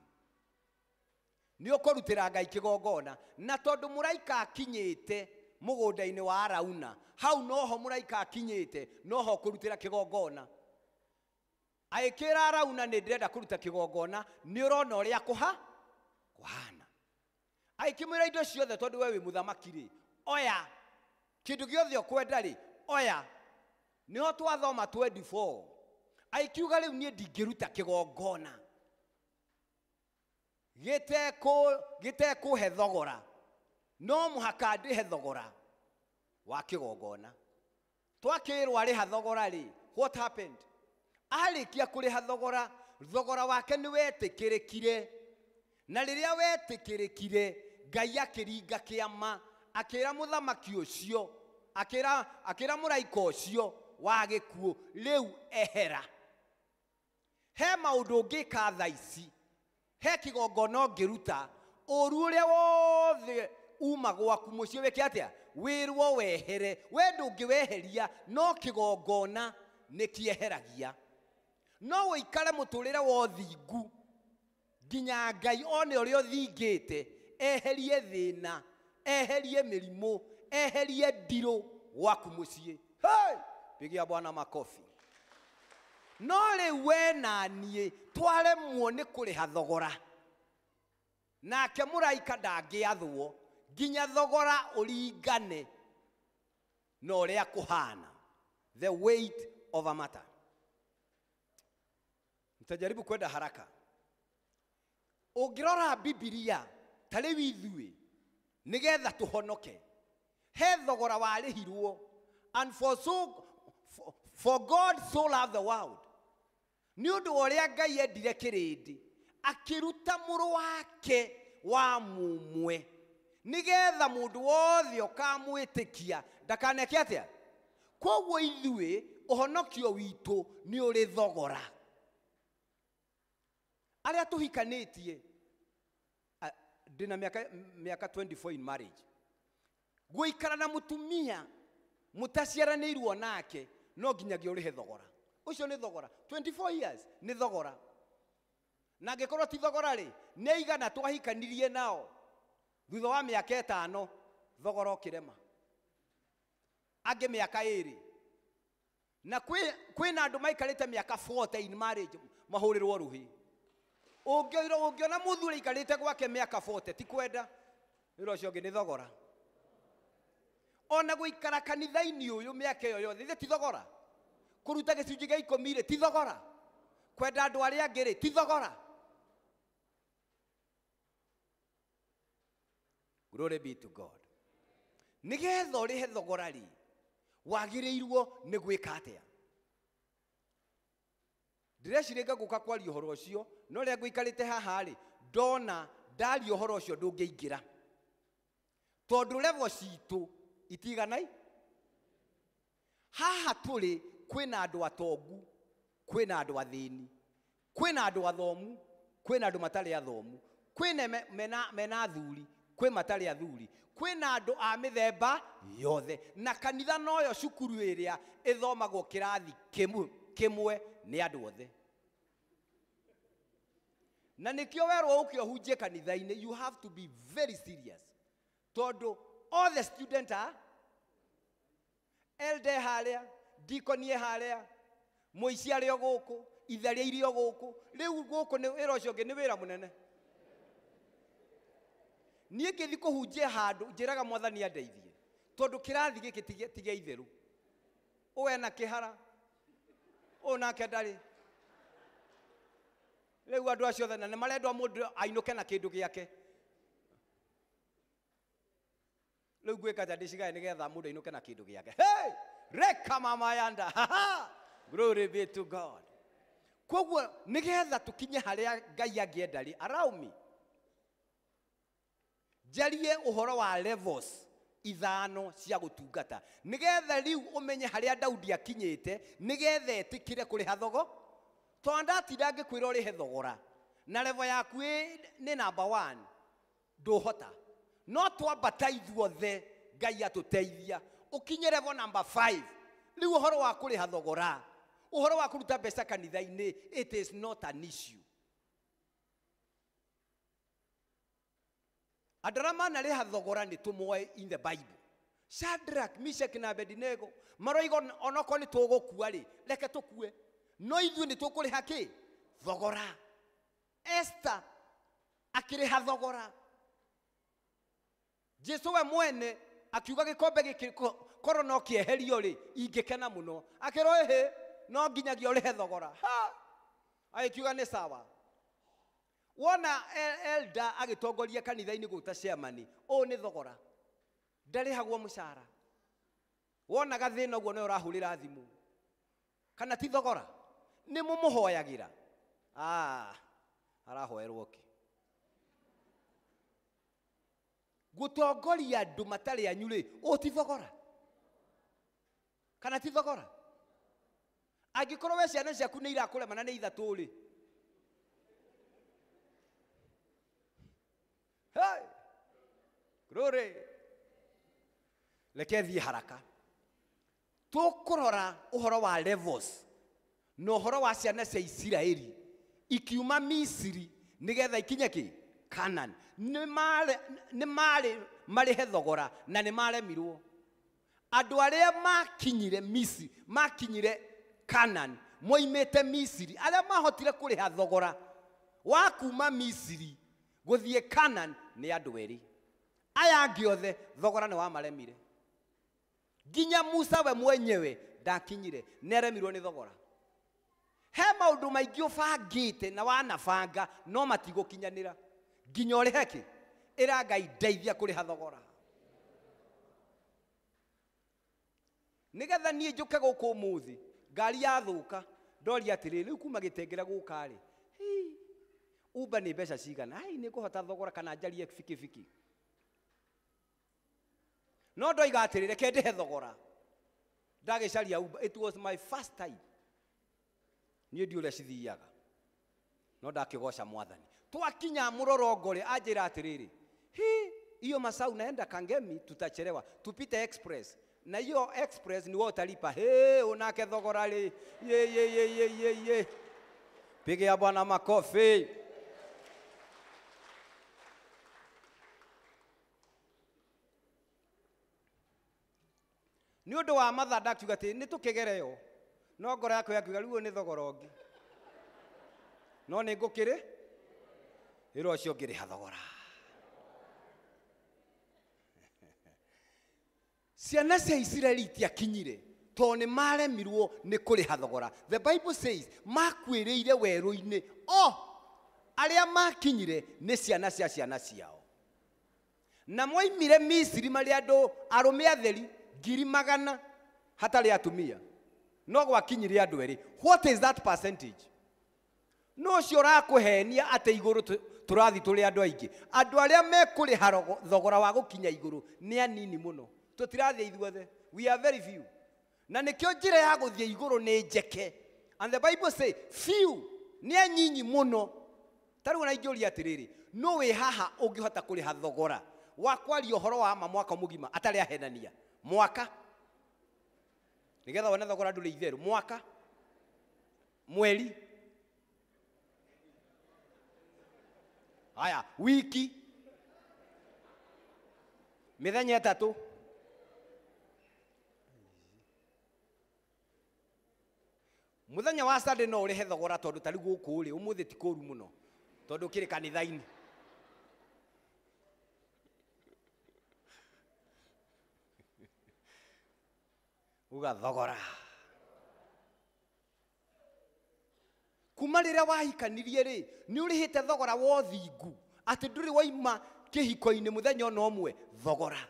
Nĩ ũkũrutĩra Ngai kĩgongona. Na tondũ mũraika akinyĩte mũgũnda-inĩ wa Arauna, hau noho mũraika akinyĩte, noho kũrutĩra kĩgongona. Agĩkĩra Arauna nĩ ndĩrenda kũruta kĩgongona, nĩ ũrona ũrĩa kũhana. Agĩkĩmwĩra indo ciothe tondũ we wĩ mũthamaki rĩ, oya kĩndũ gĩothe ũkwenda rĩ, oya. Nĩho twathoma 24. Agĩkiuga rĩu niĩ ndingĩruta kĩgongona gĩtekũhe thogora, no mũhaka ndĩhe thogora wa kĩgongona. Twakĩrwo arĩha thogora rĩ, what happened? Arĩkia kũrĩha thogora, thogora wake nĩ wetĩkĩrĩkire. Na rĩrĩa wetĩkĩrĩkire, Ngai akĩringa kĩama, akĩra mũthamaki ũcio, akĩra mũraika ũcio wa gĩkuũ, rĩu ehera. He maũndũ ũngĩka thaa ici, he kĩgongona ũngĩruta, ũru ũrĩa wothe uma gwaku mũciĩ wĩke atĩa? Wĩrwo wehere. We ndũngĩweheria, no kĩgongona nĩ kĩeheragia. No ũikare mũtũrĩre wa ũthingu nginya Ngai one ũrĩa ũthingĩte, eherie thĩna, eherie mĩrimũ, eherie ndirũ gwaku mũciĩ. Hey! Pigia Bwana makofi. No rĩu we na niĩ twaremwo nĩ kũrĩha thogora. Nake mũraika ndangĩathwo nginya thogora ũringane na ũrĩa kũhana. The weight of a matter. Nitajaribu kwenda haraka. Ũngĩrora Bibilia ta rĩu ithuĩ nĩgetha tũhonoke, he thogora warĩhirwo. And for God so loved the world, nĩ ũndũ wa ũrĩa Ngai endire kĩrĩndĩ, akĩruta mũrũ wake wa mũmwe, nĩgetha mũndũ wothe ũkamwĩtĩkia ndakaneke atĩa? Koguo ithuĩ ũhonokio witũ nĩ ũrĩ thogora. Arĩa tũhikanĩtie, ndĩna mĩaka 24 in marriage, gũikara na mũtumia mũtaciaranĩirwo nake no nginyagia ũrĩhe thogora. Ũcio nĩ thogora. 24 years nĩ thogora. Na angĩkorwo ti thogora rĩ, nĩ aigana twahikanirie nao thutha wa mĩaka 5 thogora ũkĩrema, angĩ mĩaka 2. Na kwĩna andũ maikarĩte mĩaka 40 in marriage mahũrĩrwo rũhĩ. Ũngĩona mũthuri aikarĩte gwake mĩaka 40 ti kwenda, wĩra ũcio ũngĩ nĩ thogora. Ona gũikara kanitha-inĩ ũyũ mĩaka ĩyo yothe ithe ti thogora. Kũruta gĩcunjĩ gĩa 10 rĩ ti thogora. Kwenda andũ arĩa angĩ rĩ ti thogora. Glory be to God. Nĩgetha ũrĩhe thogora rĩ, wagĩrĩirwo nĩ gwĩka atĩa? Ndĩreciria ngũka kwaria ũhoro ũcio, no rĩrĩa ngũikarĩte haha rĩ, ndona ndaria ũhoro ũcio ndũngĩingĩra. Tondũ level citũ itiganai. Haha tũrĩ kwĩna andũ atongu, kwĩna andũ athĩni, kwĩna andũ athomu, kwĩna andũ matarĩ athomu, kwĩna mena athuri, kwĩ matarĩ athuri, kwĩna andũ a mĩthemba yothe. Na kanitha noyo cukuru ĩrĩa ĩthomagwo kĩrathi kĩmwe nĩ andũ othe. Na nĩkĩo werwo ũke ũhunjie kanitha-inĩ, you have to be very serious. Tondũ all the students are elder harĩa, deacon harĩa, mũici arĩ o gũkũ, itharia irĩ o gũkũ. Rĩu gũkũ nĩ wĩra ũcio ũngĩ nĩ wĩra mũnene. Niĩ ngĩthiĩ kũhunjia handũ njĩraga Mwathani andeithie, tondũ kĩrathi gĩkĩ ti gĩa itherũ. Ũyũ ena kĩhara, ũyũ nake ndarĩ. Rĩu andũ acio othe na nĩ marendwo mũndũ ainũke na kĩndũ gĩake. Rĩu ngwĩka atĩa ndĩcigae nĩgetha mũndũ ainũke na kĩndũ gĩake? Hey! Reka mama yanda. Ha ha! Glory be to God. Koguo nĩgetha tũkinye harĩa Ngai angĩenda rĩ, allow me njarie ũhoro wa levels ithano cia gũtungata, nĩgetha rĩu ũmenye harĩa Daudi akinyĩte, nĩgetha etĩkĩre kũrĩha thogo. Tondũ ndatinda ngĩkwĩra ũrĩhe thogora na level yaku nĩ number 1, ndũhota. No twambata ithuothe Ngai atũteithia ũkinye level number 5. Rĩu ũhoro wa kũrĩha thogora, ũhoro wa kũruta mbeca kanitha-inĩ, it is not an issue. Andũ arĩa manarĩha thogora nĩ tũmoe in the Bible. Shadrach, Meshach na Abednego maroiga onokorwo nĩ tũgũkua rĩ, reke tũkue, no ithuĩ nĩ tũkũrĩha kĩ? Thogora. Esther akĩrĩha thogora. Jesu we mwene akiuga gĩkombe gĩkĩ korwo no kĩeherio rĩ, ingĩkena mũno. Akĩrwo ĩhĩ, no nginyagia ũrĩhe thogora. Ha! Agĩkiuga nĩ sawa. Wona elder agĩtongoria kanitha-inĩ gũta chairman, ũũ nĩ thogora. Ndarĩhagwo mũcara. Wona gathĩna ũguo nĩwe ũrahũrĩra thimũ. Kana ti thogora? Nĩ mũmũhoyagĩra. Ah, arahoerwo kĩ? Gũtongoria andũ matarĩ anyu rĩ, ũũ ti thogora? Kana ti thogora? Angĩkorwo we ciana ciaku nĩ irakũrema na nĩ ithatũ rĩ, hey! Glory! Reke thiĩ haraka. Tũkũrora ũhoro wa levels na ũhoro wa ciana cia Isiraeli ikiuma Misiri nĩgetha ikinye kĩ? Canaan. Nĩ marĩ marĩhe thogora na nĩ maremirwo. Andũ arĩa makinyire Misiri, makinyire Canaan, moimĩte Misiri, arĩa mahotire kũrĩha thogora wa kuma Misiri gũthiĩ Canaan nĩ andũ erĩ. Aya angĩ othe thogora nĩ wamaremire. Nginya Musa we mwenyewe ndakinyire, nĩ aremirwo nĩ thogora. He maũndũ maingĩ ũbangĩte na wanabanga no matigũkinyanĩra. Nginya ũrĩhe kĩ? Ĩra Ngai ndeithia kũrĩha thogora. Nĩgetha niĩ njũke gũkũ ũmũthĩ, ngari yathũka, ndoria atĩrĩrĩ, rĩu kuma Gĩtengera gũka rĩ, Uber nĩ mbeca cigana? Ai, nĩ ngũhota thogora kana njarie bikibiki. No ndoiga atĩrĩ, reke ndĩhe thogora. Ndagĩcaria Uber, it was my first time. Niĩ ndiũ ũrĩa cithiaga. No ndakĩgoca Mwathani. Twakinya mũrorongo rĩ, anjĩra atĩrĩrĩ, hi, hiyo masaa unaenda Kangemi tutachelewa, tupite express. Na hiyo express ni wewe utalipa. He, unake thogora rĩ. Ye ye ye ye ye ye. Pigia Bwana makofi. Nĩ ũndũ wa mathaa ndakiuga atĩ nĩ tũkĩgereyo, no ngoro yakwa yakiuga rĩu ũyũ nĩ thogora ũngĩ. No nĩ ngũkĩrĩ wĩra ũcio ngĩrĩha thogora. Ciana cia Isiraeli itiakinyire tondũ nĩ maremirwo nĩ kũrĩha thogora. The Bible says makuĩrĩire werũ-inĩ. O arĩa makinyire nĩ ciana cia ciana ciao. Na mwoimire Misiri marĩ andũ arũme atheri 100,000 hatarĩ atumia. No gwakinyire andũ erĩ. What is that percentage? No ũcio ũrakũhenia atĩ igũrũ tũrathiĩ tũrĩ andũ aingĩ. Andũ arĩa mekũrĩha thogora wa gũkinya igũrũ nĩ anini mũno. Tũtirathiĩ ithuothe. We are very few. Na nĩkĩo njĩra ya gũthiĩ igũrũ nĩ njeke. And the Bible say few nĩ anyinyi mũno. Ta rĩu ona ingĩũria atĩrĩrĩ, nũ wĩ haha ũngĩhota kũrĩha thogora wa kwaria ũhoro wa ma mwaka mũgima atarĩ ahenania? Mwaka. Nĩgetha wone thogora ndũrĩ itherũ. Mwaka. Mweri. Haya, wiki. Mĩthenya ĩtatũ. Mũthenya wa Sunday no ũrĩhe thogora tondũ ta rĩu gũkũ rĩ, ũmũthĩ ti kũũru mũno tondũ ũkĩrĩ kanitha-inĩ. Uga thogora. Kuma rĩrĩa wahikanirie rĩ, nĩ ũrĩhĩte thogora wa ũthingu atĩ ndũrĩ waima kĩhiko-inĩ mũthenya ona ũmwe thogora.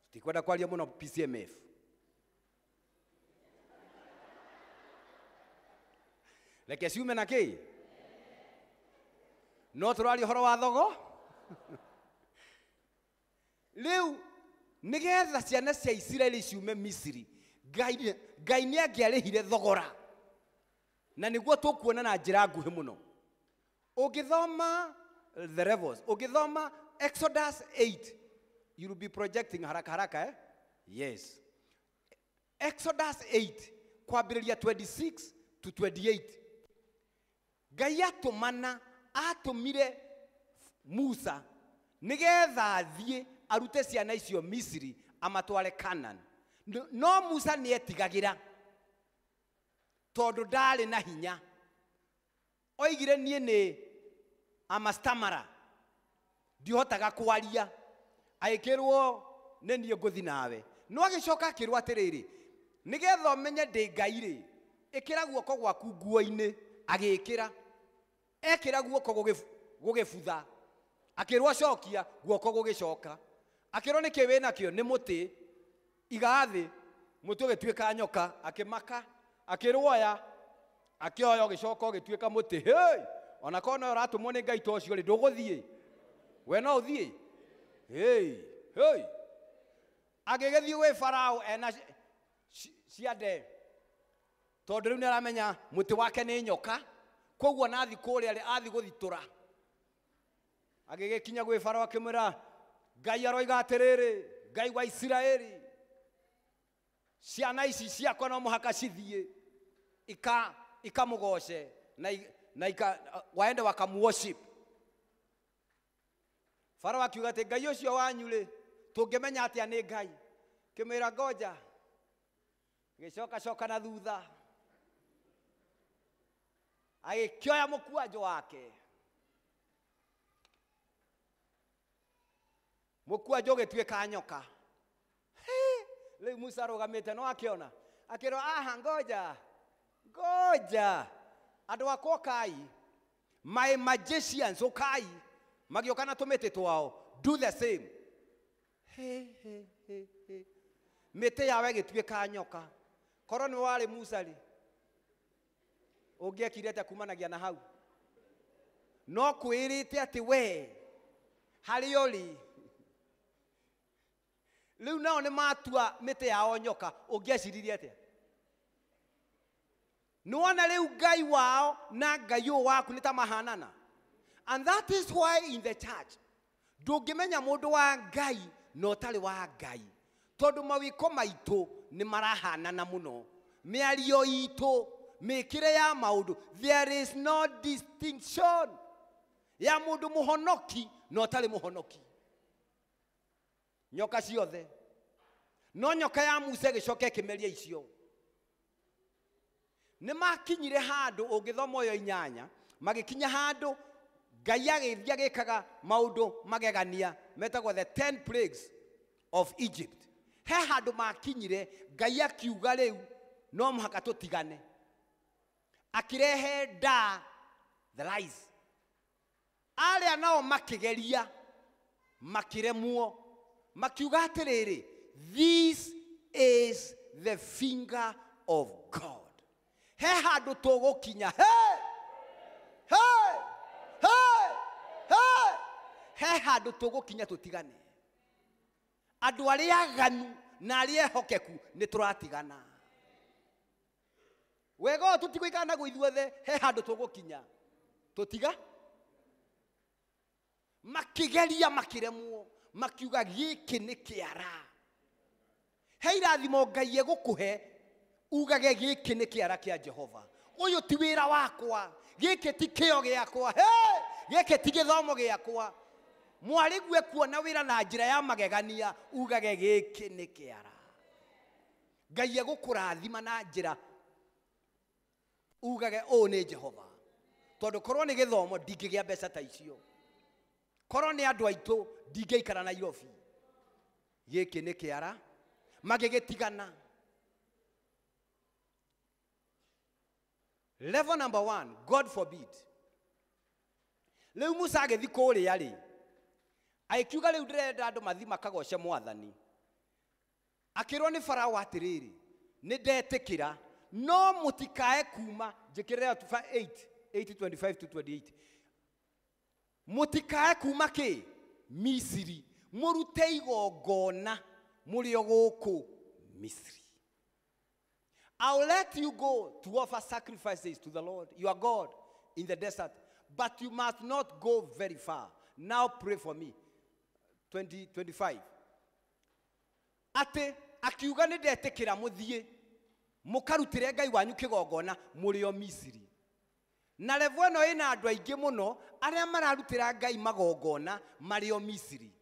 Tutikwenda kwaria mũno PCMF. Reke ciume na kĩ? No tũraria ũhoro wa thogo? Rĩu nĩgetha ciana cia Isiraeli ciume Misiri, Ngai nĩ angĩarĩhire thogora. Na nĩguo tũkuona na njĩra nguhĩ mũno. Ũngĩthoma the Revels, ũngĩthoma Exodus 8, you will be projecting haraka haraka, eh? Yes. Exodus 8, kwambĩrĩria 26 to 28. Ngai atũmana, atũmire Musa nĩgetha athiĩ arute ciana icio Misiri amatware Canaan. No Musa nĩetigagĩra tondũ ndarĩ na hinya. Oigire niĩ nĩ amastamara, ndihotaga kwaria. Agĩkĩrwo nĩ niĩ ngũthiĩ nawe. No agĩcoka akĩrwo atĩrĩrĩ, nĩgetha ũmenye ndĩ Ngai rĩ, ĩkĩra guoko gwaku nguo-inĩ. Agĩkĩra. Ekĩra guoko gũgĩbutha. Akĩrwo cokia, guoko gũgĩcoka. Akĩrwo nĩkĩ wĩnakĩo? Nĩ mũtĩ. Iga thĩ, mũtĩ ũgĩtuĩka nyoka. Akĩmaka. Akĩrwo oya. Akĩoya ũgĩcoka ũgĩtuĩka mũtĩ. Hey! Ona korwo no ũratũmwo nĩ Ngai ta ũcio rĩ, ndũgũthiĩ. We no ũthiĩ? Hey! Hey! Agĩgĩthiĩ gwĩ Farao ena ciande. Tondũ rĩu nĩaramenya mũtĩ wake nĩ nyoka, koguo na athiĩ kũrĩa rĩ, athiĩ gũthitũra. Agĩgĩkinya gwĩ Farao akĩmwĩra, Ngai aroiga atĩrĩrĩ, Ngai wa Isiraeli, ciana ici ciakwa no mũhaka cithiĩ ikamũgoce na waende wakamuworship. Farao akiuga atĩ Ngai ũcio wanyu rĩ, tũngĩmenya atĩa nĩ Ngai? Kĩmwĩra ngoja. Gĩcoka coka na thutha. Agĩkĩoya mũkwanjũ wake. Mũkwanjũ ũgĩtuĩka nyoka. Rĩu Musa arũgamĩte no akĩona. Akĩrwo, aha, ngoja. Ngoja. Andũ akwa ũkai. My magicians ũkai. Magĩũka na tũmĩtĩ twao. Do the same. He, he, he, he. Mĩtĩ yao ĩgĩtuĩka nyoka. Korwo nĩ warĩ Musa rĩ, ũngĩekire atĩa kumanagia na hau? No kwĩrĩte atĩ we harĩa ũrĩ. Rĩu nao nĩ matua mĩtĩ yao nyoka, ũngĩeciririe atĩa? Nĩwona rĩu Ngai wao na Ngai ũyũ waku nĩ ta mahanana. And that is why in the church, ndũngĩmenya mũndũ wa Ngai na ũtarĩ wa Ngai. Tondũ mawĩko maitũ nĩ marahanana mũno. Mĩario itũ, mĩkĩre ya maũndũ, there is no distinction ya mũndũ mũhonoki na ũtarĩ mũhonoki. Nyoka ciothe. No nyoka ya Musa ĩgĩcoka ĩkĩmeria icio. Nĩ makinyire handũ ũngĩthoma ũyũ inyanya, magĩkinya handũ Ngai agĩthiĩ agĩkaga maũndũ magegania metagwo the 10 plagues of Egypt. He handũ makinyire Ngai akiuga rĩu no mũhaka tũtigane. Akĩrehe nda the lies. Arĩa nao makĩgeria Makĩremwo makiuga atĩrĩrĩ, this is the finger of God. He handũ tũgũkinya, he he he he he handũ tũgũkinya tũtigane. Andũ arĩa aganu na arĩa ehokeku nĩ tũratigana. Wega ũyũ tũtigũikara naguo ithuothe, he handũ tũgũkinya tũtiga. Makĩgeria makĩremwo, makiuga gĩkĩ nĩ kĩara. He irathimo Ngai egũkũhe ugage gĩkĩ nĩ kĩara kĩa Jehova. Ũyũ ti wĩra wakwa, gĩkĩ ti kĩo gĩakwa, he gĩkĩ ti gĩthomo gĩakwa. Mwarĩguo kuona wĩra na njĩra ya magegania, ugage gĩkĩ nĩ kĩara. Ngai egũkũrathima na njĩra ugage ũũ nĩ Jehova. Tondũ korwo nĩ gĩthomo ndingĩgĩa mbeca ta icio, korwo nĩ andũ aitũ ndingĩikara Nairobi. Gĩkĩ nĩ kĩara. Magĩgĩtigana. Level number 1, God forbid. Rĩu Musa agĩthiĩ kũrĩa rĩ, agĩkiuga rĩu ndĩrenda andũ mathiĩ makagoce mwathani. Akĩrwo nĩ Farao atĩrĩrĩ, nĩ ndetĩkĩra, no mũtikae kuma, njĩkĩrĩra 8, 8:25 to 28. Mũtikae kuma kĩ? Misiri. Mũrute igongona mũrĩ o gũkũ Misiri. I'll let you go to offer sacrifices to the Lord your God in the desert, but you must not go very far. Now pray for me. 20:25. Atĩ akiuga nĩ ndetĩkĩra mũthiĩ mũkarutĩre Ngai wanyu kĩgongona mũrĩ o Misiri. Na level ĩno ĩna andũ aingĩ mũno arĩa mararutĩra Ngai magongona marĩ o Misiri.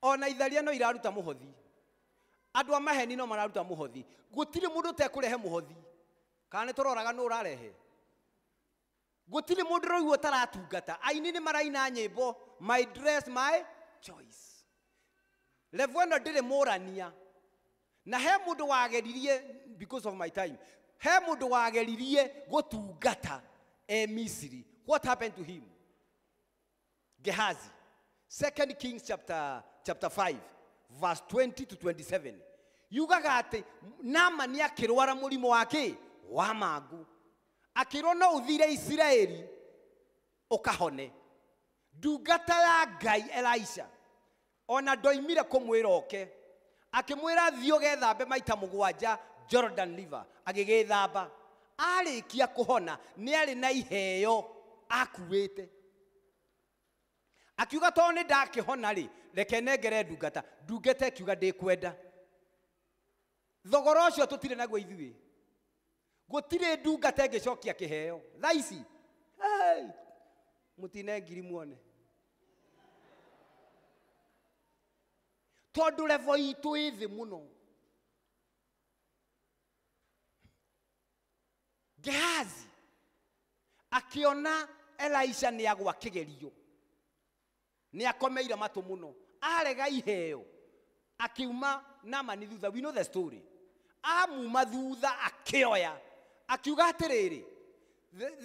Ona itharia no iraruta mũhothi, andũ a maheni no mararuta mũhothi. Gũtirĩ mũndũ ũtekũrehe mũhothi. Kana nĩ tũroraga nũ ũrarehe? Gũtirĩ mũndũ rĩu ũtaratungata. Aini nĩ maraina nyĩmbo, my dress my choice. Level ĩno ndĩrĩ mũrania. Na he mũndũ wageririe, because of my time, he mũndũ wageririe gũtungata e Misiri. What happened to him? Gehazi. 2 Kings chapter 5 verse 20 to 27. Yugaga atĩ Naamani akĩrwara mũrimũ wa kĩ? Wa mangũ. Akĩrwo no ũthire Isiraeli ũkahone. Ndungata ya Ngai Elisha ona ndoimire kũmwĩra oke, akĩmwĩra thiĩ ũgethambe maita 7 Jordan River. Agĩgĩthamba. Arĩkia kũhona nĩ arĩ na iheo akuĩte. Akiuga tondũ nĩ ndakĩhona rĩ, reke nengere ndungata. Ndungata ĩkiuga ndĩkwenda. Thogora ũcio tũtirĩ naguo ithuĩ. Gũtirĩ ndungata ĩngĩcokia kĩheo. Thaa ici, hey, mũtine ngiri muone. Tondũ level itũ ĩ thĩ mũno. Gehazi akĩona Elisha nĩ agwa kĩgerio, nĩ akomeire matũ mũno, arega iheo, akiuma Naamani thutha. We know the story. Amuma thutha akĩoya, akiuga atĩrĩrĩ,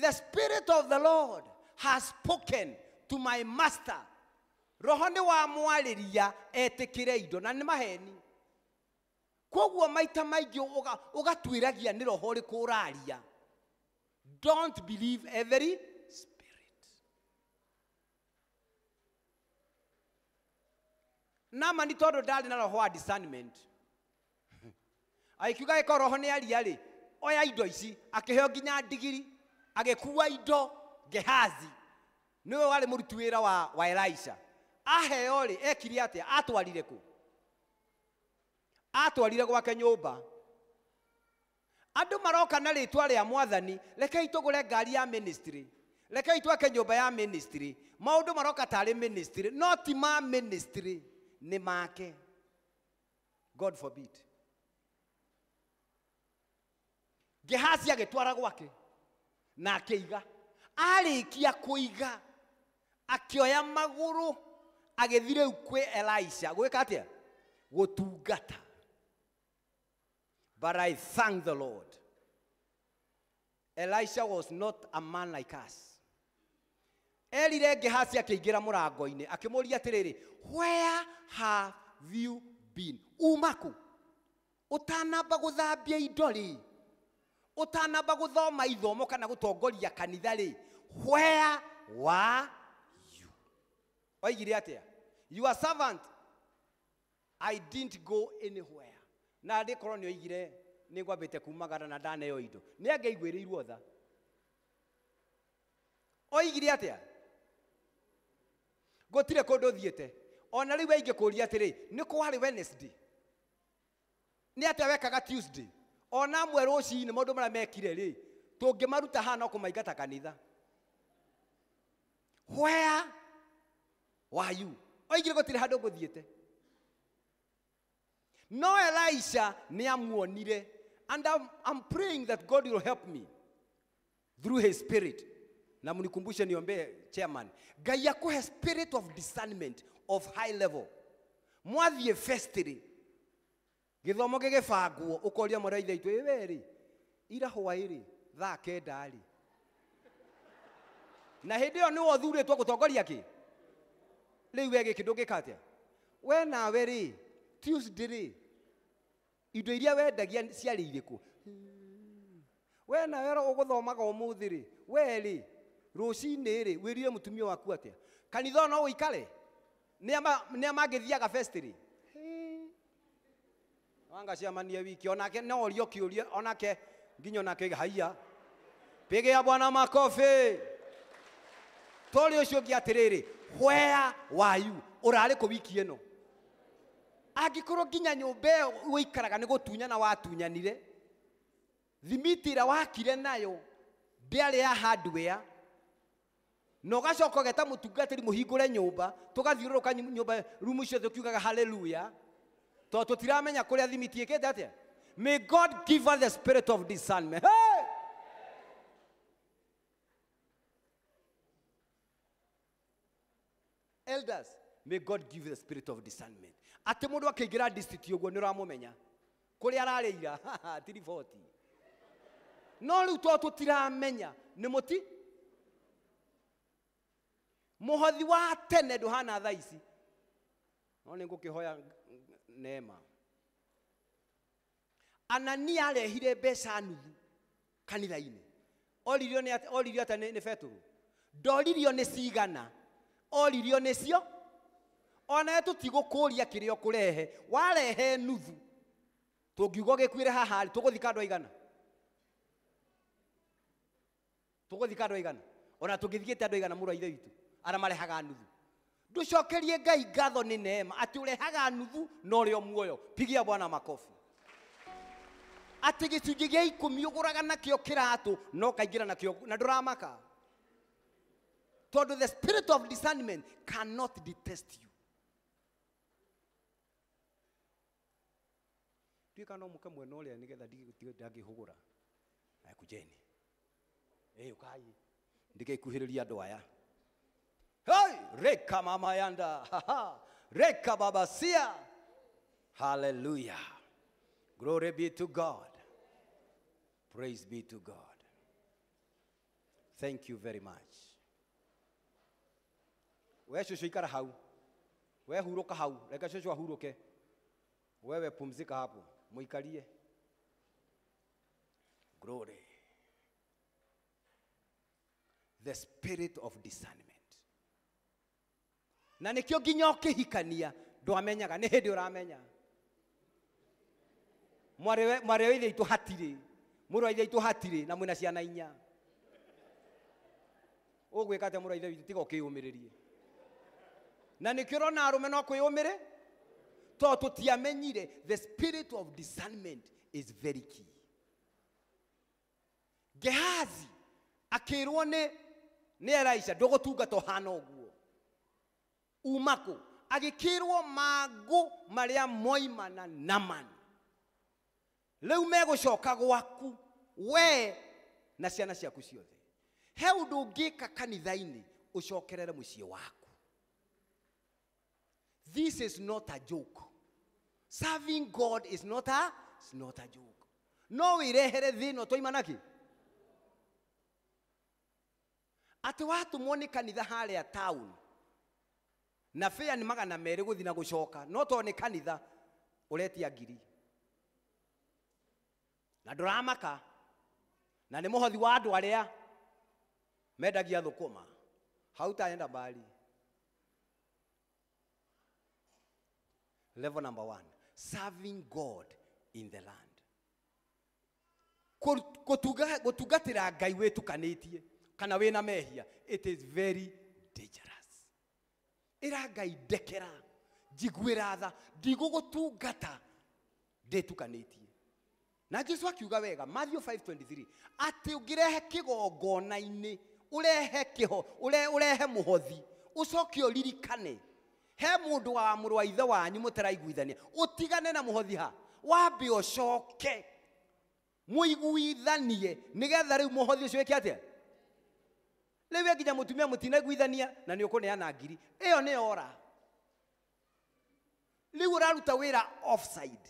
the spirit of the Lord has spoken to my master. Roho nĩ wamwarĩria etĩkĩre indo, na nĩ maheni. Koguo maita maingĩ ũgatuĩragia nĩ roho ũrĩkũ ũraria. Don't believe every spirit. Naamani tondũ ndarĩ na roho wa discernment, agĩkiuga gĩkorwo roho nĩ aria rĩ, oya indo ici. Akĩheo nginya ndigiri, agĩkua indo. Gehazi nĩwe warĩ mũruti wĩra wa Elisha. Aheo rĩ, ekire atĩa? Atwarire kũ? Atwarire gwake nyũmba. Andũ maroka na rĩtwa rĩa mwathani, rekei tũgũre ngari ya ministry, rekei twake nyũmba ya ministry. Maũndũ maroka tarĩ ministry, no ti ma ministry, nĩ make. God forbid. Gehazi agĩtwara gwake na akĩiga. Arĩkia kũiga, akĩoya magũrũ agĩthiĩ rĩu kwĩ Elisha. Gwĩka atĩa? Gũtungata. But I thank the Lord. Elisha was not a man like us. Erire Gehazi akĩingĩra mũrango-inĩ akĩmũria atĩrĩrĩ, where have you been? Uma kũ? Ũtanamba gũthambia indo rĩ, ũtanamba gũthoma ithomo kana gũtongoria kanitha rĩ, where were you? Oigire atĩa? Your servant, I didn't go anywhere. Na ndĩkorwo nĩ oigire nĩ ngwambĩte kumagara na ndaneo indo, nĩ angĩaiguĩrĩirwo tha. Oigire atĩa? Gũtirĩ kũndũ thiĩte. Ona rĩu ingĩkũria atĩrĩ, nĩ kwarĩ Wednesday? Nĩ atĩa wekaga Tuesday? Ona amwe rũcinĩ maũndũ marĩa mekire rĩ, tũngĩmaruta haha no kũmaingata kanitha. Where were you? Oigire gũtirĩ handũ ngũthiĩte. No Elisha nĩ amuonire. And I'm praying that God will help me through his spirit. Na mnikumbushe niombee chairman. Ngai akuhe spirit of discernment of high level. Mwathiĩ festiri. Gĩthomo gĩgĩbangwo ũkoria mwana wa ithe witũ, ĩ we rĩ, ira hwaĩ-rĩ, thaa 9 rĩ. Na hĩndĩ ĩyo nĩwe ũthurĩtwo gũtongoria kĩ? Rĩu we gĩkĩ ndũngĩka atĩa? We nawe rĩ, Tuesday rĩ, indo iria wendagia ciarĩ irĩkũ? We nawe ũgũthomaga ũmũthĩ rĩ, we rĩ, rũcinĩ rĩ, wĩrire mũtumia waku atĩa? Kanitha no ũikare? Nĩa mangĩthiaga fest rĩ? Wanga ciamanie wiki onake no orio kĩũria onake nginya onake oige haiya. Pigia Bwana makofi. Tori ũcio ũngĩ atĩrĩrĩ, where were you? Ũrarĩ kũ wiki ĩno? Angĩkorwo nginya nyũmba ĩyo ũikaraga nĩ gũtunyana watunyanire, thimiti ĩrĩa wakire nayo ndĩarĩ ya hardware, na ũgacoka ũgeta mũtungatĩri mũhingũre nyũmba, tũgathiũrũrũka nyũmba rumu ciothe ũkiugaga hallelujah, tondũ tũtiramenya kũrĩa thimiti ĩkĩte atĩa. May God give us the spirit of discernment. Hey! Elders, may God give you the spirit of discernment. Atĩ mũndũ akĩingĩra district ũguo nĩ ũramũmenya kũrĩa ararĩira tiriboti. No rĩu tondũ tũtiramenya nĩ mũti mũhothi wa tene ndũhana thaa ici. No nĩ ngũkĩhoya neema. Anania arehire mbeca nuthu kanitha-inĩ. Oririo nĩ oririo atĩa nĩ Petero? Ndoririo nĩ cigana, oririo nĩcio. Ona tũtigũkũria kĩrĩa ũkũrehe, warehe nuthu tũngiuga ũgĩkuĩre haha rĩ, tũgũthika andũ aigana? Tũgũthika andũ aigana? Ona tũngĩthikĩte andũ aigana mũrũ wa ithe witũ arĩa marehaga nuthu. Ndũcokerie Ngai ngatho nĩ neema atĩ ũrehaga nuthu na ũrĩ o muoyo. Pigia Bwana makofi. Atĩ gĩcunjĩ gĩa 10 ũgũraga nakĩo kĩratũ na ũkaingĩra nakĩo na ndũramaka. Tondũ the spirit of discernment cannot detest you. Tuĩka no mũke mwena ũrĩa nĩgetha ndangĩhũgũra. Aya kujeni. Ũkai. Ndĩgĩkuhĩrĩria andũ aya. Hey, reka mama yanda. Reka baba sia. Hallelujah. Glory be to God. Praise be to God. Thank you very much. We cũcũ ikara hau. We hurũka hau. Reke cũcũ ahurũke. Wewe pumzika hapo. Muikarie. Glory. The spirit of discernment. Na nĩkĩo nginya ũkĩhikania ndwamenyaga, nĩ hĩndĩ ũramenya. Mwarĩ wa ithe witũ hatirĩ, mũrũ wa ithe witũ hatirĩ, na mwĩna ciana 4. Ũgwĩka atĩa mũrũ wa ithe witũ tiga ũkĩyũmĩrĩrie? Na nĩkĩo ũrona arũme no kwĩyũmĩrĩ, tondũ tũtiamenyire the spirit of discernment is very key. Gehazi akĩrwo nĩ Elisha ndũgũtungata ũhana ũguo. Uma kũ? Agĩkĩrwo mangũ marĩa moimana Naman. Rĩu megũcoka gwaku we na ciana ciaku ciothe. He ũndũ ũngĩka kanitha-inĩ ũcokerere mũciĩ waku. This is not a joke. Serving God is not a joke. No wĩrehere thĩna ũtoima nakĩ? Atĩ watũmwo nĩ kanitha harĩa town na fare nĩ 200 gũthiĩ na gũcoka, no tondũ nĩ kanitha ũretia 1000 na ndũramaka, na nĩ mũhothi wa andũ arĩa mendagia thũkũma. Hautaenda mbali. Level number 1, serving God in the land. Gũtungatĩra Ngai wĩtukanĩtie kana wĩna mehia, it is very dangerous. Ĩra Ngai ndekera, njiguĩra tha, ndigũgũtungata ndĩtukanĩtie. Na Jesu akiuga wega Matthew 5:23 atĩ ũngĩrehe kĩgongona-inĩ, ũrehe kĩho, ũrehe mũhothi, ũcoke ũririkane he mũndũ wa mũrũ wa ithe wanyu mũtaraiguithania, ũtigane na mũhothi ha, wambe ũcoke mũiguithanie nĩgetha rĩu mũhothi ũcio wĩke atĩa? Rĩu we nginya mũtumia mũtinaiguithania na nĩ ũkũneana 1000, ĩyo nĩ ora. Rĩu ũraruta wĩra offside.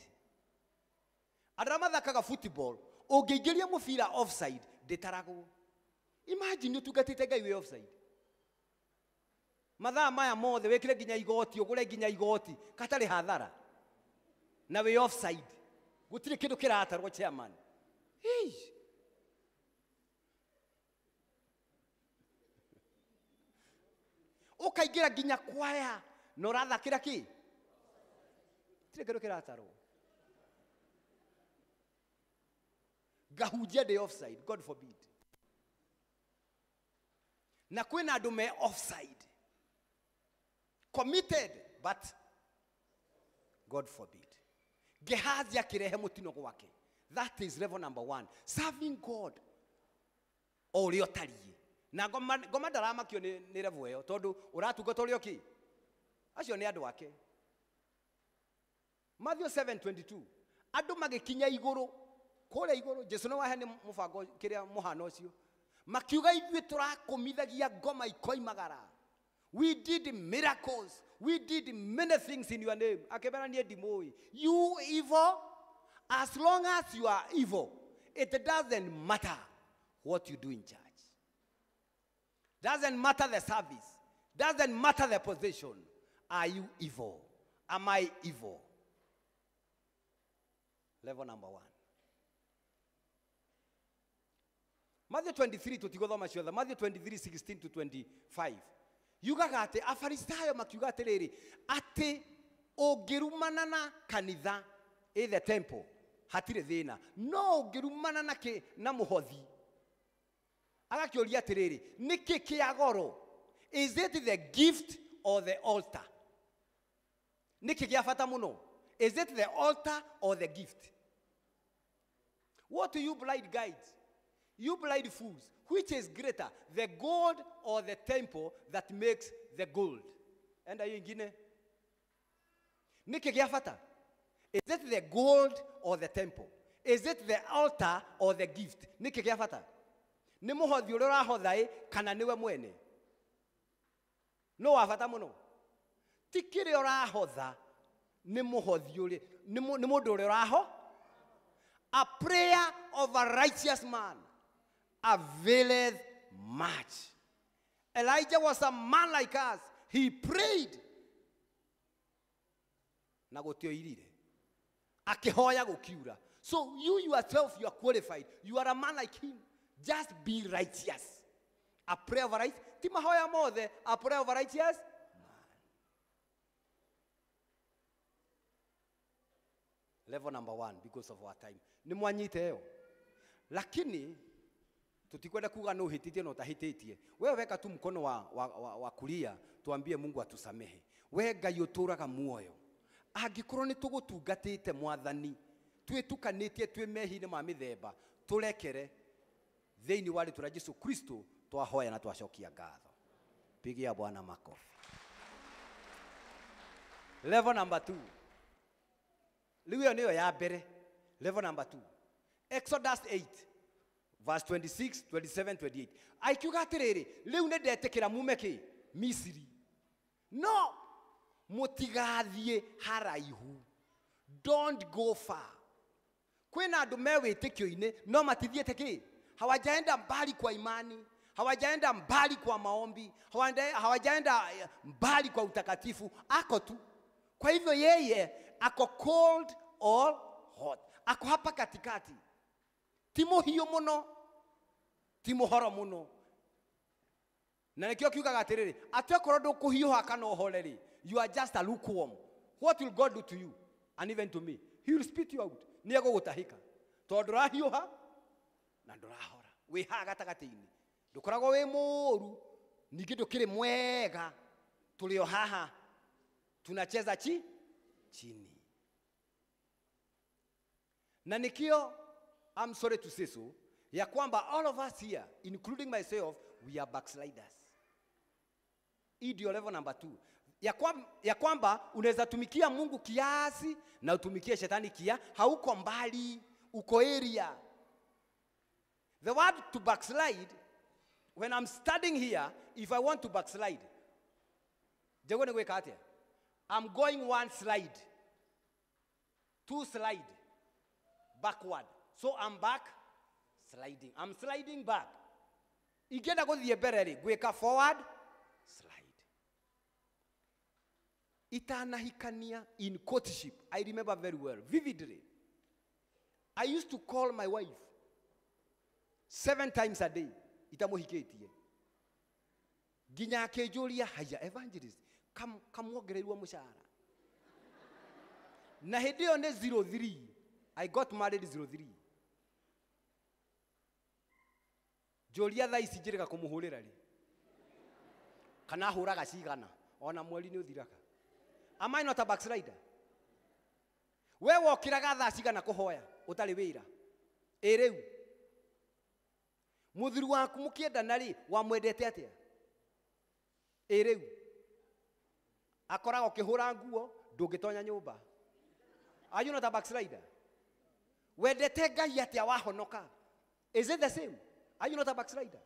Andũ arĩa mathakaga football, ũngĩingĩria mũbira offside ndĩtaragwo. Imagine ũtungatĩte Ngai wĩ offside. Mathaa maya mothe wĩkĩre nginya igoti, ũgũre nginya igoti, katarĩ hathara. Na wĩ offside. Gũtirĩ kĩndũ kĩratarwo chairman. Hey. Ũkaingĩra nginya kwaya na ũrathakĩra kĩ? Gũtirĩ kĩndũ kĩratarwo. Ngahunjia ndĩ offside, God forbid. Na kwĩna andũ me offside, committed, but God forbid. Gehazi akĩrehe mũtino gwake. That is level number 1, serving God o ũrĩa ũtariĩ. Na ngoma ndaramakio nĩ level ĩyo tondũ ũratungata ũrĩa ũkĩ, acio nĩ andũ ake. Matthew 7:22 andũ magĩkinya igũrũ, kũrĩa igũrũ Jesu nĩ waheane mũbango kĩrĩa mũhano ũcio, makiuga ithuĩ tũrakũmithagia ngoma ikoimagara. We did miracles, we did many things in your name. Akĩmera niĩ ndimũĩ. You evil, as long as you are evil, it doesn't matter what you do in church. Doesn't matter the service. Doesn't matter the position. Are you evil? Am I evil? Level number 1. Matthew 23 tũtigũthoma ciothe. Matthew 23:16 to 25. Yugaga atĩ Afarisayo makiuga atĩrĩrĩ, atĩ ũngĩrumana na kanitha in the temple hatirĩ thĩna, no ũngĩrumana na kĩ na mũhothi. Agakĩũria atĩrĩrĩ, nĩkĩ kĩa goro? Is it the gift or the altar? Nĩkĩ gĩa bata mũno? Is it the altar or the gift? What do you blind guides? You blind fools, which is greater, the gold or the temple that makes the gold? Enda hiyo ingine. Nĩkĩ gĩa bata? Is it the gold or the temple? Is it the altar or the gift? Nĩkĩ gĩa bata? Nĩ mũhothi ũrĩa ũrahotha ĩ kana nĩwe mwene? No wa bata mũno. Ti kĩrĩa ũrahotha, nĩ mũhothi ũrĩa, nĩ mũndũ ũrĩa ũraho. A prayer of a righteous man availeth much. Elijah was a man like us. He prayed. Na gũtioirire. Akĩhoya gũkiura. So you yourself, you are qualified. You are a man like him. Just be righteous. A prayer of right. Ti mahoya mothe, a prayer of righteous man. Level number 1, because of our time. Nĩ mwanyite ĩyo. Lakini tutikwenda kuga no hititie na utahititie. Wewe weka tu mkono wa kulia, tuambie Mungu atusamehe. We Ngai ũtũraga muoyo. Angĩkorwo nĩ tũgũtungatĩte Mwathani, twĩtukanĩtie twĩ mehia-inĩ ma mĩthemba, tũrekere thĩinĩ wa rĩtwa rĩa Jesu Kristo, twahoya na twacokia ngatho. Pigia Bwana makofi. Level number 2. Rĩu ĩyo nĩyo ya mbere. Level number 2. Exodus 8 verse 26, 27, 28. Akiuga atĩrĩrĩ, rĩu nĩ ndetĩkĩra mume kĩ? Misiri. No mũtigathiĩ haraihu. Don't go far. Kwĩna andũ me wĩtĩkio-inĩ no matithiĩte kĩ? Hawajaenda mbali kwa imani. Hawajaenda mbali kwa maombi, hawajaenda mbali kwa utakatifu, ako tu. Kwa hivyo yeye ako cold or hot, ako hapa katikati. Ti mũhiũ mũno, ti mũhoro mũno. Na nĩkĩo kiugaga atĩrĩrĩ, atĩ okorwo ndũkũhiũha kana ũhore rĩ, you are just a lukewarm. What will God do to you and even to me? He will spit you out. Nĩ egũgũtahĩka tondũ ndũrahiũha na ndũrahora, wĩ haha gatagatĩ-inĩ. Ndũkoragwo wĩ mũũru, ningĩ ndũkĩrĩ mwega, tũrĩ o haha tunacheza chini. Na nikio, I'm sorry to say so, ya kwamba all of us here, including myself, we are backsliders. Hii ndio level number 2. Ya kwamba unaweza tumikia Mungu kiasi na utumikie shetani kia, hauko mbali, uko area. The word to backslide, when I'm studying here, if I want to backslide, njagwo nĩ gwĩka atĩa? I'm going one slide, two slide, backward. So I'm back sliding. I'm sliding back. Ingĩenda gũthiĩ mbere rĩ, ngwĩka forward slide. Itanahikania in courtship, I remember very well, vividly. I used to call my wife 7 times a day. Itamuhikĩtie. Nginya akĩnjũria, haya evangelist, kamwongereirwo mũcara. Na hĩndĩ ĩyo nĩ 03. I got married 03. Njũria thaa ici njĩrĩga kũmũhũrĩra rĩ, kana hũraga cigana, ona mweri nĩ ũthiraga. Am I not a backslider? We wokĩraga thaa cigana kũhoya ũtarĩ wĩra? Ĩ rĩu mũthuri waku mũkĩendana rĩ, wamwendete atĩa? Ĩ rĩu akoraga ũkĩhũra nguo, ndũngĩtonya nyũmba. Are you not a backslider? Wendete Ngai atĩa wahonoka? Is it the same? Are you not a backslider?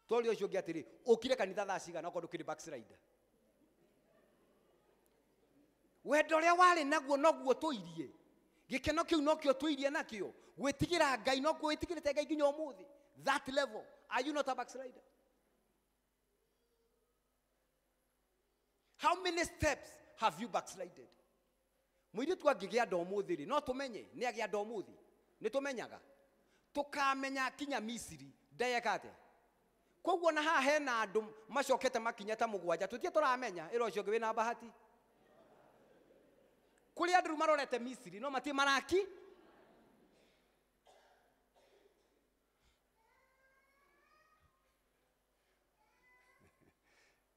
Tũria ũcio ũngĩ atĩrĩ, ũkire kanitha thaa cigana okorwo ndũkĩrĩ backslider? Wendo ũrĩa warĩ naguo noguo tũirie, gĩkeno kĩu nokĩo tũirie nakĩo, gwĩtigĩra Ngai nokuo wĩtigĩrĩte Ngai nginya ũmũthĩ. That level, are you not a backslider? How many steps have you backslided? Mũirĩtu angĩgĩa nda ũmũthĩ rĩ, no tũmenye nĩ agĩa nda ũmũthĩ? Nĩ tũmenyaga. Tũkamenya kinya Misiri ndeyeka atĩa? Koguo na haha hena andũ macokete makinya ta 7, tũtirĩ tũramenya. Ĩra ũcio ũngĩ wĩna bahati. Kũrĩ andũ rĩu marorete Misiri no matirĩ maraki.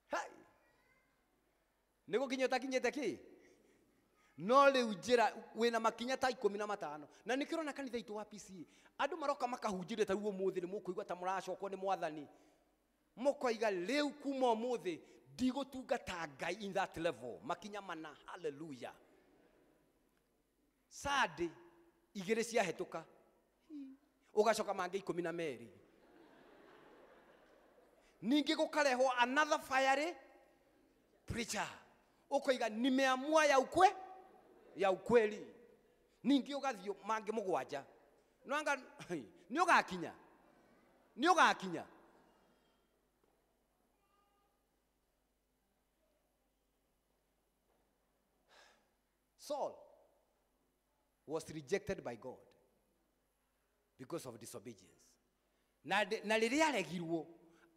Hai. Nĩ gũkinya ũtakinyĩte kĩ? No rĩu njĩra wĩna makinya ta 15. Na nĩkĩo ũrona kanitha itũ wa PCA andũ maroka makahunjĩria ta rĩu ũmũthĩ nĩ mũkũigua ta mũracokwo nĩ mwathani, mũkoiga rĩu kuma ũmũthĩ ndigũtungata Ngai in that level. Makinya mana, hallelujah. Sunday 2 ciahĩtũka, ũgacoka mangĩ 12. Ningĩ gũkarehwo another fiery preacher, ũkoiga nimeamua ya ukwe ya ukweli. Ningĩ ũgathiĩ mangĩ 7. Nwanga nĩ ũgakinya, nĩ ũgakinya. Saul was rejected by God because of disobedience. Na rĩrĩa aregirwo,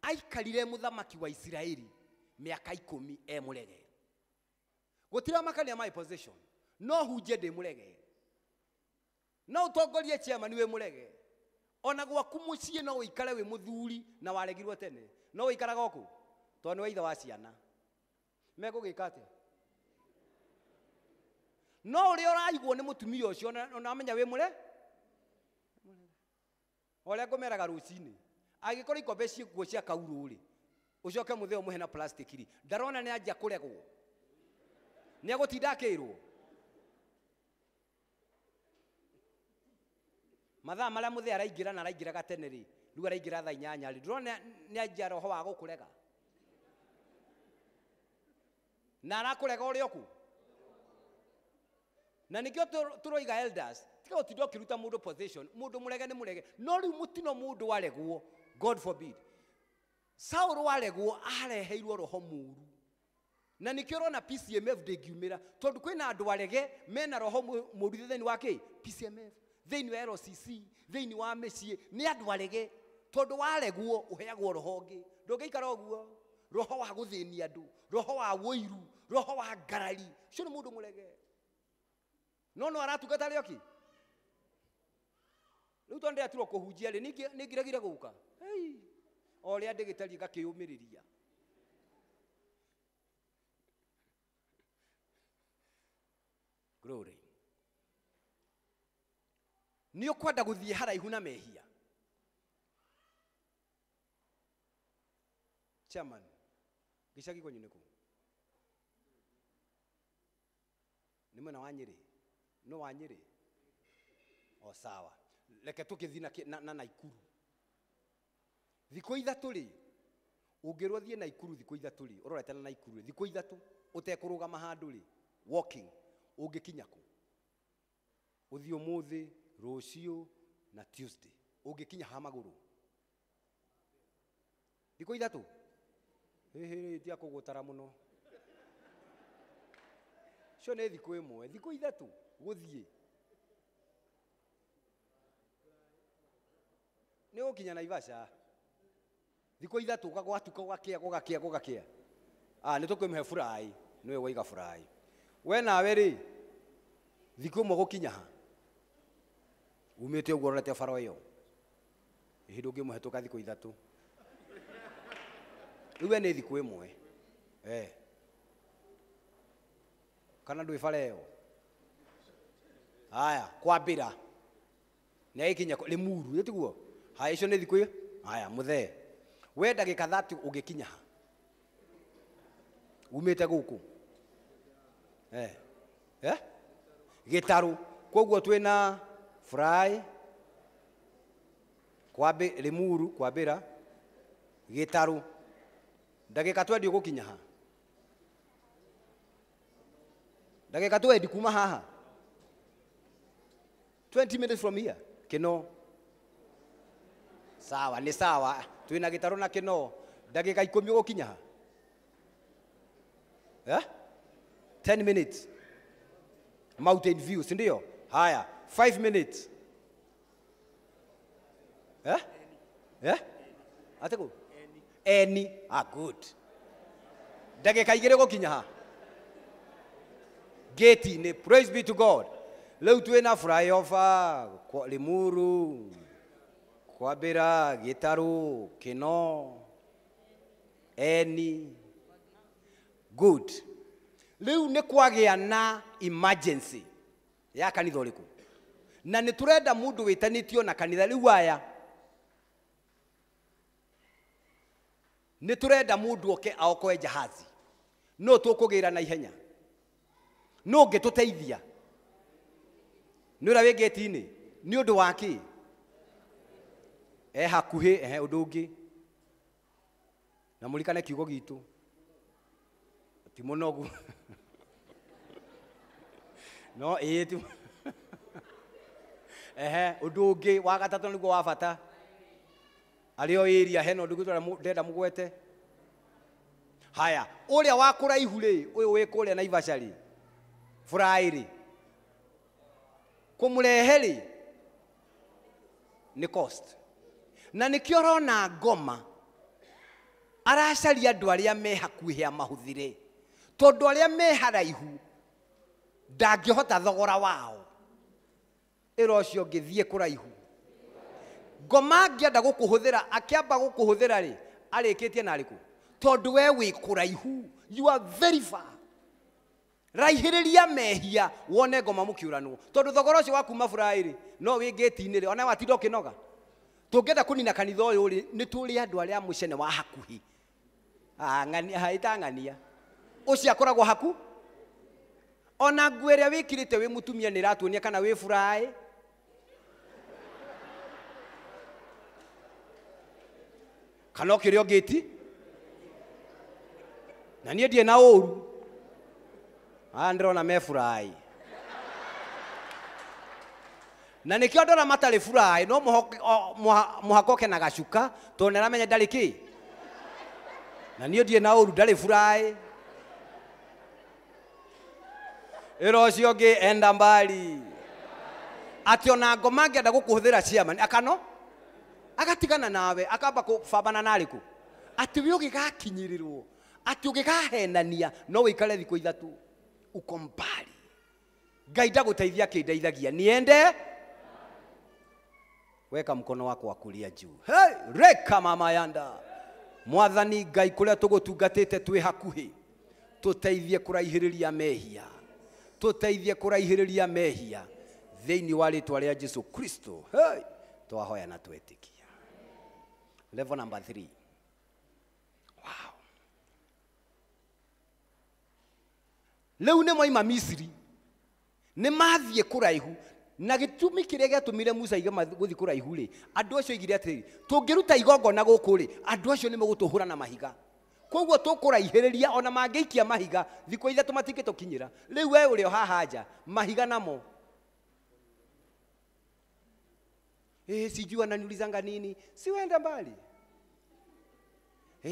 aikarire mũthamaki wa Isiraeli mĩaka 10 e mũrege. Gũtirĩ makania my position, no hunjie ndĩ mũrege, no ũtongorie chairman wĩ mũrege, ona gwaku mũciĩ no ũikare wĩ mũthuri na waregirwo tene, no ũikaraga o kũ tondũ nĩ wa ithe wa ciana. Megũgĩka atĩa? No ũrĩa ũraigwo nĩ mũtumia ũcio ona amenya wĩ mũre, ũrĩa ngũmeraga rũcinĩ, angĩkorwo ikombe ciĩkuo cia kaurũ rĩ, ũcoke mũthee ũmũhe na plastic rĩ, ndarona nĩ anjia kũregwo, nĩ egũtinda akĩrwo. Mathaa marĩa mũthee araingĩra na araingĩraga tene rĩ, rĩu araingĩra thaa 8 rĩ, ndũrona nĩ anjia roho wa gũkũrega, na arakũrega ũrĩa ũkũ. Na nĩkĩo tũroiga elders, tiga gũtinda ũkĩruta mũndũ position, mũndũ mũrege nĩ mũrege. No rĩu mũtino mũndũ aregwo God forbid. Saũlũ aregwo areheirwo roho mũru. Na nikĩo ũrona PCMF ndĩngiumĩra tondũ kwĩna andũ arege mena roho mũru thĩinĩ wa kĩ? PCMF, thĩinĩ wa LCC, thĩinĩ wa mĩciĩ, nĩ andũ arege tondũ waregwo ũheagwo roho ũngĩ. Ndũngĩikara ũguo. Roho wa gũthĩnia andũ, roho wa wũiru, roho wa ngarari. Ũcio nĩ mũndũ mũrege. No no aratungata rĩ oki? Rĩu tondũ ndĩratirwo kũhunjia rĩ, nĩngiregire gũka. Hei, o ũrĩa ndĩgĩtariĩ ngakĩyũmĩrĩria. Glory. Nĩ ũkwenda gũthiĩ haraihu na mehia. Chairman, gĩcagi kwanyu nĩ kũ? Nĩ mwena wa Nyĩrĩ? No wa Nyĩrĩ? O sawa. Reke tũkĩthiĩ na Naikuru. Thikũ ithatũ rĩ, ũngĩrwo thiĩ Naikuru thikũ ithatũ rĩ, ũrorete na Naikuru rĩ, thikũ ithatũ ũtekũrũgama handũ rĩ, walking, ũngĩkinya kũ? Ũthiĩ ũmũthĩ, rũciũ na Tuesday. Ũngĩkinya ha magũrũ? Thikũ ithatũ? Hĩhĩ, tia kũgũtara mũno. Cio nĩ thikũ ĩmwe, thikũ ithatũ gũthiĩ. Nĩ ũgũkinya Naivasha. Thikũ ithatũ gwatuka gũgakĩa gũgakĩa gũgakĩa. Ah, nĩ tũkũmũhe furai, nĩwe waiga furai. We nawe rĩ, thikũ ĩmwe gũkinya ha? Umĩte ũguo ũrorete bara ĩyo. Ĩhĩ ndũngĩmũhetũka thikũ ithatũ. Rĩu we nĩ thikũ ĩmwe. Eh. Kana ndwĩ bara ĩyo? Haya, kwambĩra. Nĩ agĩkinya Limuru, ĩ tiguo? Haya, icio nĩ thikũ ĩ? Haya, mũthee. We ndagĩka 30 ũngĩkinya ha? Umĩte gũkũ? Eh. Eh? Gĩtarũ. Koguo twĩna Fry, kwambi Limuru, kwambĩra, Gĩtarũ. Ndagĩka 20 ũgũkinya ha? Ndagĩka 20 kuma haha. 20 minutes from here. Kĩno. Sawa, nĩ sawa. Twĩna Gĩtarũ na Kĩno. Ndagĩka 10 ũgũkinya ha? Eh? 10 minutes. Mountain View, si ndio? Haya, 5 minutes. Eh? Eh? Ateko? Eni. Ah, good. Ndagĩka 2 gũkinya ha? Gate-inĩ. Praise be to God. Rĩu twĩna flyover, Limuru, kwambĩra, Gĩtarũ, Kĩno, Eni. Good. Rĩu nĩ kwagĩa na emergency ya kanitha ũrĩkũ? Na nĩ tũrenda mũndũ wĩtanĩtio na kanitha. Rĩu aya nĩ tũrenda mũndũ oke aokoe jahazi. No tũkũgĩra na ihenya. No ũngĩtũteithia. Nĩ ũrĩa wĩ gate-inĩ. Nĩ ũndũ wa kĩ? E hakuhĩ, ehe, ũndũ ũngĩ. Na mũririkane kiugo gitũ. Ti mũnogu. No, ĩĩ, ti ehe, ũndũ ũngĩ wa gatatũ nĩguo wa bata. Arĩ o area hena ũndũ ũngĩ ndĩrenda mũgwete. Haya, ũrĩa wa kũraihu rĩ, ũyũ wĩ kũrĩa Naivasha rĩ, Fry rĩ, kũmũrehe rĩ nĩ cost. Na nĩkĩo ũrona ngoma aracaria andũ arĩa me hakuhĩ amahũthĩre, tondũ arĩa me haraihu ndangĩhota thogora wao. Ĩra ũcio ũngĩ thiĩ kũraihu. Ngoma angĩenda gũkũhũthĩra, akĩamba gũkũhũthĩra rĩ, arĩkĩtie na arĩkũ? Tondũ we wĩ kũraihu, you are very far. Raihĩrĩria mehia wone ngoma mũkĩũranwo, tondũ thogora ũcio wa kuma Fry rĩ, no wĩ gate-inĩ rĩ, ona watinda ũkĩnoga. Tũngĩenda kũnina kanitha ũyũ rĩ, nĩ tũrĩ andũ arĩa mũcene wa hakuhĩ. Ah, ng'ania, ha, ĩtang'ania. Ũcio akoragwo haku. Ona nguo ĩrĩa wĩkĩrĩte wĩ mũtumia nĩ ĩratuonia kana wĩ Fry. Kana ũkĩrĩ o gate. Na niĩ ndirĩ na ũru. Aya ndĩrona me Fry. Na nĩkĩo andũ arĩa matarĩ furaha no mũhaka oke na gacuka tondũ nĩaramenya ndarĩ kĩ. Na niĩ ndirĩ na ũru ndarĩ furaha. Ĩra ũcio ũngĩ enda mbali. Atĩ ona ngoma angĩenda gũkũhũthĩra chairman akano agatigana nawe akamba kũbambana na arĩkũ. Atĩ we ũgĩgakinyĩrĩrwo atĩ ũgĩgahenania no wĩikare thikũ 3 uko mbali. Ngai ndagũteithia akĩndeithagia niende. Weka mkono wako wa kulia juu. Hey, reka mama yanda. Mwathani Ngai kũrĩa tũgũtungatĩte twĩ hakuhĩ tũteithie kũraihĩrĩria mehia, tũteithie kũraihĩrĩria mehia thĩinĩ wa rĩtwa rĩa Jesu Kristo. Hey, twahoya na twetĩkia. Level number 3. Wow. Rĩu nĩ moima Misiri, nĩ mathiĩ kũraihu. Na gĩtũmi kĩrĩa gĩatũmire Musa aige gũthiĩ kũraihu rĩ, andũ acio oigire atĩrĩrĩ, tũngĩruta igongona gũkũ rĩ, andũ acio nĩ megũtũhũra na mahiga. Koguo tũkũraihĩrĩria ona mangĩikia mahiga thikũ 3 matingĩtũkinyĩra. Rĩu we ũrĩ o haha nja, mahiga namo. Sijui wananiulizanga nini, si uende mbali.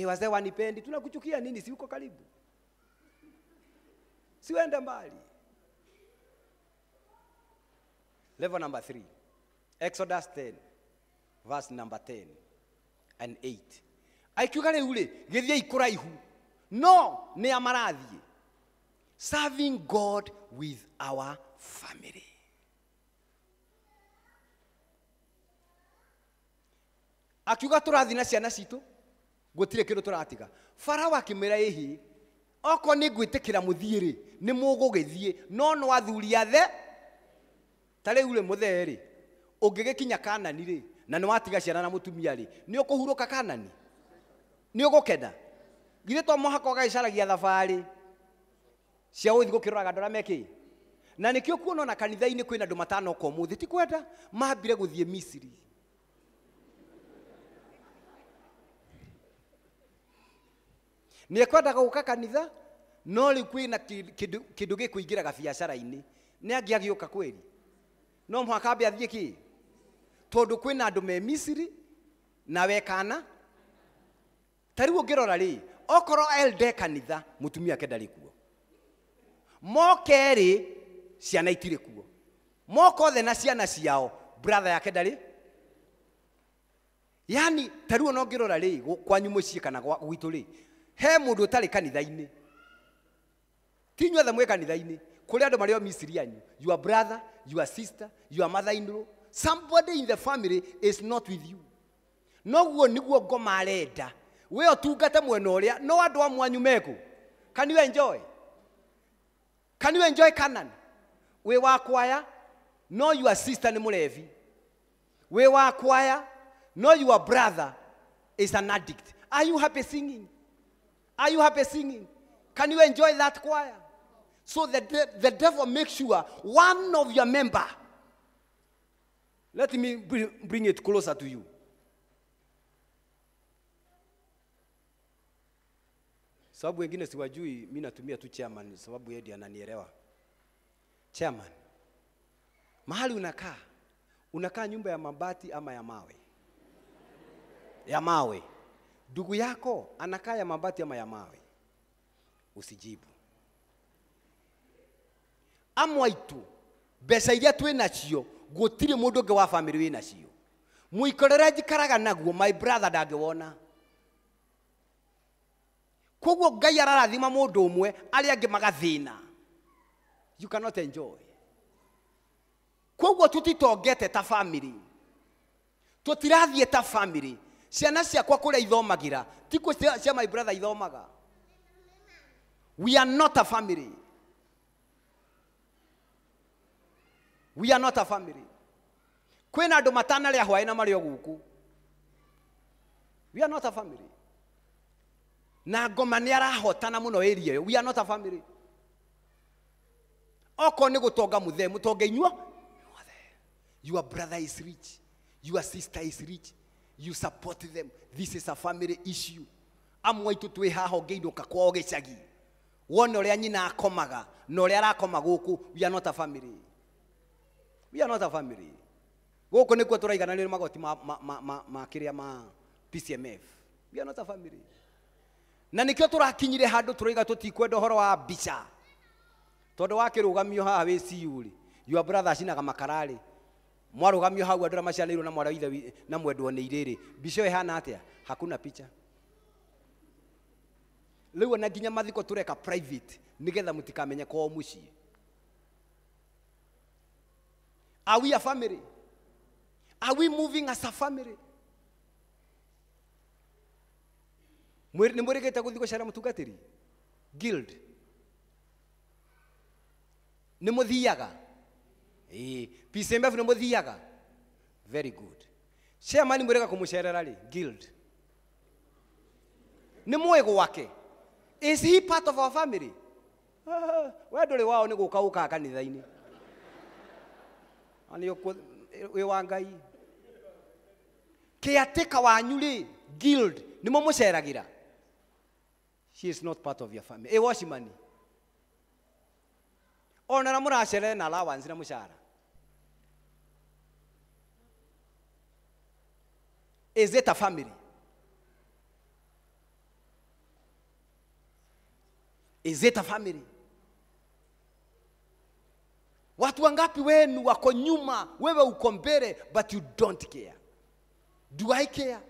Wazee wanipendi, tunakuchukia nini, si uko karibu. Si uende mbali. Level number 3. Exodus 10, verse number 10 and 8. Aikiuga rĩu rĩ, gĩthiĩi kũraihu. No nĩ a marathiĩ. Serving God with our family. Akiuga tũrathiĩ na ciana citũ, gũtirĩ kĩndũ tũratiga. Farao akĩmwĩra ĩhĩ, okorwo nĩ ngwĩtĩkĩra mũthiĩ rĩ, nĩ mũgũgĩthiĩ, no no athuri athe. Ta rĩu rĩ mũthee rĩ, ũngĩgĩkinya Kanani rĩ, na nĩ watiga ciana na mũtumia rĩ, nĩ ũkũhurũka Kanani? Nĩ ũgũkena? Githĩ to mũhaka ũgagĩcaragia thabarĩ cia gũthiĩ gũkĩroraga andũ arĩa me kĩ? Na nĩkĩo kuona ona kanitha-inĩ kwĩna andũ matanoka ũmũthĩ, ti kwenda, mambire gũthiĩ Misiri. Nĩ ekwendaga gũka kanitha, no rĩu kwĩna kĩndũ gĩkũingĩraga biacara-inĩ. Nĩ angĩagĩũka kweri? No mũhaka ambe athiĩ kĩ? Tondũ kwĩna andũ me Misiri nawe kana. Ta rĩu ũngĩrora rĩ, okorwo elde kanitha, mũtumia ake ndarĩ kuo. Moke rĩ, ciana itirĩ kuo. Moka othe na ciana ciao, brother yake ndarĩ. Yani ta rĩu ona ũngĩrora rĩ, kwanyu mũciĩ kana gwitũ rĩ, he mũndũ ũtarĩ kanitha-inĩ. Ti inyuothe mwĩ kanitha-inĩ. Kũrĩ andũ marĩ o Misiri anyu. Your brother, your sister, your mother-in-law, somebody in the family is not with you. Noguo niguo ngoma arenda. We ũtungate mwena ũrĩa, no andũ a mwanyu mekũ. Can you enjoy? Can you enjoy Canaan? Wĩ wa kwaya, no your sister nĩ mũlevi. Wĩ wa kwaya, no your brother is an addict. Are you happy singing? Are you happy singing? Can you enjoy that choir? So the devil makes sure one of your member. Let me bring it closer to you. Sababu wengine siwajui, mimi natumia tu chairman sababu yeye ndiye ananielewa. Chairman, mahali unakaa, unakaa nyumba ya mabati ama ya mawe? Ya mawe. Ndugu yako anakaa ya mabati ama ya mawe? Usijibu. Amwe aitu mbeca iria twĩ nacio gũtirĩ mũndũ ũngĩ wa family wĩ nacio. Mũikarĩre njikaraga naguo my brother ndangĩwona. Koguo Ngai ararathima mũndũ ũmwe arĩa angĩ magathĩna. You cannot enjoy. Koguo tũtitongete ta family. Tũtirathiĩ ta family. Ciana ciakwa kũrĩa ithomagĩra ti kũ cia my brother ithomaga. We are not a family. We are not a family. Kwĩna andũ matanarĩa hwaĩ na marĩ o gũkũ. We are not a family. Na ngoma nĩ arahotana mũno area ĩyo. We are not a family. Okorwo nĩ gũtonga mũthee, mũtonge inyuo. Your brother is rich. Your sister is rich. You support them. This is a family issue. Amwe aitũ twĩ haha ũngĩinũka kwao gĩcagi. Wone ũrĩa nyina akomaga na ũrĩa arakoma gũkũ. We are not a family. We are not a family. Gũkũ nĩkuo tũraigananĩrio magoti ma kĩrĩa ma PCMF. We are not a family. Na nĩkĩo tũrakinyire handũ tũroiga tũtikwenda ũhoro wa mbica. Tondũ wakĩrũgamio haha wĩ CU rĩ, your brother acinaga makara rĩ, mwarũgamio hau andũ arĩa maciarĩirwo na mwarĩ wa ithe na mwendwo nĩ irĩ rĩ, mbica ĩyo ĩhana atĩa? Hakuna picha. Rĩu ona nginya mathiko tũreka private nĩgetha mũtikamenye kwao mũciĩ. Are we a family? Are we moving as a family? Nĩ mwĩrĩgĩte gũthiĩ gũcera mũtungatĩri? Guild. Nĩ mũthiaga? Ĩĩ. PCMF nĩ mũthiaga? Very good. Chairman mwĩrĩga kũmũcerera rĩ? Guild. Nĩ mũĩ gwake? Is he part of our family? We ndũrĩ wao nĩ gũka ũkaga kanitha-inĩ. Nĩ wĩ wa Ngai. Caretaker wanyu rĩ, guild, nĩ mũmũceragĩra? She is not part of your family. Ĩ watchman. Ona na mũracerere na allowance na mũcara. Is it a family? Is it a family? Watu wangapi wenu wako nyuma, wewe uko mbele, but you don't care. Do I care?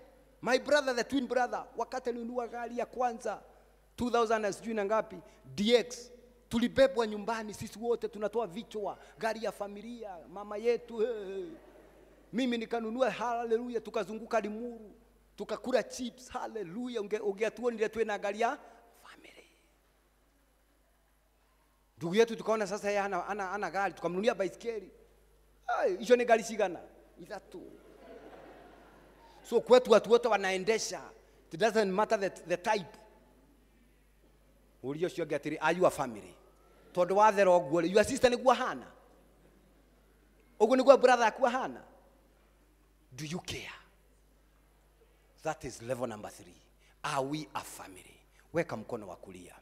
My brother, the twin brother, wakati alinunua gari ya kwanza 2000 na sijui na ngapi, DX, tulibebwa nyumbani sisi wote tunatoa vichwa, gari ya familia, mama yetu. Hey. Mimi nikanunua, haleluya, tukazunguka Limuru, tukakula chips, haleluya, ungeatuonile tuwe na gari ya family. Ndugu yetu tukaona sasa yeye ana gari, tukamnunulia baiskeli. Ai, hicho ni gari cigana? 3. So kwetu watu wote wanaendesha. It doesn't matter the type. Urio cio ngatiri, are you a family? Tondu wathera ũguo rĩ, your sister nĩguo ahana? Ũguo nĩguo brother aku ahana? Do you care? That is level number 3. Are we a family? Weka mkono wa kulia.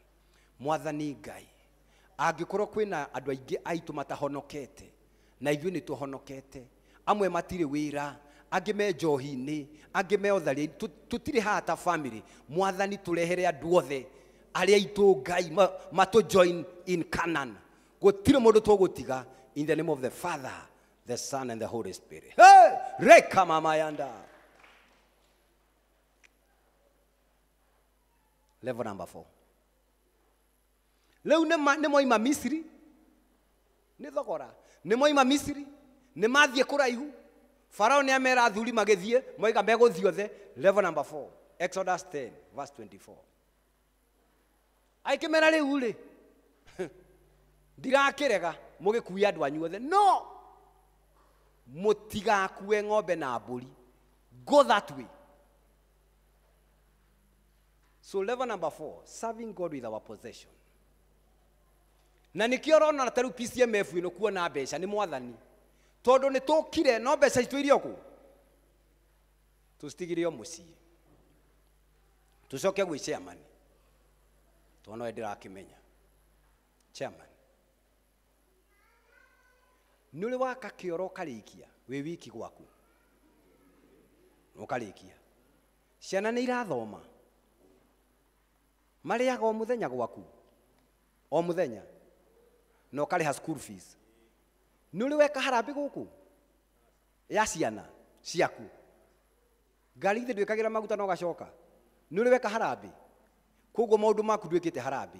Mwathani Ngai, angĩkorwo kwĩna andũ aingĩ aitũ matahonokete, na ithuĩ nĩ tũhonokete, amwe matirĩ wĩra, angĩ me njohi-inĩ, angĩ me ũtharia-inĩ, tũtirĩ haha ta family. Mwathani tũrehere andũ othe arĩa aitũ Ngai matũ join in Canaan. Gũtirĩ mũndũ tũgũtiga. In the name of the Father, the Son and the Holy Spirit. Hey! Reka mama yanda. Level number 4. Leo nĩ moima Misiri, nĩ thogora, nĩ moima Misiri, nĩ mathiĩ kũraihu. Farao nĩ amera athuri magĩthiĩ, moiga megũthiĩ othe. Level number 4, Exodus 10 verse 24. Aikĩmera rĩu rĩ, ndirakĩrega mũgĩkuie andũ anyu othe. No, mũtigakue ng'ombe na mbũri. Go that way. So level number 4, serving God with our possession. Na nikio ũrona ta rĩu PCMF ĩno kuona mbeca nĩ mwathani. Tondũ nĩ tũkire no mbeca citũ iria kũ? Tũcitigire o mũciĩ. Tũcoke gwĩ chairman. Tondũ nowe ndĩrakĩmenya. Chairman. Nĩ ũrĩ waka kĩoro ũkarĩkia wĩ wiki gwaku? Ũkarĩkia. Ciana nĩ irathoma. Marĩaga o mũthenya gwaku? O mũthenya. Na ũkarĩha school fees. Nĩ ũrĩ weka harambĩ gũkũ? Ya ciana ciaku. Ngari ithe ndwĩkagĩra maguta na ũgacoka. Nĩ ũrĩ weka harambĩ? Koguo maũndũ maku ndwĩkĩte harambĩ.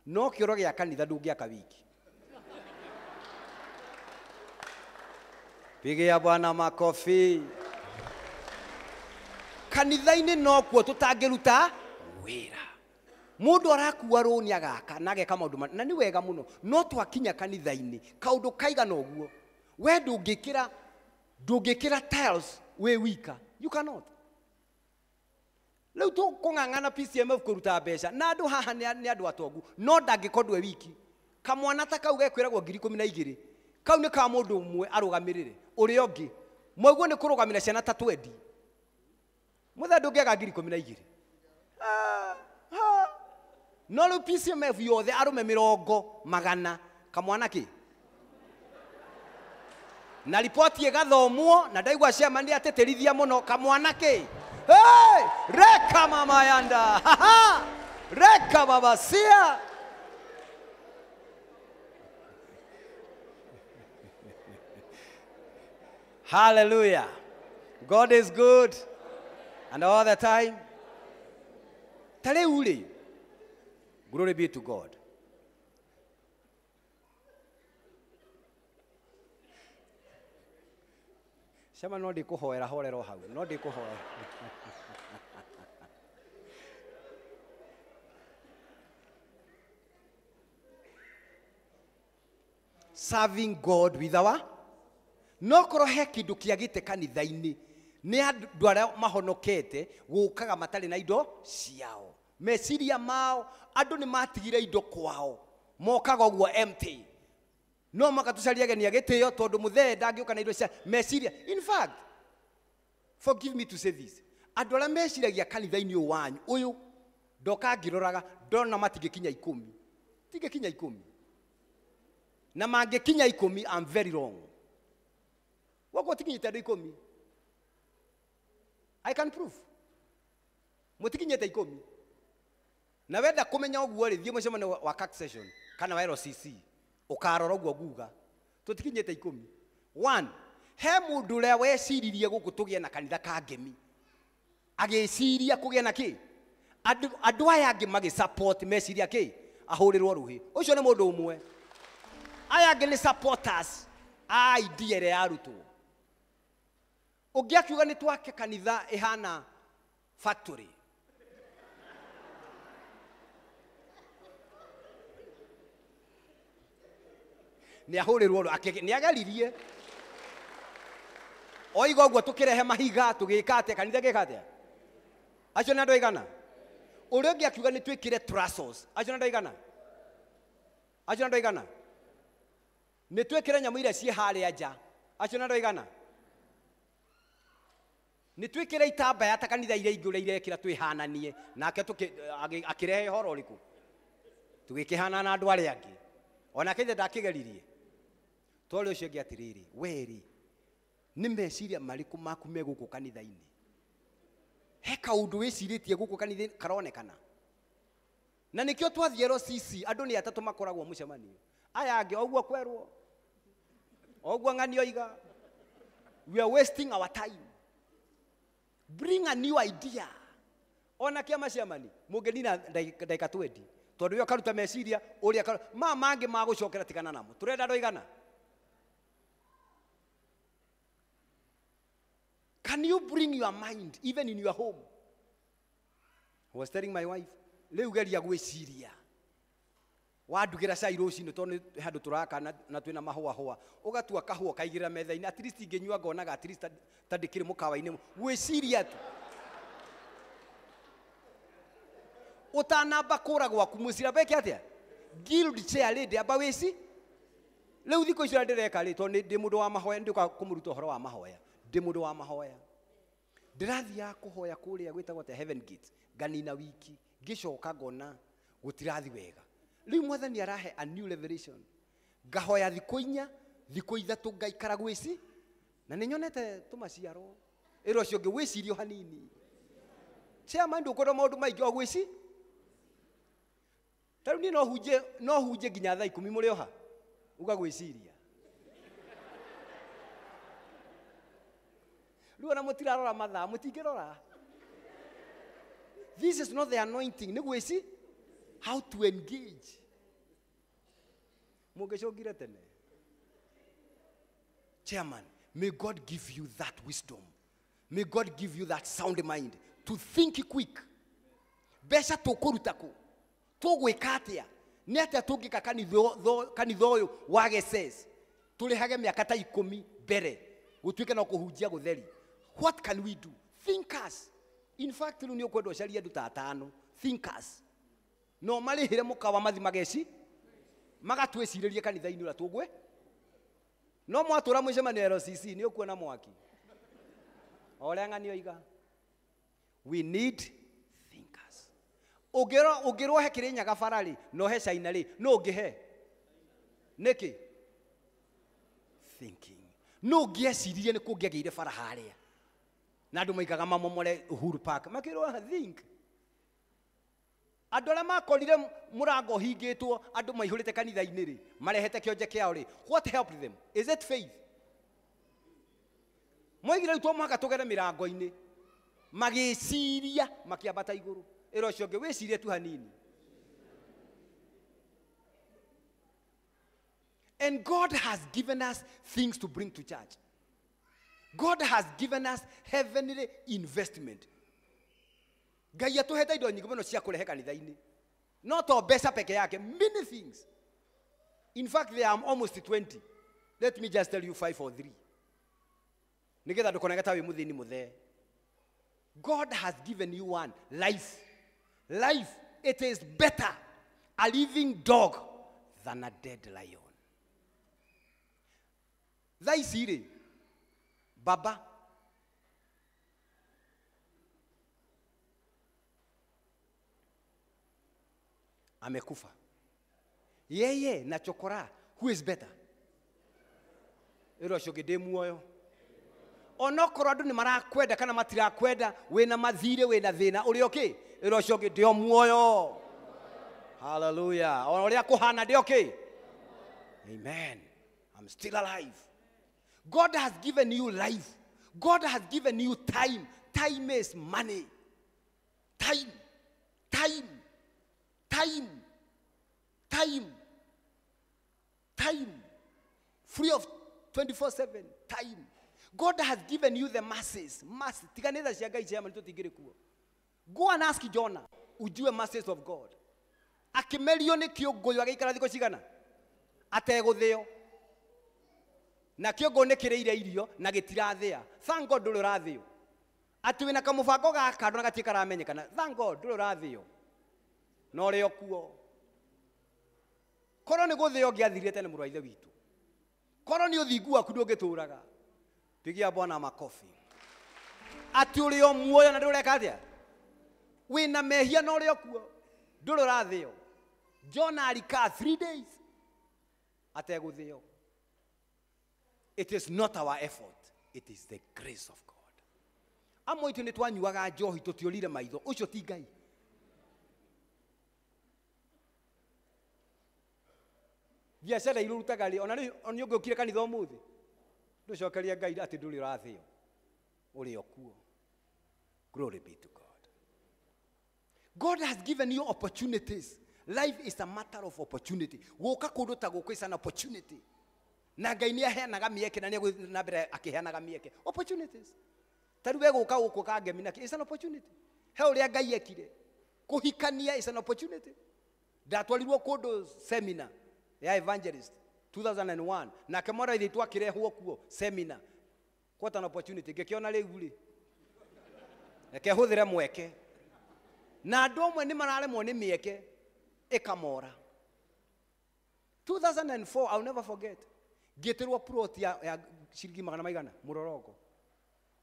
No kĩoro gĩa kanitha ndũngĩaka wiki. Pigia Bwana makofi. Kanitha-inĩ nokuo tũtangĩruta wĩra. Mũndũ arakua rũni agaka na ageka maũndũ na nĩ wega mũno, no twakinya kanitha-inĩ kaũndũ kaigana ũguo, we ndũngĩkĩra tiles wĩ wika. You cannot. Rĩu tũkũng'ang'ana PCMF kũruta mbeca na andũ haha nĩ andũ atongu, no ndangĩkorwo ndwe wiki. Kamwana ta kau gekwĩragwo 12,000 kau nĩ ka mũndũ ũmwe arũgamĩrĩre ũrĩa ũngĩ mwaiguo nĩ kũrũgamĩra ciana ta 20. Mũthenya ndũngĩaga 12,000. No rĩu PCMF yothe arũme 100 kamwana kĩ? Na ripoti ĩgathomwo na ndaigua chairman atĩtĩrithia mũno kamwana kĩ. Hey! Reka mama yanda. Ha ha! Reka baba sia. Hallelujah. God is good and all the time. Ta rĩu rĩ, glory be to God. Shema no ndikũhoera horero hau, no ndikũhoera. Serving God with our no korwo he kĩndũ kĩagĩte kanitha-inĩ nĩ andũ arĩa mahonokete gũkaga matarĩ na indo ciao, meciria mao andũ nĩ matigire indo kwao, mokaga ũguo empty. No makatũcaria ageni a gĩtĩo tondũ mũthee ndangĩũka na indo cia meciria. In fact, forgive me to say this, andũ arĩa meciragia kanitha-inĩ ũyũ wanyu ũyũ ndoka ngĩroraga ndona matingĩkinya ikũmi, tingĩkinya ikũmi, na mangĩkinya ikũmi I'm very wrong. Wako tikinyĩte andũ ikũmi, I can prove mũtikinyĩte ikũmi. Na wenda kũmenya ũguo rĩ, thiĩ mũcemanio wa CAC session kana wa LCC ũkarora ũguo nguga tũtikinyĩte ikũmi. One, he mũndũ ũrĩa weciririe gũkũ tũgĩe na kanitha ka ngemi, agĩciria kũgĩa na kĩ, andũ aya angĩ magĩ support meciria kĩ, ahũrĩrwo rũhĩ. Ũcio nĩ mũndũ ũmwe. Aya angĩ nĩ supporters a idea ĩrĩa yarutwo. Ũngĩ akiuga nĩ twake kanitha ĩhana factory, nĩ ahũrĩrwo rũhĩ, nĩ ageririe oiga ũguo tũkĩrehe mahiga tũgĩka atĩa, kanitha gĩka atĩa. Acio nĩ andũ aigana? Ũrĩa ũngĩ akiuga nĩ twĩkĩre trestles, acio nĩ andũ aigana? Acio nĩ andũ aigana? Nĩ twĩkĩre nyamũ iria ciĩ harĩa nja, acio nĩ andũ aigana? Nĩ twĩkĩre itambaya ta kanitha iria ingĩ ũrĩa irekĩra twĩhananie nake, akĩrehe ũhoro ũrĩkũ tũgĩkĩhana na andũ arĩa angĩ. Onake ithe ndakĩgeririe. Twarĩ ũcio ũngĩ atĩrĩrĩ, we rĩ, nĩ meciria marĩkũ maku me gũkũ kanitha-inĩ? He kaũndũ wĩcirĩtie gũkũ kanitha-inĩ karonekana? Na nĩkĩo twathiĩ LCC andũ nĩ atatũ makoragwo mũcemanio, aya angĩ o ũguo kwerwo, o ũguo ng'ani oiga. We are wasting our time. Bring a new idea. Ona kĩama ciamani mũngĩnina ndagĩka 20 tondũ we ũkaruta meciria ũrĩa ma mangĩ magũcokera tigana namo. Tũrenda andũ aigana? Can you bring your mind even in your home? I was telling my wife, rĩu geria gwĩciria wandugĩra cai rũcinĩ tondũ nĩ handũ tũraka na twĩna mahũahũa, ũgatua kahũa ũkaigĩrĩra metha-inĩ, at least ingĩnyua ngonaga at least ta ndĩkĩrĩ mũkawa-inĩ. Gwĩciria tu ũtanamba kũra gwaku mũciĩ amba ĩke atĩa, guild chair lady amba wĩci. Rĩu thikũ icio ndĩreka rĩ, tondũ ndĩ mũndũ wa mahoya, nĩndĩũkaga kũmũruta ũhoro wa mahoya, ndĩ mũndũ wa mahoya. Ndĩrathiaga kũhoya kũrĩa gwĩtagwo atĩa, Heaven Gate, nganina wiki, ngĩcoka ngona gũtirathi wega. Rĩu mwathani arahe a new revelation, ngahoya thikũ inya, thikũ ithatũ ngaikara gwĩci, na nĩ nyonete tũmaciaro. Ĩra ũcio ũngĩ wĩcirie o hanini. Chairman ndũkwenda maũndũ maingĩ o gwĩci. Ta rĩu niĩ no hunjie nginya thaa ikũmi mũrĩ oha, uga gwĩciria. Rĩu ona mũtirarora mathaa, mũtingĩrora. This is not the anointing, nĩ gwĩci how to engage. Mũngĩcũngire tene. Chairman, may God give you that wisdom. May God give you that sound mind to think quick. Mbeca tũkũruta kũ? Tũgwĩka atĩa? Nĩ atĩa tũngĩka kanitha ũyũ wa GSS? Tũrĩhage mĩaka ta ikũmi mbere, gũtuĩke no kũhunjia gũtheri. What can we do? Thinkers. In fact, rĩu nĩ ũkwenda ũcarie andũ ta atano. Thinkers. No marĩhĩre mũkawa mathi mageci, magatwĩcirĩrie kanitha-inĩ ũrĩa tũgwe. No mwatũra mũcemanio LCC nĩ ũkuona mwaki. O ũrĩa ng'ani oiga. We need thinkers. Ũngĩrwo he Kĩrĩnyaga bara rĩ, no he China rĩ, no ũngĩhe. Nĩkĩ? Thinking. No ngĩeciririe nĩ kũngĩagĩire bara harĩa. Na andũ maikaga mamomore Uhuru Park. Makĩrwo think. Andũ arĩa makorire mũrango ũhingĩtwo andũ maihũrĩte kanitha-inĩ rĩ, marehete kĩonje kĩao rĩ, what helped them? Is it faith? Moigire rĩu to mũhaka tũgere mĩrango-inĩ. Magĩciria makĩambata igũrũ. Ĩra ũcio ũngĩ wĩcirie tu hanini. And God has given us things to bring to church. God has given us heavenly investment. Ngai atũhete indo nyingĩ mũno cia kũrehe kanitha-inĩ. No to mbeca peke yake, many things. In fact, there are almost 20. Let me just tell you 5 or 3. Nĩgetha ndũkonage ta wĩ mũthĩni mũthee. God has given you one, life. Life, it is better a living dog than a dead lion. Thaa ici rĩ, baba amekufa. Yeye na chokora, who is better? Ĩra ũcio ũngĩ ndĩ muoyo. Onokorwo andũ nĩ marakwenda kana matirakwenda, wĩna mathirĩ, wĩna thĩna, ũrĩ okay? Ĩra ũcio ũngĩ ndĩ o muoyo. Hallelujah. Ona ũrĩa kũhana ndĩ okay? Amen. I'm still alive. God has given you life. God has given you time. Time is money. Time. Time. Time. Time. Time. Free of 24/7. Time. God has given you the masses. Masses. Tiganetha cia Ngai cia ma nĩtũtingĩrĩ kuo. Go and ask Jonah. Ujue masses of God. Akĩmerio nĩ kĩũngũyũ agĩikara thikũ cigana? Ategũthĩo. Na kĩũngũyũ nĩ kĩrĩire irio na gĩtirathĩa. Thank God ndũrĩ ũrathĩo. Atĩ wĩna kamũbango gaka andũ na gatirĩ karamenyekana. Thank God ndũrĩ ũrathĩo. Na ũrĩ o kuo. Korwo nĩ gũthĩo ũngĩathirire tene mũrũ wa ithe witũ. Korwo nĩ ũthingu waku ndũngĩtũraga. Pigia Bwana makofi. Atĩ ũrĩ o muoyo na ndũreka atĩa? Wĩna mehia na ũrĩ o kuo. Ndũrĩ ũrathĩo. Jonah alikaa 3 days ategũthĩo. It is not our effort. It is the grace of God. Amwe itũ nĩ twanyuaga njohi tũtiũrire maitho. Ũcio ti Ngai. Biacara irutaga rĩ, ona rĩu nĩ ũngĩũkire kanitha ũmũthĩ. Ndũcokerie Ngai atĩ ndũrĩ ũrathĩo. Ũrĩ o kuo. Glory be to God. God has given you opportunities. Life is a matter of opportunity. Gũka kũndũ ta gũkũ is an opportunity. Na Ngai nĩ aheanaga mĩeke na nĩ egũthiĩ na mbere akĩheanaga mĩeke. Opportunities. Ta rĩu we gũka gũkũ Kangemi nake is an opportunity. He ũrĩa Ngai ekire. Kũhikania is an opportunity. Ndatwarirwo kũndũ seminar ya evangelist 2001. Nake mwana ithe twakĩrehwo kuo seminar. What an opportunity. Ngĩkĩona rĩu rĩ. Reke hũthĩre mweke. Na andũ amwe nĩ mararemwo nĩ mĩeke ĩkamora. 2004, I'll never forget. Ngĩtĩrwo plot ya ciringi magana maigana mũrorongo.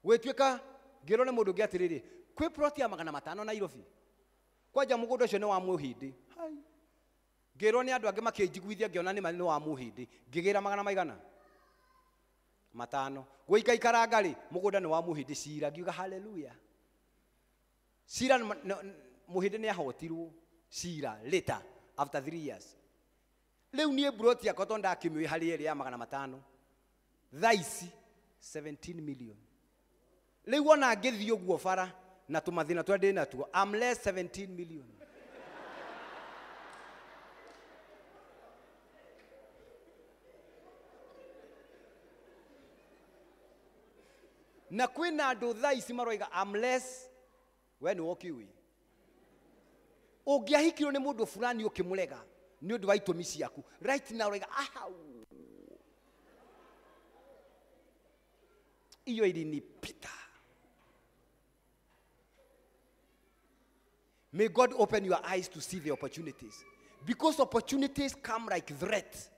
Gwĩtuĩka ngĩrwo nĩ mũndũ ũngĩ atĩrĩrĩ, kwĩ plot ya 500 Nairobi. Kwanja mũgũnda ũcio nĩ wa Mũhĩndĩ. Hai. Ngĩrwo nĩ andũ angĩ makĩnjiguithia ngĩona nĩ wa Mũhĩndĩ. Ngĩgĩra magana maigana 5. Gũikaikaranga rĩ, mũgũnda nĩ wa Mũhĩndĩ cira. Ngiuga hallelujah. Cira Mũhĩndĩ nĩ ahotirwo cira later after 3 years. Rĩu niĩ plot yakwa tondũ ndakĩmĩũĩ harĩ ĩrĩa ya 500. Thaa ici 17 million. Rĩu ona ngĩthiĩ ũguo bara na tũmathĩna tũrĩa ndĩ natuo, I'm less 17 million. Na kwĩna andũ thaa ici maroiga I'm less, we nĩ wokiũĩ. Ũngĩahikirwo nĩ mũndũ fulani ũkĩmũrega nĩ ũndũ wa itũmi ciaku. Right now ũroiga ahau. Iyo ilinipita. May God open your eyes to see the opportunities. Because opportunities come like threats.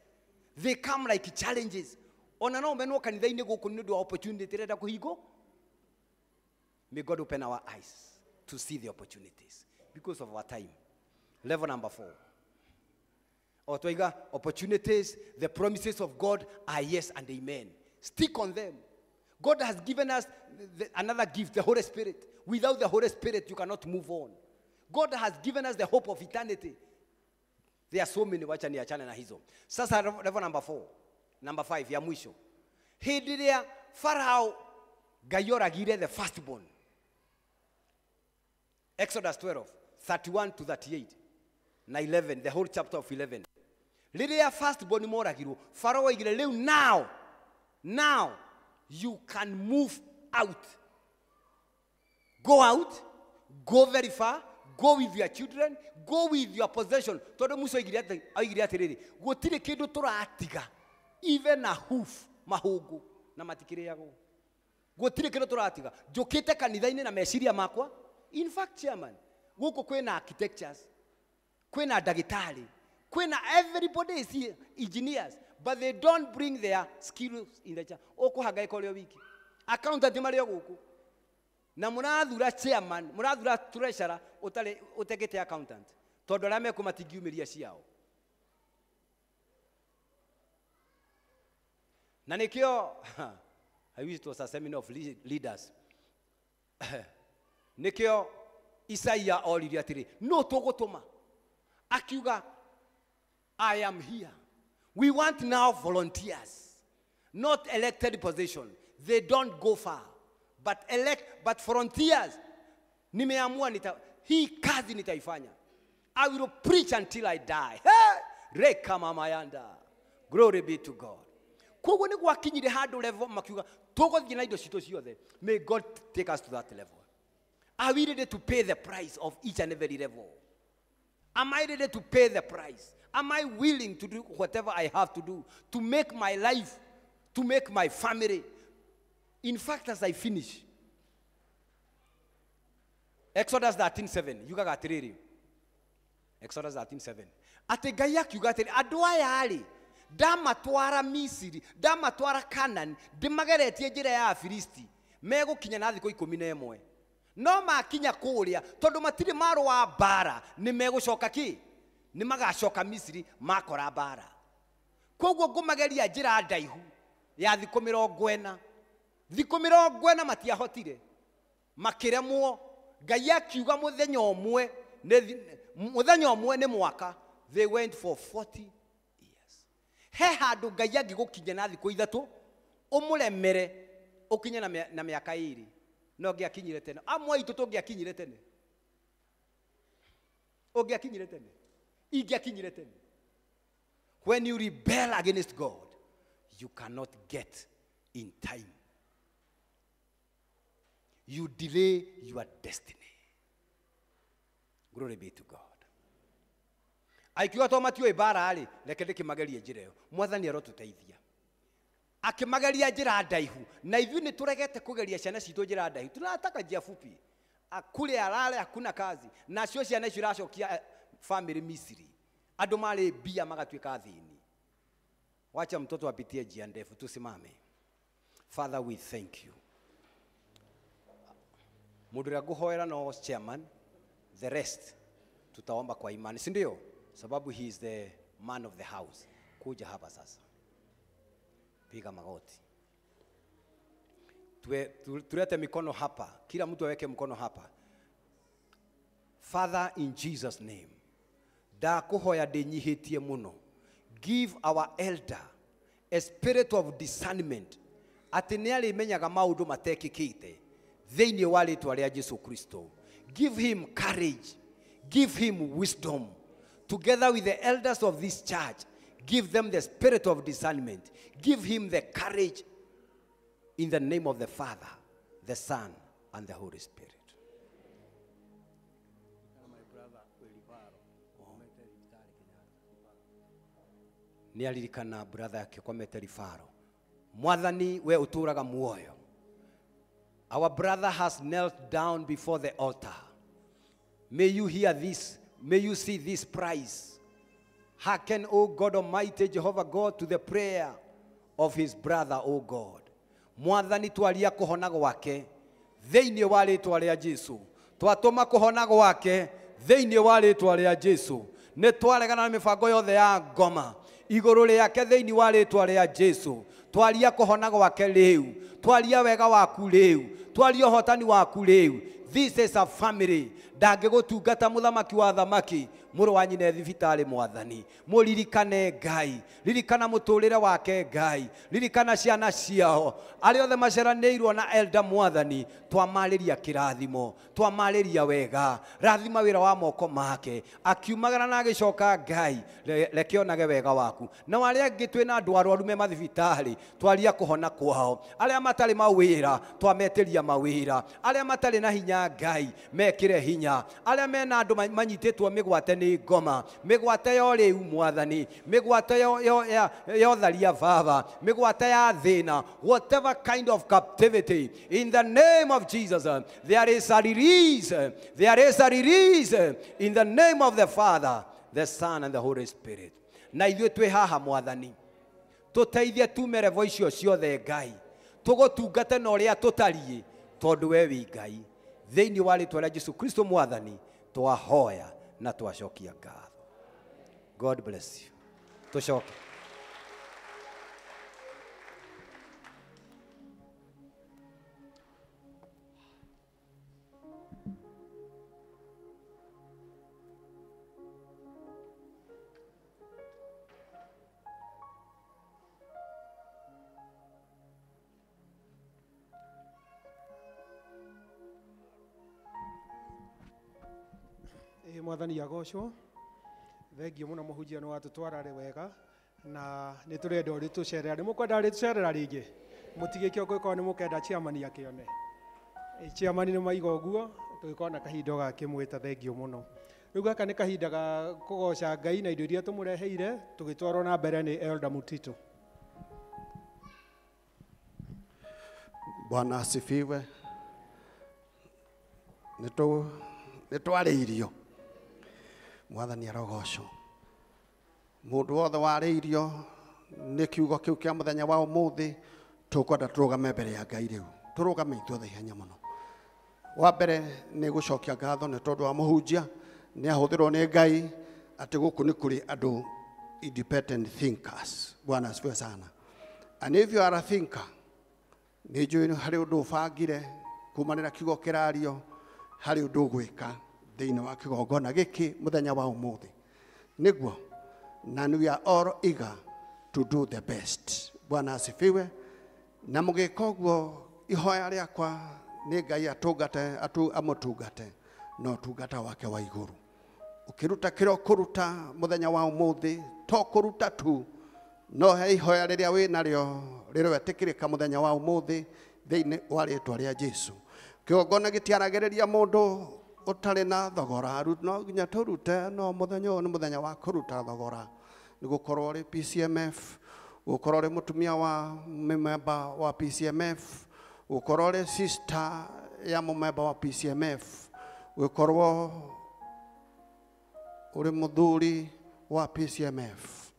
They come like challenges. Ona no menwo kanitha-inĩ gũkũ nĩ ũndũ wa opportunity ĩrenda kũhingwo. May God open our eyes to see the opportunities because of our time. Level number 4. Or twaiga, opportunities, the promises of God are yes and amen. Stick on them. God has given us another gift, the Holy Spirit. Without the Holy Spirit, you cannot move on. God has given us the hope of eternity. There are so many. Wacha niachane na hizo. Sasa level number 4, number 5 ya mwisho. Hĩndĩ ĩrĩa Farao Ngai oragire the firstborn. Exodus 12, 31 to 38 na 11, the whole chapter of 11. Rĩrĩa firstborn moragirwo, Farao oigire rĩu now you can move out. Go out, go very far, go with your children, go with your possession. Tondũ Musa oigire atĩrĩrĩ, gũtirĩ kĩndũ tũratiga, even a hoof, mahũngũ, na matikĩrĩagwo. Gũtirĩ kĩndũ tũratiga. Njũkĩte kanitha-inĩ na meciria makwa. In fact, chairman, gũkũ kwĩna architectures, kwĩna ndagĩtarĩ, kwĩna everybody is here, engineers, but they don't bring their skills in the church. Ũkũhangaĩka ũrĩ o wiki. Accountant marĩ o gũkũ. Na mũrathura chairman, mũrathura treasurer ũtarĩ ũtekĩte accountant. Tondũ arĩa mekũ matingiumĩria ciao. Na nĩkĩo I wish it was a seminar of leaders. Nĩkĩo Isaia oririe atĩrĩ, no tũgũtũma. Akiuga, I am here. We want now volunteers, not elected position. They don't go far. But volunteers, nimeamua hii kazi nitaifanya. I will preach until I die. Hey! Reka mama yanda. Glory be to God. Koguo nĩ gwakinyire handũ level makiuga tũgũthiĩ na indo citũ ciothe. May God take us to that level. Are we ready to pay the price of each and every level? Am I ready to pay the price? Am I willing to do whatever I have to do to make my life, to make my family? In fact, as I finish, Exodus 13:7, yugaga atĩrĩrĩ. Exodus 13:7. Atĩ Ngai akiuga atĩrĩ, andũ aya rĩ, ndamatwara Misiri, ndamatwara Canaan, ndĩmageretie njĩra ya Afilisti, megũkinya na thikũ 11. No makinya kũrĩa, tondũ matirĩ marũa mbara, nĩ megũcoka kĩ? Nĩ magacoka Misiri makora mbara. Koguo ngũmageria njĩra ndaihu ya thikũ 40. Thikũ 40 matiahotire, makĩremwo. Ngai akiuga mũthenya ũmwe nĩ mwaka. They went for 40 years. He handũ Ngai angĩgũkinya na thikũ 3 ũmũremere ũkinye na mĩaka 2. No ngĩakinyire tene. Amwe aitũ tũngĩakinyire tene. Ũngĩakinyire tene. Ingĩakinyire tene. When you rebel against God, you cannot get in time. You delay your destiny. Glory be to God. Aikiuga to matiũĩ mbara rĩ, reke ndĩkĩmagerie njĩra ĩyo. Mwathani arotũteithia. Akĩmageria njĩra ndaihu, na ithuĩ nĩ tũregete kũgeria ciana citũ njĩra ndaihu. Tunataka njia fupi. Kule alale hakuna kazi. Nacio ciana icio iracokia family Misiri. Andũ marĩ mbia magatuĩka athĩni. Wacha mtoto apitie njia ndefu. Tusimame. Father, we thank you. Mũndũ ũrĩa ngũhoera no chairman, the rest tutaomba kwa imani, si ndio? Sababu he is the man of the house. Kuja hapa sasa. Piga magoti. Tulete mikono hapa. Kila mtu aweke mkono hapa. Father, in Jesus name, ndakuhoya ndĩnyihĩtie mũno. Give our elder a spirit of discernment. Atĩ nĩ arĩmenyaga maũndũ matekĩkĩte thĩinĩ wa rĩĩtwa rĩa Jesu Kristo. Give him courage. Give him wisdom. Together with the elders of this church, give them the spirit of discernment. Give him the courage in the name of the Father, the Son, and the Holy Spirit. Nĩ aririkana brother yake komete rifaro. Mwathani we ũtũũraga muoyo. Our brother has knelt down before the altar. May you hear this. May you see this price. Hearken, O God Almighty, Jehovah God, to the prayer of his brother, O God. Mwathani twaria kũhona gwake thĩinĩ wa rĩĩtwa rĩa Jesu. Twatũma kũhona gwake thĩinĩ wa rĩĩtwa rĩa Jesu. Nĩ twaregana na mĩbango yothe ya ngoma igũrũ rĩake thĩinĩ wa rĩĩtwa rĩa Jesu. Twaria kũhona gwake rĩu, twaria wega waku rĩu, twaria ũhotani waku rĩu. This is a family. Ndangĩgũtungata mũthamaki wa thamaki, mũrũ wa nyina e thibitarĩ mwathani. Mũririkane Ngai, ririkana mũtũrĩre wake Ngai, ririkana ciana ciao arĩa othe maceranĩirwo na elder mwathani. Twamarĩria kĩrathimo, twamarĩria wega, rathima wĩra wa moko make akiumagara na agĩcoka Ngai, reke onage wega waku. Na arĩa angĩ twĩna andũ arwaru me mathibitarĩ, twaria kũhona kwao. Arĩa matarĩ mawĩra, twametĩria mawĩra. Arĩa matarĩ na hinya Ngai, mekĩre hinya. Arĩa mena andũ manyitĩtwo mĩgwate nĩ ngoma, mĩgwate ya ũrĩu mwathani, mĩgwate ya ũtharia baba, mĩgwate ya thĩna, whatever kind of captivity, in the name of Jesus, there is a release, there is a release in the name of the Father, the Son and the Holy Spirit. Na ithuĩ twĩ haha mwathani, tũteithie tume revo icio ciothe Ngai, tũgũtungate na ũrĩa tũtariĩ, tondũ we wĩ Ngai. Thĩinĩ wa rĩtwa rĩa Jesu Kristo mwathani, twahoya na twacokia ngatho. God bless you. Tũcoke. Mwathani agocwo. Thengio muno muhunjia nĩ watũtwara wega na nĩ tũrenda ũrĩ tũcerera. Nĩ mũkwenda rĩ tũcerera rĩngĩ? Mũtigĩke ũngĩkorwo nĩ mũkenda chairman akĩone. Chairman nĩ maiga ũguo, tũgĩkorwo na kahinda gakĩmwĩta. Thengio mũno. Rĩu gaka nĩ kahinda ga kũgoca Ngai na indo iria tũmũreheire, tũgĩtwarwo na mbere nĩ Elder Mutito. Bwana asifiwe. Nĩ twarĩirio. Mwathani arogocwo. Mũndũ wothe warĩirio nĩ kiugo kĩu kĩa mũthenya wa ũmũthĩ, tũkwenda tũrũgame mbere ya Ngai rĩu. Tũrũgame ithuothe ihenya mũno. Wa mbere nĩ gũcokia ngatho nĩ tondũ wa mũhunjia, nĩ ahũthĩrwo nĩ Ngai atĩ gũkũ nĩ kũrĩ andũ independent thinkers. Bwana asifiwe sana. And if you are a thinker, nĩ njũĩ harĩ ũndũ ũbangire kumanĩra kiugo kĩrario, harĩ ũndũ ũgwĩka thĩinĩ wa kĩgongona gĩkĩ mũthenya wa ũmũthĩ. Nĩguo, na we are all eager to do the best. Bwana asifiwe. Na mũgĩka ũguo, ihoya rĩakwa nĩ Ngai atungate, amũtungate na ũtungata wake wa igũrũ. Ũkĩruta kĩrĩa ũkũruta mũthenya wa ũmũthĩ, to kũruta tu, no he ihoya rĩrĩa wĩ narĩo rĩroetĩkĩrĩka mũthenya wa ũmũthĩ thĩinĩ wa rĩtwa rĩa Jesu. Kĩgongona gĩtiaragĩrĩria mũndũ ũtarĩ na thogora, no nginya tũrute, no mũthenya ũyũ nĩ mũthenya wa kũruta thogora. Nĩ gũkorwo ũrĩ PCMF, gũkorwo ũrĩ mũtumia wa member wa PCMF, gũkorwo ũrĩ sister ya mũmemba wa PCMF, gũkorwo ũrĩ mũthuri wa PCMF,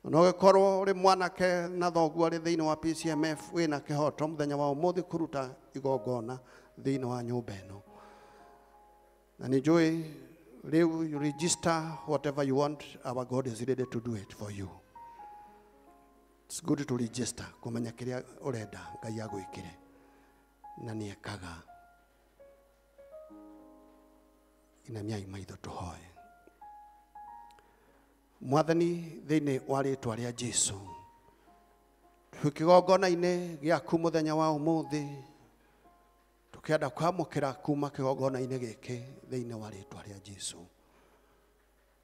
no gũkorwo ũrĩ mwanake na thoguo arĩ thĩinĩ wa PCMF, wĩna kĩhoto mũthenya wa ũmũthĩ kũruta igongona thĩinĩ wa nyũmba ĩno. Na nĩ njũĩ rĩu you register whatever you want, our God is ready to do it for you. It's good to register, kũmenya kĩrĩa ũrenda Ngai agwĩkĩre, na nĩ ekaga. Inamiai maitho tũhoe. Mwathani, thĩinĩ wa rĩtwa rĩa Jesu, twĩ kĩgongona-inĩ gĩaku mũthenya wa ũmũthĩ, tũkĩenda kwamũkĩra kuma kĩgongona-inĩ gĩkĩ thĩinĩ wa rĩtwa rĩa Jesu.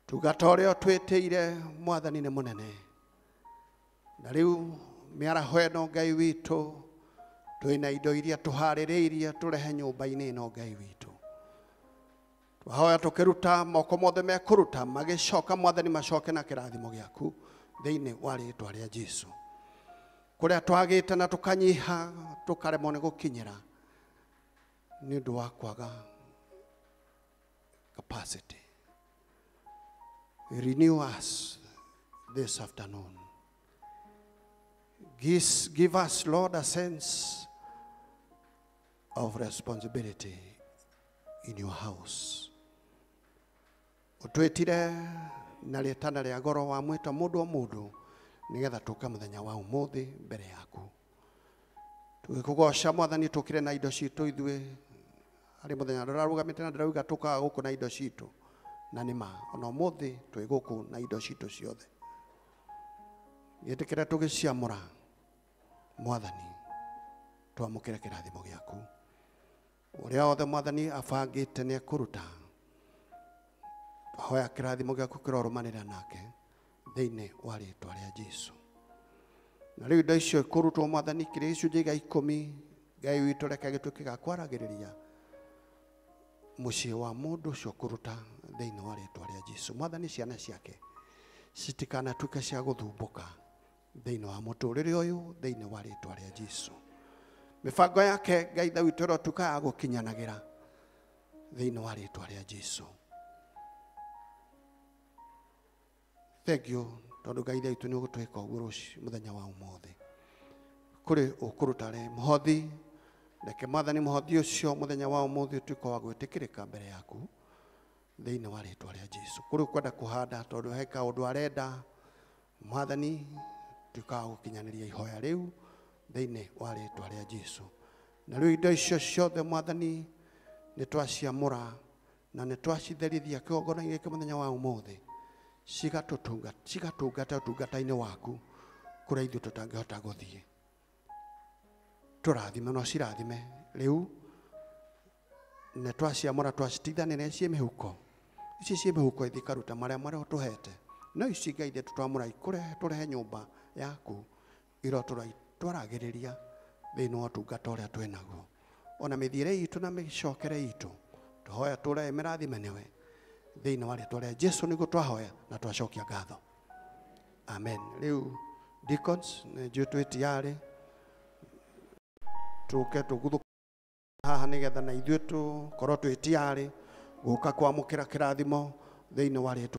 Tungata ũrĩa ũtwĩtĩire Mwathani nĩ mũnene, na rĩu mĩaraho ĩno Ngai witũ, twĩna indo iria tũharĩrĩirie tũrehe nyũmba-inĩ ĩno Ngai witũ. Twahoya tũkĩruta moko mothe mekũruta, magĩcoka Mwathani macoke na kĩrathimo gĩaku thĩinĩ wa rĩtwa rĩa Jesu. Kũrĩa twagĩte na tũkanyiha tũkaremwo nĩ gũkinyĩra nĩ ũndũ wa kwaga capacity. Renew us this afternoon. Give us, Lord, a sense of responsibility in your house. Ũtwĩtire na rĩtana rĩa goro wa mwĩta mũndũ o mũndũ Nĩgetha tũke mũthenya wa ũmũthĩ mbere yaku. Tũgĩkũgoca Mwathani tũkire na indo citũ ithuĩ harĩ mũthenya ndĩrarũgamĩte na ndĩrauga tũkaga gũkũ na indo citũ na nĩ ma ona ũmũthĩ twĩ gũkũ na indo citũ ciothe. Gĩtĩkĩre tũgĩciamũra Mwathani twamũkĩre kĩrathimo gĩaku. Ũrĩa wothe Mwathani abangĩte nĩ ekũruta, twahoya kĩrathimo gĩaku kĩrorũmanĩra nake thĩinĩ wa rĩtwa rĩa Jesũ. Na rĩu indo icio ikũrutwo Mwathani kĩrĩ gĩcunjĩ gĩa 10 Ngai witũ reke gĩtuĩke gĩa kwaragĩrĩria mũciĩ wa mũndũ ũcio kũruta thĩinĩ wa rĩtwa rĩa Jesũ. Mwathani ciana ciake citikanatuĩke cia gũthumbũka thĩinĩ wa mũtũrĩre ũyũ thĩinĩ wa rĩtwa rĩa Jesũ. Mĩbango yake Ngai Ithe witũ ĩrotuĩka ya gũkinyanagĩra thĩinĩ wa rĩtwa rĩa Jesũ. Thank you tondũ Ngai Ithe witũ nĩ ũgũtwĩka ũguo rũciũ mũthenya wa ũmũthĩ. Kũrĩ ũkũruta rĩ mũhothi, reke Mwathani mũhothi ũcio mũthenya wa ũmũthĩ ũtuĩke wa gwĩtĩkĩrĩka mbere yaku thĩinĩ wa rĩtwa rĩa Jesũ. Kũrĩ ũkwenda kũhanda tondũ he kaũndũ arenda, Mwathani tuĩka wa gũkinyanĩria ihoya rĩu thĩinĩ wa rĩtwa rĩa Jesũ. Na rĩu indo icio ciothe Mwathani nĩ twaciamũra na nĩ twacitherithia kĩgongona-inĩ gĩkĩ mũthenya wa ũmũthĩ, cigatungata ũtungata-inĩ waku kũrĩa ithuĩ tũtangĩhota gũthiĩ. Tũrathime no cirathime rĩu nĩ twaciamũra twacitithanĩria ciĩ mĩhuko ici ciĩ mĩhuko ithiĩ ikaruta marĩa marĩa ũtũhete, no ici Ngai ithe tũtwamũra tũrehe nyũmba yaku iro twaragĩrĩria thĩinĩ wa ũtungata ũrĩa twĩ naguo. Ona mĩthiĩre itũ na mĩcokere itũ tũhoya tũrehe mĩrathime nĩwe thĩinĩ wa rĩtwa rĩa Jesũ nĩguo twahoya na twacokia ngatho. Amen. Rĩu deacons nĩ njũĩ twĩ tayarĩ tũke tũguthũke haha nĩgetha na ithuĩ tũkorwo twĩ tayarĩ gũka kwamũkĩra kĩrathimo thĩinĩ wa rĩtwa